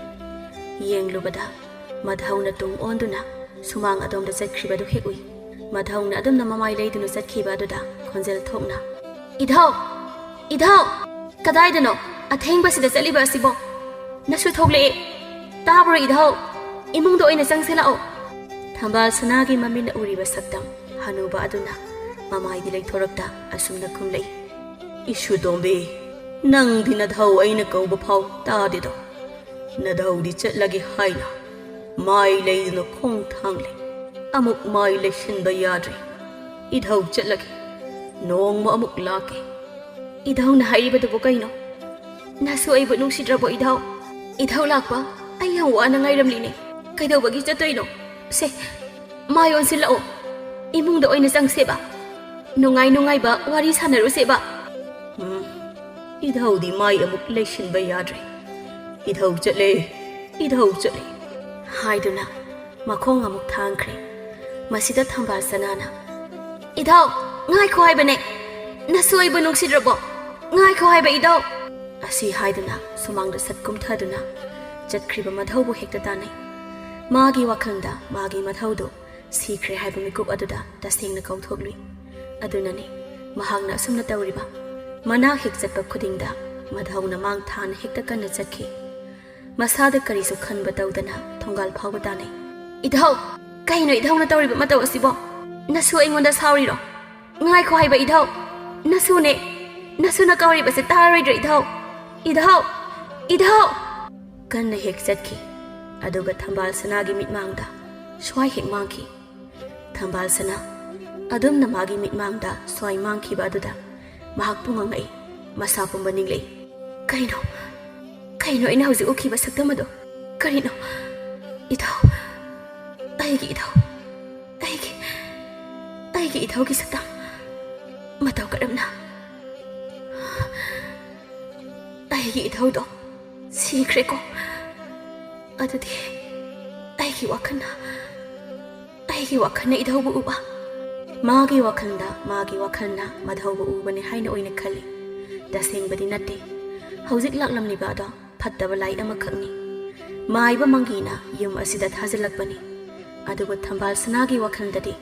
ꯌꯦꯡꯂꯨꯕꯗ ꯃꯙꯧꯅ ꯇꯨꯡ ꯑꯣꯟꯗꯨꯅ ꯁꯨꯃꯥꯡ ꯑꯗꯣꯝꯗ ꯆꯠꯈ꯭ꯔꯤꯕꯗꯨ ꯍꯦꯛ ꯎꯏ꯫ ꯃꯙꯧꯅ ꯑꯗꯨꯝꯅ ꯃꯃꯥꯏ ꯂꯩꯗꯨꯅ ꯆꯠꯈꯤꯕ ꯑꯗꯨꯗ ꯈꯣꯟꯖꯦꯜ ꯊꯣꯛꯅ, "ꯏꯙꯧ! ꯏꯙꯧ! ꯀꯗꯥꯏꯗꯅꯣ ꯑꯊꯦꯡꯕꯁꯤꯗ ꯆꯠꯂꯤꯕ ꯑꯁꯤꯕꯣ? ꯅꯁꯨ ꯊꯣꯛꯂꯛꯑꯦ꯫ ꯇꯥꯕ꯭ꯔꯣ ꯏꯙꯧ? ꯏꯃꯨꯡꯗ ꯑꯣꯏꯅ ꯆꯪꯁꯦ ꯂꯥꯛꯑꯣ꯫" ꯊꯝꯕꯥꯜ ꯁꯅꯥꯒꯤ ꯃꯃꯤꯠꯅ ꯎꯔꯤꯕ ꯁꯛꯇꯝ ꯍꯅꯨꯕ ꯑꯗꯨꯅ ꯃꯃꯥꯏꯗꯤ ꯂꯩꯊꯣꯔꯛꯇ ꯑꯁꯨꯝꯅ ꯈꯨꯝꯂꯛꯏ, "ꯏꯁꯨ ꯇꯣꯝꯕꯤ, ꯅꯪꯗꯤ ꯅꯙꯧ ꯑꯩꯅ ꯀꯧꯕ ꯐꯥꯎ ꯇꯥꯗꯦꯗꯣ꯫ ꯅꯙꯧꯗꯤ ꯆꯠꯂꯒꯦ ꯍꯥꯏꯅ ꯃꯥꯏ ꯂꯩꯗꯨꯅ ꯈꯣꯡ ꯊꯥꯡꯂꯦ꯫ ꯑꯃꯨꯛ ꯃꯥꯏ ꯂꯩꯁꯤꯟꯕ ꯌꯥꯗ꯭ꯔꯦ꯫ ꯏꯙꯧ ꯆꯠꯂꯒꯦ, ꯅꯣꯡꯃ ꯑꯃꯨꯛ ꯂꯥꯛꯀꯦ꯫" "ꯏꯙꯧꯅ ꯍꯥꯏꯔꯤꯕꯗꯨꯕꯨ ꯀꯩꯅꯣ? ꯅꯁꯨ ꯑꯩꯕꯨ ꯅꯨꯡꯁꯤꯗ꯭ꯔꯕꯣ ꯏꯙꯧ? ꯏꯙꯧ ꯂꯥꯛꯄ ꯑꯩ ꯌꯥꯝ ꯋꯥꯅ ꯉꯥꯏꯔꯝꯂꯤꯅꯦ꯫ ꯀꯩꯗꯧꯕꯒꯤ ꯆꯠꯇꯣꯏꯅꯣ? ꯁꯦ, ꯃꯥꯏ ꯑꯣꯟꯁꯤꯜꯂꯛꯑꯣ꯫ ꯏꯃꯨꯡꯗ ꯑꯣꯏꯅ ꯆꯪꯁꯦꯕ꯫ ꯅꯨꯡꯉꯥꯏ ꯅꯨꯡꯉꯥꯏꯕ ꯋꯥꯔꯤ ꯁꯥꯟꯅꯔꯨꯁꯦꯕ꯫" ꯎꯝ, ꯏꯙꯧꯗꯤ ꯃꯥꯏ ꯑꯃꯨꯛ ꯂꯩꯁꯤꯟꯕ ꯌꯥꯗ꯭ꯔꯦ꯫ "ꯏꯙꯧ ꯆꯠꯂꯦ, ꯏꯙꯧ ꯆꯠꯂꯦ꯫ ꯍꯥꯏꯗꯨꯅ ꯃꯈꯣꯡ ꯑꯃꯨꯛ ꯊꯥꯡꯈ꯭ꯔꯦ꯫ ꯃꯁꯤꯗ ꯊꯝꯕꯥꯜ ꯁꯅꯥꯅ, "ꯏꯙꯧ, ꯉꯥꯏꯈꯣ ꯍꯥꯏꯕꯅꯦ! ꯅꯁꯨ ꯑꯩꯕꯨ ꯅꯨꯡꯁꯤꯗ꯭ꯔꯕꯣ? ꯉꯥꯏꯈꯣ ꯍꯥꯏꯕ, ꯏꯙꯧ!" ꯑꯁꯤ ꯍꯥꯏꯗꯨꯅ ꯁꯨꯃꯥꯡꯗ ꯁꯠ ꯀꯨꯝꯊꯗꯨꯅ ꯆꯠꯈ꯭ꯔꯤꯕ ꯃꯙꯧꯕꯨ ꯍꯦꯛꯇ ꯇꯥꯟꯅꯩ꯫ ꯃꯥꯒꯤ ꯋꯥꯈꯜꯗ ꯃꯥꯒꯤ ꯃꯙꯧꯗꯨ ꯁꯤꯈ꯭ꯔꯦ ꯍꯥꯏꯕ ꯃꯤꯀꯨꯞ ꯑꯗꯨꯗ ꯇꯁꯦꯡꯅ ꯀꯥꯎꯊꯣꯛꯂꯨꯏ꯫ ꯑꯗꯨꯅꯅꯤ ꯃꯍꯥꯛꯅ ꯑꯁꯨꯝꯅ ꯇꯧꯔꯤꯕ꯫ ꯃꯅꯥꯛ ꯍꯦꯛ ꯆꯠꯄ ꯈꯨꯗꯤꯡꯗ ꯃꯙꯧꯅ ꯃꯥꯡ ꯊꯥꯅ ꯍꯦꯛꯇ ꯀꯟꯅ ꯆꯠꯈꯤ꯫ ꯃꯁꯥꯗ ꯀꯔꯤꯁꯨ ꯈꯟꯕ ꯇꯧꯗꯅ ꯊꯣꯡꯒꯥꯜ ꯐꯥꯎꯕ ꯇꯥꯟꯅꯩ꯫ "ꯏꯙꯧ! ꯀꯩꯅꯣ ꯏꯙꯧꯅ ꯇꯧꯔꯤꯕ ꯃꯇꯧ ꯑꯁꯤꯕꯣ? ꯅꯁꯨ ꯑꯩꯉꯣꯟꯗ ꯁꯥꯎꯔꯤꯔꯣ? ꯉꯥꯏꯈꯣ ꯍꯥꯏꯕ, ꯏꯙꯧ! ꯅꯁꯨꯅꯦ! ꯅꯁꯨꯅ ꯀꯧꯔꯤꯕꯁꯦ ꯇꯥꯔꯔꯣꯏꯗ꯭ꯔꯣ, ꯏꯙꯧ? ꯏꯙꯧ! ꯏꯙꯧ!" ꯀꯟꯅ ꯍꯦꯛ ꯆꯠꯈꯤ꯫ ꯑꯗꯨꯒ ꯊꯝꯕꯥꯜ ꯁꯅꯥꯒꯤ ꯃꯤꯠꯃꯥꯡꯗ ꯁ꯭ꯋꯥꯏ ꯍꯦꯛ ꯃꯥꯡꯈꯤ꯫ ꯊꯝꯕꯥꯜ ꯁꯅꯥ ꯑꯗꯨꯝꯅ ꯃꯥꯒꯤ ꯃꯤꯠꯃꯥꯡꯗ ꯁ꯭ꯋꯥꯏ ꯃꯥꯡꯈꯤꯕ ꯑꯗꯨꯗ ꯃꯍꯥꯛ ꯄꯨꯡꯉꯛ ꯉꯛꯏ꯫ ꯃꯁꯥ ꯄꯨꯝꯕ ꯅꯤꯛꯂꯛꯏ꯫ "ꯀꯩꯅꯣ? ꯀꯩꯅꯣ ꯑꯩꯅ ꯍꯧꯖꯤꯛ ꯎꯈꯤꯕ ꯁꯛꯇꯝ ꯑꯗꯣ? ꯀꯔꯤꯅꯣ? ꯏꯙꯧ! ꯑꯩꯒꯤ ꯏꯙꯧ! ꯑꯩꯒꯤ, ꯑꯩꯒꯤ ꯏꯙꯧꯒꯤ ꯁꯛꯇꯝ! ꯃꯇꯧ ꯀꯔꯝꯅ? ꯑꯩꯒꯤ ꯏꯙꯧꯗꯣ ꯁꯤꯈ꯭ꯔꯦꯀꯣ? ꯑꯗꯨꯗꯤ ꯑꯩꯒꯤ ꯋꯥꯈꯜꯅ, ꯑꯩꯒꯤ ꯋꯥꯈꯜꯅ ꯏꯙꯧꯕꯨ ꯎꯕ, ꯃꯥꯒꯤ ꯋꯥꯈꯜꯗ ꯃꯥꯒꯤ ꯋꯥꯈꯜꯅ ꯃꯙꯧꯕꯨ ꯎꯕꯅꯤ ꯍꯥꯏꯅ ꯑꯣꯏꯅ ꯈꯜꯂꯤ꯫ ꯇꯁꯦꯡꯕꯗꯤ ꯅꯠꯇꯦ꯫ ꯍꯧꯖꯤꯛ ꯂꯥꯛꯂꯝꯂꯤꯕ ꯑꯗꯣ ꯐꯠꯇꯕ ꯂꯥꯏ ꯑꯃꯈꯛꯅꯤ꯫ ꯃꯥꯏꯕ ꯃꯪꯒꯤꯅ ꯌꯨꯝ ꯑꯁꯤꯗ ꯊꯥꯖꯤꯜꯂꯛꯄꯅꯤ꯫" ꯑꯗꯨꯕꯨ ꯊꯝꯕꯥꯜ ꯁꯅꯥꯒꯤ ꯋꯥꯈꯜꯗꯗꯤ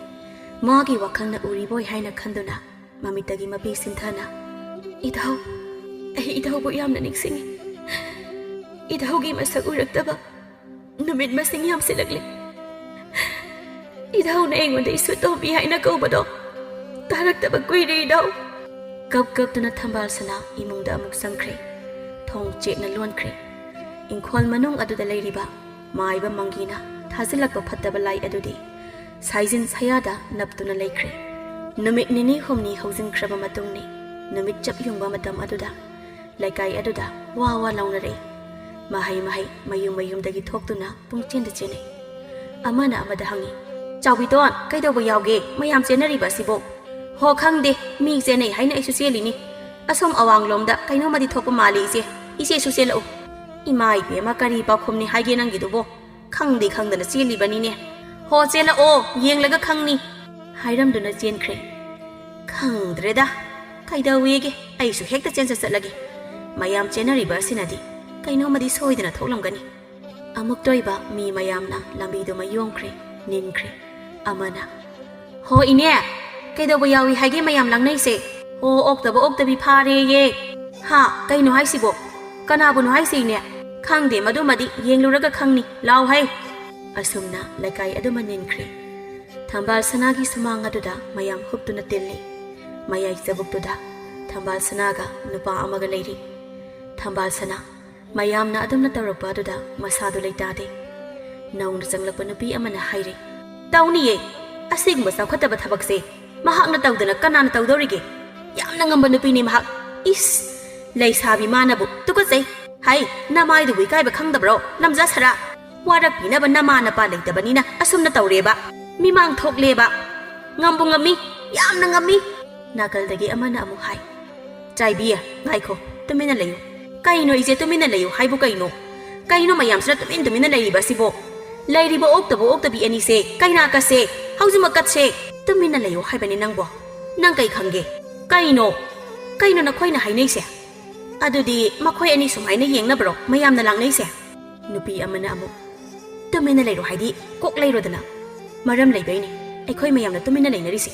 ꯃꯥꯒꯤ ꯋꯥꯈꯜꯅ ꯎꯔꯤꯕꯣꯏ ꯍꯥꯏꯅ ꯈꯟꯗꯨꯅ ꯃꯃꯤꯠꯇꯒꯤ ꯃꯄꯤ ꯁꯤꯟꯊꯅ, "ꯏꯙꯧ, ꯑꯩ ꯏꯙꯧꯕꯨ ꯌꯥꯝꯅ ꯅꯤꯡꯁꯤꯡꯉꯤ꯫ ꯏꯙꯧꯒꯤ ꯃꯁꯛ ꯎꯔꯛꯇꯕ ꯅꯨꯃꯤꯠ ꯃꯁꯤꯡ ꯌꯥꯝꯁꯤꯜꯂꯛꯂꯦ꯫ ꯏꯙꯧꯅ ꯑꯩꯉꯣꯟꯗ ꯏꯁꯨ ꯇꯣꯝꯕꯤ ꯍꯥꯏꯅ ꯀꯧꯕꯗꯣ ꯇꯥꯔꯛꯇꯕ ꯀꯨꯏꯔꯦ, ꯏꯙꯧ꯫" ꯀꯞ ꯀꯞꯇꯨꯅ ꯊꯝꯕꯥꯜ ꯁꯅꯥ ꯏꯃꯨꯡꯗ ꯑꯃꯨꯛ ꯆꯪꯈ꯭ꯔꯦ꯫ ꯊꯣꯡ ꯆꯦꯠꯅ ꯂꯣꯟꯈ꯭ꯔꯦ꯫ ꯏꯪꯈꯣꯜ ꯃꯅꯨꯡ ꯑꯗꯨꯗ ꯂꯩꯔꯤꯕ ꯃꯥꯏꯕ ꯃꯪꯒꯤꯅ ꯊꯥꯖꯤꯜꯂꯛꯄ ꯐꯠꯇꯕ ꯂꯥꯏ ꯑꯗꯨꯗꯤ ꯁꯥꯏꯖꯤꯟ ꯁꯌꯥꯗ ꯅꯞꯇꯨꯅ ꯂꯩꯈ꯭ꯔꯦ꯫ ꯅꯨꯃꯤꯠ ꯅꯤꯅꯤ ꯍꯨꯝꯅꯤ ꯍꯧꯖꯤꯟꯈ꯭ꯔꯕ ꯃꯇꯨꯡꯅꯤ꯫ ꯅꯨꯃꯤꯠ ꯆꯞ ꯌꯨꯡꯕ ꯃꯇꯝ ꯑꯗꯨꯗ ꯂꯩꯀꯥꯏ ꯑꯗꯨꯗ ꯋꯥ ꯋꯥ ꯂꯥꯎꯅꯔꯛꯏ꯫ ꯃꯍꯩ ꯃꯍꯩ ꯃꯌꯨꯝ ꯃꯌꯨꯝꯗꯒꯤ ꯊꯣꯛꯇꯨꯅ ꯄꯨꯡꯆꯦꯟꯗ ꯆꯦꯟꯅꯩ꯫ ꯑꯃꯅ ꯑꯃꯗ ꯍꯪꯉꯤ, "ꯆꯥꯎꯕꯤꯇꯣꯟ, ꯀꯩꯗꯧꯕ ꯌꯥꯎꯒꯦ? ꯃꯌꯥꯝ ꯆꯦꯟꯅꯔꯤꯕ ꯑꯁꯤꯕꯣ?" "ꯍꯣ, ꯈꯪꯗꯦ, ꯃꯤ ꯆꯦꯟꯅꯩ ꯍꯥꯏꯅ ꯑꯩꯁꯨ ꯆꯦꯜꯂꯤꯅꯤ꯫ ꯑꯁꯣꯝ ꯑꯋꯥꯡꯂꯣꯝꯗ ꯀꯩꯅꯣꯝꯃꯗꯤ ꯊꯣꯛꯄ ꯃꯥꯜꯂꯤ, ꯏꯆꯦ꯫ ꯏꯆꯦꯁꯨ ꯆꯦꯜꯂꯛꯎ꯫" "ꯏꯃꯥ ꯏꯕꯦꯝꯃ, ꯀꯔꯤ ꯄꯥꯎꯈꯨꯝꯅꯤ ꯍꯥꯏꯒꯦ ꯅꯪꯒꯤꯗꯨꯕꯣ? ꯈꯪꯗꯤ ꯈꯪꯗꯅ ꯆꯦꯜꯂꯤꯕꯅꯤꯅꯦ꯫ "ꯍꯣ, ꯆꯦꯜꯂꯛꯑꯣ, ꯌꯦꯡꯂꯒ ꯈꯪꯅꯤ" ꯍꯥꯏꯔꯝꯗꯨꯅ ꯆꯦꯟꯈ꯭ꯔꯦ꯫ "ꯈꯪꯗ꯭ꯔꯦꯗ, ꯀꯩꯗꯧꯋꯦꯒꯦ, ꯑꯩꯁꯨ ꯍꯦꯛꯇ ꯆꯦꯟ ꯆꯠꯂꯒꯦ꯫ ꯃꯌꯥꯝ ꯆꯦꯟꯅꯔꯤꯕ ꯑꯁꯤꯅꯗꯤ ꯀꯩꯅꯣꯝꯃꯗꯤ ꯁꯣꯏꯗꯅ ꯊꯣꯛꯂꯝꯒꯅꯤ"꯫ ꯑꯃꯨꯛꯇ ꯑꯣꯏꯕ ꯃꯤ ꯃꯌꯥꯝꯅ ꯂꯝꯕꯤꯗꯨꯃ ꯌꯣꯝꯈ꯭ꯔꯦ, ꯅꯤꯟꯈ꯭ꯔꯦ꯫ ꯑꯃꯅ, "ꯍꯣ ꯏꯅꯦ, ꯀꯩꯗꯧꯕ ꯌꯥꯎꯏ ꯍꯥꯏꯒꯦ ꯃꯌꯥꯝ ꯂꯥꯡꯅꯩꯁꯦ? ꯍꯣ, ꯑꯣꯛꯇꯕ ꯑꯣꯛꯇꯕꯤ ꯐꯥꯔꯦꯌꯦ"꯫ "ꯍꯥ, ꯀꯩꯅꯣ ꯍꯥꯏꯁꯤꯕꯣ? ꯀꯅꯥꯕꯨꯅꯣ ꯍꯥꯏꯁꯦ ꯏꯅꯦ?" "ꯈꯪꯗꯦ, ꯃꯗꯨꯃꯗꯤ ꯌꯦꯡꯂꯨꯔꯒ ꯈꯪꯅꯤ, ꯂꯥꯎ ꯍꯩ"꯫ ꯑꯁꯨꯝꯅ ꯂꯩꯀꯥꯏ ꯑꯗꯨꯃ ꯅꯤꯟꯈ꯭ꯔꯦ꯫ ꯊꯝꯕꯥꯜ ꯁꯅꯥꯒꯤ ꯁꯨꯃꯥꯡ ꯑꯗꯨꯗ ꯃꯌꯥꯝ ꯍꯨꯞꯇꯨꯅ ꯇꯤꯜꯂꯤ꯫ ꯃꯌꯥꯏ ꯆꯕꯨꯛꯇꯨꯗ ꯊꯝꯕꯥꯜ ꯁꯅꯥꯒ ꯅꯨꯄꯥ ꯑꯃꯒ ꯂꯩꯔꯤ꯫ ꯊꯝꯕꯥꯜ ꯁꯅꯥ ꯃꯌꯥꯝꯅ ꯑꯗꯨꯝꯅ ꯇꯧꯔꯛꯄ ꯑꯗꯨꯗ ꯃꯁꯥꯗꯨ ꯂꯩꯇꯥꯗꯦ꯫ ꯅꯧꯅ ꯆꯪꯂꯛꯄ ꯅꯨꯄꯤ ꯑꯃꯅ ꯍꯥꯏꯔꯦ, "ꯇꯧꯅꯤꯌꯦ, ꯑꯁꯤꯒꯨꯝꯕ ꯆꯥꯎꯈꯠꯇꯕ ꯊꯕꯛꯁꯦ ꯃꯍꯥꯛꯅ ꯇꯧꯗꯅ ꯀꯅꯥꯅ ꯇꯧꯗꯧꯔꯤꯒꯦ? ꯌꯥꯝꯅ ꯉꯝꯕ ꯅꯨꯄꯤꯅꯤ ꯃꯍꯥꯛ꯫ ꯏꯁ, ꯂꯩꯁꯥꯕꯤ ꯃꯥꯅꯕꯨ ꯇꯨꯀꯠꯆꯩ꯫ ꯍꯥꯏ, ꯅꯃꯥꯏꯗꯨꯕꯨ ꯏꯀꯥꯏꯕ ꯈꯪꯗꯕ꯭ꯔꯣ, ꯂꯝꯖꯥ ꯁꯔꯥ? ꯋꯥꯔꯛꯄꯤꯅꯕ ꯅꯃꯥ ꯅꯄꯥ ꯂꯩꯇꯕꯅꯤꯅ ꯑꯁꯨꯝꯅ ꯇꯧꯔꯦꯕ꯫ ꯃꯤꯃꯥꯡ ꯊꯣꯛꯂꯦꯕ꯫ ꯉꯝꯕꯨ ꯉꯝꯃꯤ, ꯌꯥꯝꯅ ꯉꯝꯃꯤ"꯫ ꯅꯥꯀꯜꯗꯒꯤ ꯑꯃꯅ ꯑꯃꯨꯛ ꯍꯥꯏ, "ꯆꯥꯏꯕꯤ, ꯉꯥꯏꯈꯣ, ꯇꯨꯃꯤꯟꯅ ꯂꯩꯌꯨ"꯫ "ꯀꯩꯅꯣ ꯏꯆꯦ, ꯇꯨꯃꯤꯟꯅ ꯂꯩꯌꯨ ꯍꯥꯏꯕꯨ ꯀꯩꯅꯣ? ꯀꯩꯅꯣ ꯃꯌꯥꯝꯁꯤꯅ ꯇꯨꯃꯤꯟ ꯇꯨꯃꯤꯟꯅ ꯂꯩꯔꯤꯕ ꯑꯁꯤꯕꯣ? ꯂꯩꯔꯤꯕ ꯑꯣꯛꯇꯕ ꯑꯣꯛꯇꯕꯤ ꯑꯅꯤꯁꯦ ꯀꯩꯅꯥ ꯀꯠꯁꯦ, ꯍꯧꯖꯤꯛꯃꯛ ꯀꯠꯁꯦ꯫ ꯇꯨꯃꯤꯟꯅ ꯂꯩꯌꯨ ꯍꯥꯏꯕꯅꯤ ꯅꯪꯕꯣ꯫ ꯅꯪ ꯀꯩ ꯈꯪꯒꯦ? ꯀꯩꯅꯣ? ꯀꯩꯅꯣ ꯅꯈꯣꯏꯅ ꯍꯥꯏꯅꯩꯁꯦ? ꯑꯗꯨꯗꯤ ꯃꯈꯣꯏ ꯑꯅꯤ ꯁꯨꯃꯥꯏꯅ ꯌꯦꯡꯅꯕ꯭ꯔꯣ ꯃꯌꯥꯝꯅ ꯂꯥꯡꯅꯩꯁꯦ?" ꯅꯨꯄꯤ ꯑꯃꯅ ꯑꯃꯨꯛ, "ꯇꯨꯃꯤꯟꯅ ꯂꯩꯔꯣ ꯍꯥꯏꯗꯤ ꯀꯣꯛ ꯂꯩꯔꯣꯗꯅ꯫ ꯃꯔꯝ ꯂꯩꯕꯩꯅꯦ ꯑꯩꯈꯣꯏ ꯃꯌꯥꯝꯅ ꯇꯨꯃꯤꯟꯅ ꯂꯩꯅꯔꯤꯁꯦ"꯫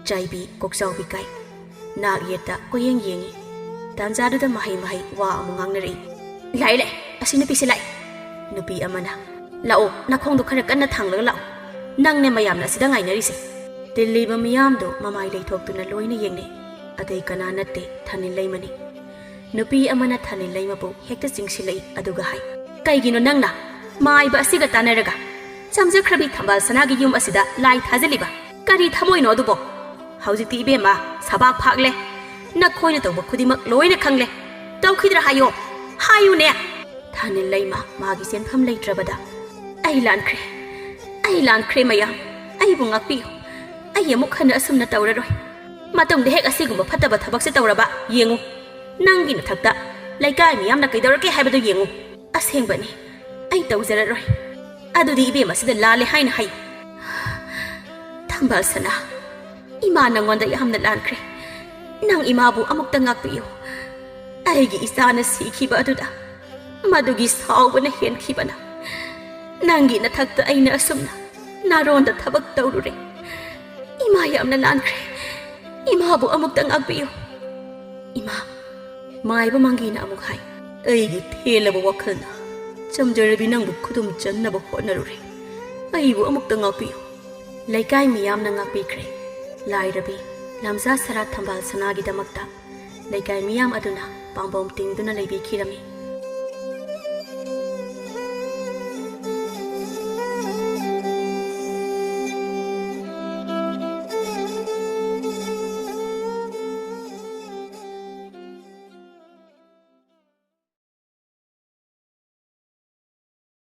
ꯆꯥꯏꯕꯤ ꯀꯣꯛꯆꯥꯎꯕꯤ ꯀꯥꯏ꯫ ꯅꯥꯛ ꯌꯦꯠꯇ ꯀꯣꯏꯌꯦꯡ ꯌꯦꯡꯉꯤ꯫ ꯇꯥꯟꯖꯥꯗꯨꯗ ꯃꯍꯩ ꯃꯍꯩ ꯋꯥ ꯑꯃꯨꯛ ꯉꯥꯡꯅꯔꯛꯏ꯫ "ꯂꯥꯛꯑꯦ, ꯂꯥꯛꯑꯦ, ꯑꯁꯤ ꯅꯨꯄꯤꯁꯦ ꯂꯥꯛꯑꯦ"꯫ ꯅꯨꯄꯤ ꯑꯃꯅ, "ꯂꯥꯛꯑꯣ, ꯅꯈꯣꯡꯗꯣ ꯈꯔ ꯀꯟꯅ ꯊꯥꯡꯂꯒ ꯂꯥꯛꯑꯣ꯫ ꯅꯪꯅꯦ ꯃꯌꯥꯝꯅ ꯑꯁꯤꯗ ꯉꯥꯏꯅꯔꯤꯁꯦ"꯫ ꯇꯤꯜꯂꯤꯕ ꯃꯤꯌꯥꯝꯗꯣ ꯃꯃꯥꯏ ꯂꯩꯊꯣꯛꯇꯨꯅ ꯂꯣꯏꯅ ꯌꯦꯡꯅꯩ꯫ ꯑꯇꯩ ꯀꯅꯥ ꯅꯠꯇꯦ, ꯊꯥꯅꯤꯜ ꯂꯩꯃꯅꯤ꯫ ꯅꯨꯄꯤ ꯑꯃꯅ ꯊꯥꯅꯤꯜ ꯂꯩꯃꯕꯨ ꯍꯦꯛꯇ ꯆꯤꯡꯁꯤꯜꯂꯛꯏ ꯑꯗꯨꯒ ꯍꯥꯏ, "ꯀꯩꯒꯤꯅꯣ ꯅꯪꯅ ꯃꯥꯏꯕ ꯑꯁꯤꯒ ꯇꯥꯟꯅꯔꯒ ꯆꯝꯖꯈ꯭ꯔꯕꯤ ꯊꯝꯕꯥꯜ ꯁꯅꯥꯒꯤ ꯌꯨꯝ ꯑꯁꯤꯗ ꯂꯥꯏ ꯊꯥꯖꯤꯜꯂꯤꯕ? ꯀꯔꯤ ꯊꯃꯣꯏꯅꯣ ꯑꯗꯨꯕꯣ? ꯍꯧꯖꯤꯛꯇꯤ ꯏꯕꯦꯝꯃ ꯁꯕꯥꯛ ꯐꯥꯛꯂꯦ꯫ ꯅꯈꯣꯏꯅ ꯇꯧꯕ ꯈꯨꯗꯤꯡꯃꯛ ꯂꯣꯏꯅ ꯈꯪꯂꯦ꯫ ꯇꯧꯈꯤꯗ꯭ꯔꯥ ꯍꯥꯏꯌꯣ, ꯍꯥꯏꯌꯨꯅꯦ"꯫ ꯊꯥꯅꯤꯜ ꯂꯩꯃ ꯃꯥꯒꯤ ꯆꯦꯟꯐꯝ ꯂꯩꯇ꯭ꯔꯕꯗ, "ꯑꯩ ꯂꯥꯟꯈ꯭ꯔꯦ, ꯑꯩ ꯂꯥꯟꯈ꯭ꯔꯦ ꯃꯌꯥꯝ, ꯑꯩꯕꯨ ꯉꯥꯛꯄꯤꯌꯨ꯫ ꯑꯩ ꯑꯃꯨꯛ ꯍꯟꯅ ꯑꯁꯨꯝꯅ ꯇꯧꯔꯔꯣꯏ꯫ ꯃꯇꯨꯡꯗ ꯍꯦꯛ ꯑꯁꯤꯒꯨꯝꯕ ꯐꯠꯇꯕ ꯊꯕꯛꯁꯦ ꯇꯧꯔꯕ ꯌꯦꯡꯉꯨ꯫ ꯅꯪꯒꯤ ꯅꯊꯛꯇ ꯂꯩꯀꯥꯏ ꯃꯤꯌꯥꯝꯅ ꯀꯩꯗꯧꯔꯛꯀꯦ ꯍꯥꯏꯕꯗꯨ ꯌꯦꯡꯉꯨ꯫ ꯑꯁꯦꯡꯕꯅꯤ, ꯑꯩ ꯇꯧꯖꯔꯔꯣꯏ"꯫ ꯑꯗꯨꯗꯤ ꯏꯕꯦꯝ ꯑꯁꯤꯗ ꯂꯥꯜꯂꯦ ꯍꯥꯏꯅ ꯍꯥꯏ꯫ ꯊꯝꯕꯥꯜ ꯁꯅꯥ, ꯏꯃꯥ ꯅꯪꯉꯣꯟꯗ ꯌꯥꯝꯅ ꯂꯥꯟꯈ꯭ꯔꯦ꯫ ꯅꯪ ꯏꯃꯥꯕꯨ ꯑꯃꯨꯛꯇ ꯉꯥꯛꯄꯤꯌꯨ꯫ ꯑꯩꯒꯤ ꯏꯆꯥꯅ ꯁꯤꯈꯤꯕ ꯑꯗꯨꯗ ꯃꯗꯨꯒꯤ ꯁꯥꯎꯕꯅ ꯍꯦꯟꯈꯤꯕꯅ꯫ ꯅꯪꯒꯤ ꯅꯊꯛꯇ ꯑꯩꯅ ꯑꯁꯨꯝꯅ ꯅꯥꯔꯣꯟꯗ ꯊꯕꯛ ꯇꯧꯔꯨꯔꯦ꯫ ꯏꯃꯥ ꯌꯥꯝꯅ ꯂꯥꯟꯈ꯭ꯔꯦ꯫ ꯏꯃꯥꯕꯨ ꯑꯃꯨꯛꯇ ꯉꯥꯛꯄꯤꯌꯨ꯫ ꯏꯃꯥ, ꯃꯥꯏꯕ ꯃꯪꯒꯤꯅ ꯑꯃꯨꯛ ꯍꯥꯏ, ꯑꯩꯒꯤ ꯊꯦꯜꯂꯕ ꯋꯥꯈꯜꯅ ꯆꯝꯖꯔꯕꯤ ꯅꯪꯕꯨ ꯈꯨꯗꯨꯝ ꯆꯟꯅꯕ ꯍꯣꯠꯅꯔꯨꯔꯦ꯫ ꯑꯩꯕꯨ ꯑꯃꯨꯛꯇ ꯉꯥꯛꯄꯤꯌꯨ꯫ ꯂꯩꯀꯥꯏ ꯃꯤꯌꯥꯝꯅ ꯉꯥꯛꯄꯤꯈ꯭ꯔꯦ꯫ ꯂꯥꯏꯔꯕꯤ ꯂꯝꯖꯥ ꯁꯔꯥ ꯊꯝꯕꯥꯜ ꯁꯅꯥꯒꯤꯗꯃꯛꯇ ꯂꯩꯀꯥꯏ ꯃꯤꯌꯥꯝ ꯑꯗꯨꯅ ꯄꯥꯝꯕꯣꯝ ꯇꯤꯡꯗꯨꯅ ꯂꯩꯕꯤꯈꯤꯔꯝꯃꯤ꯫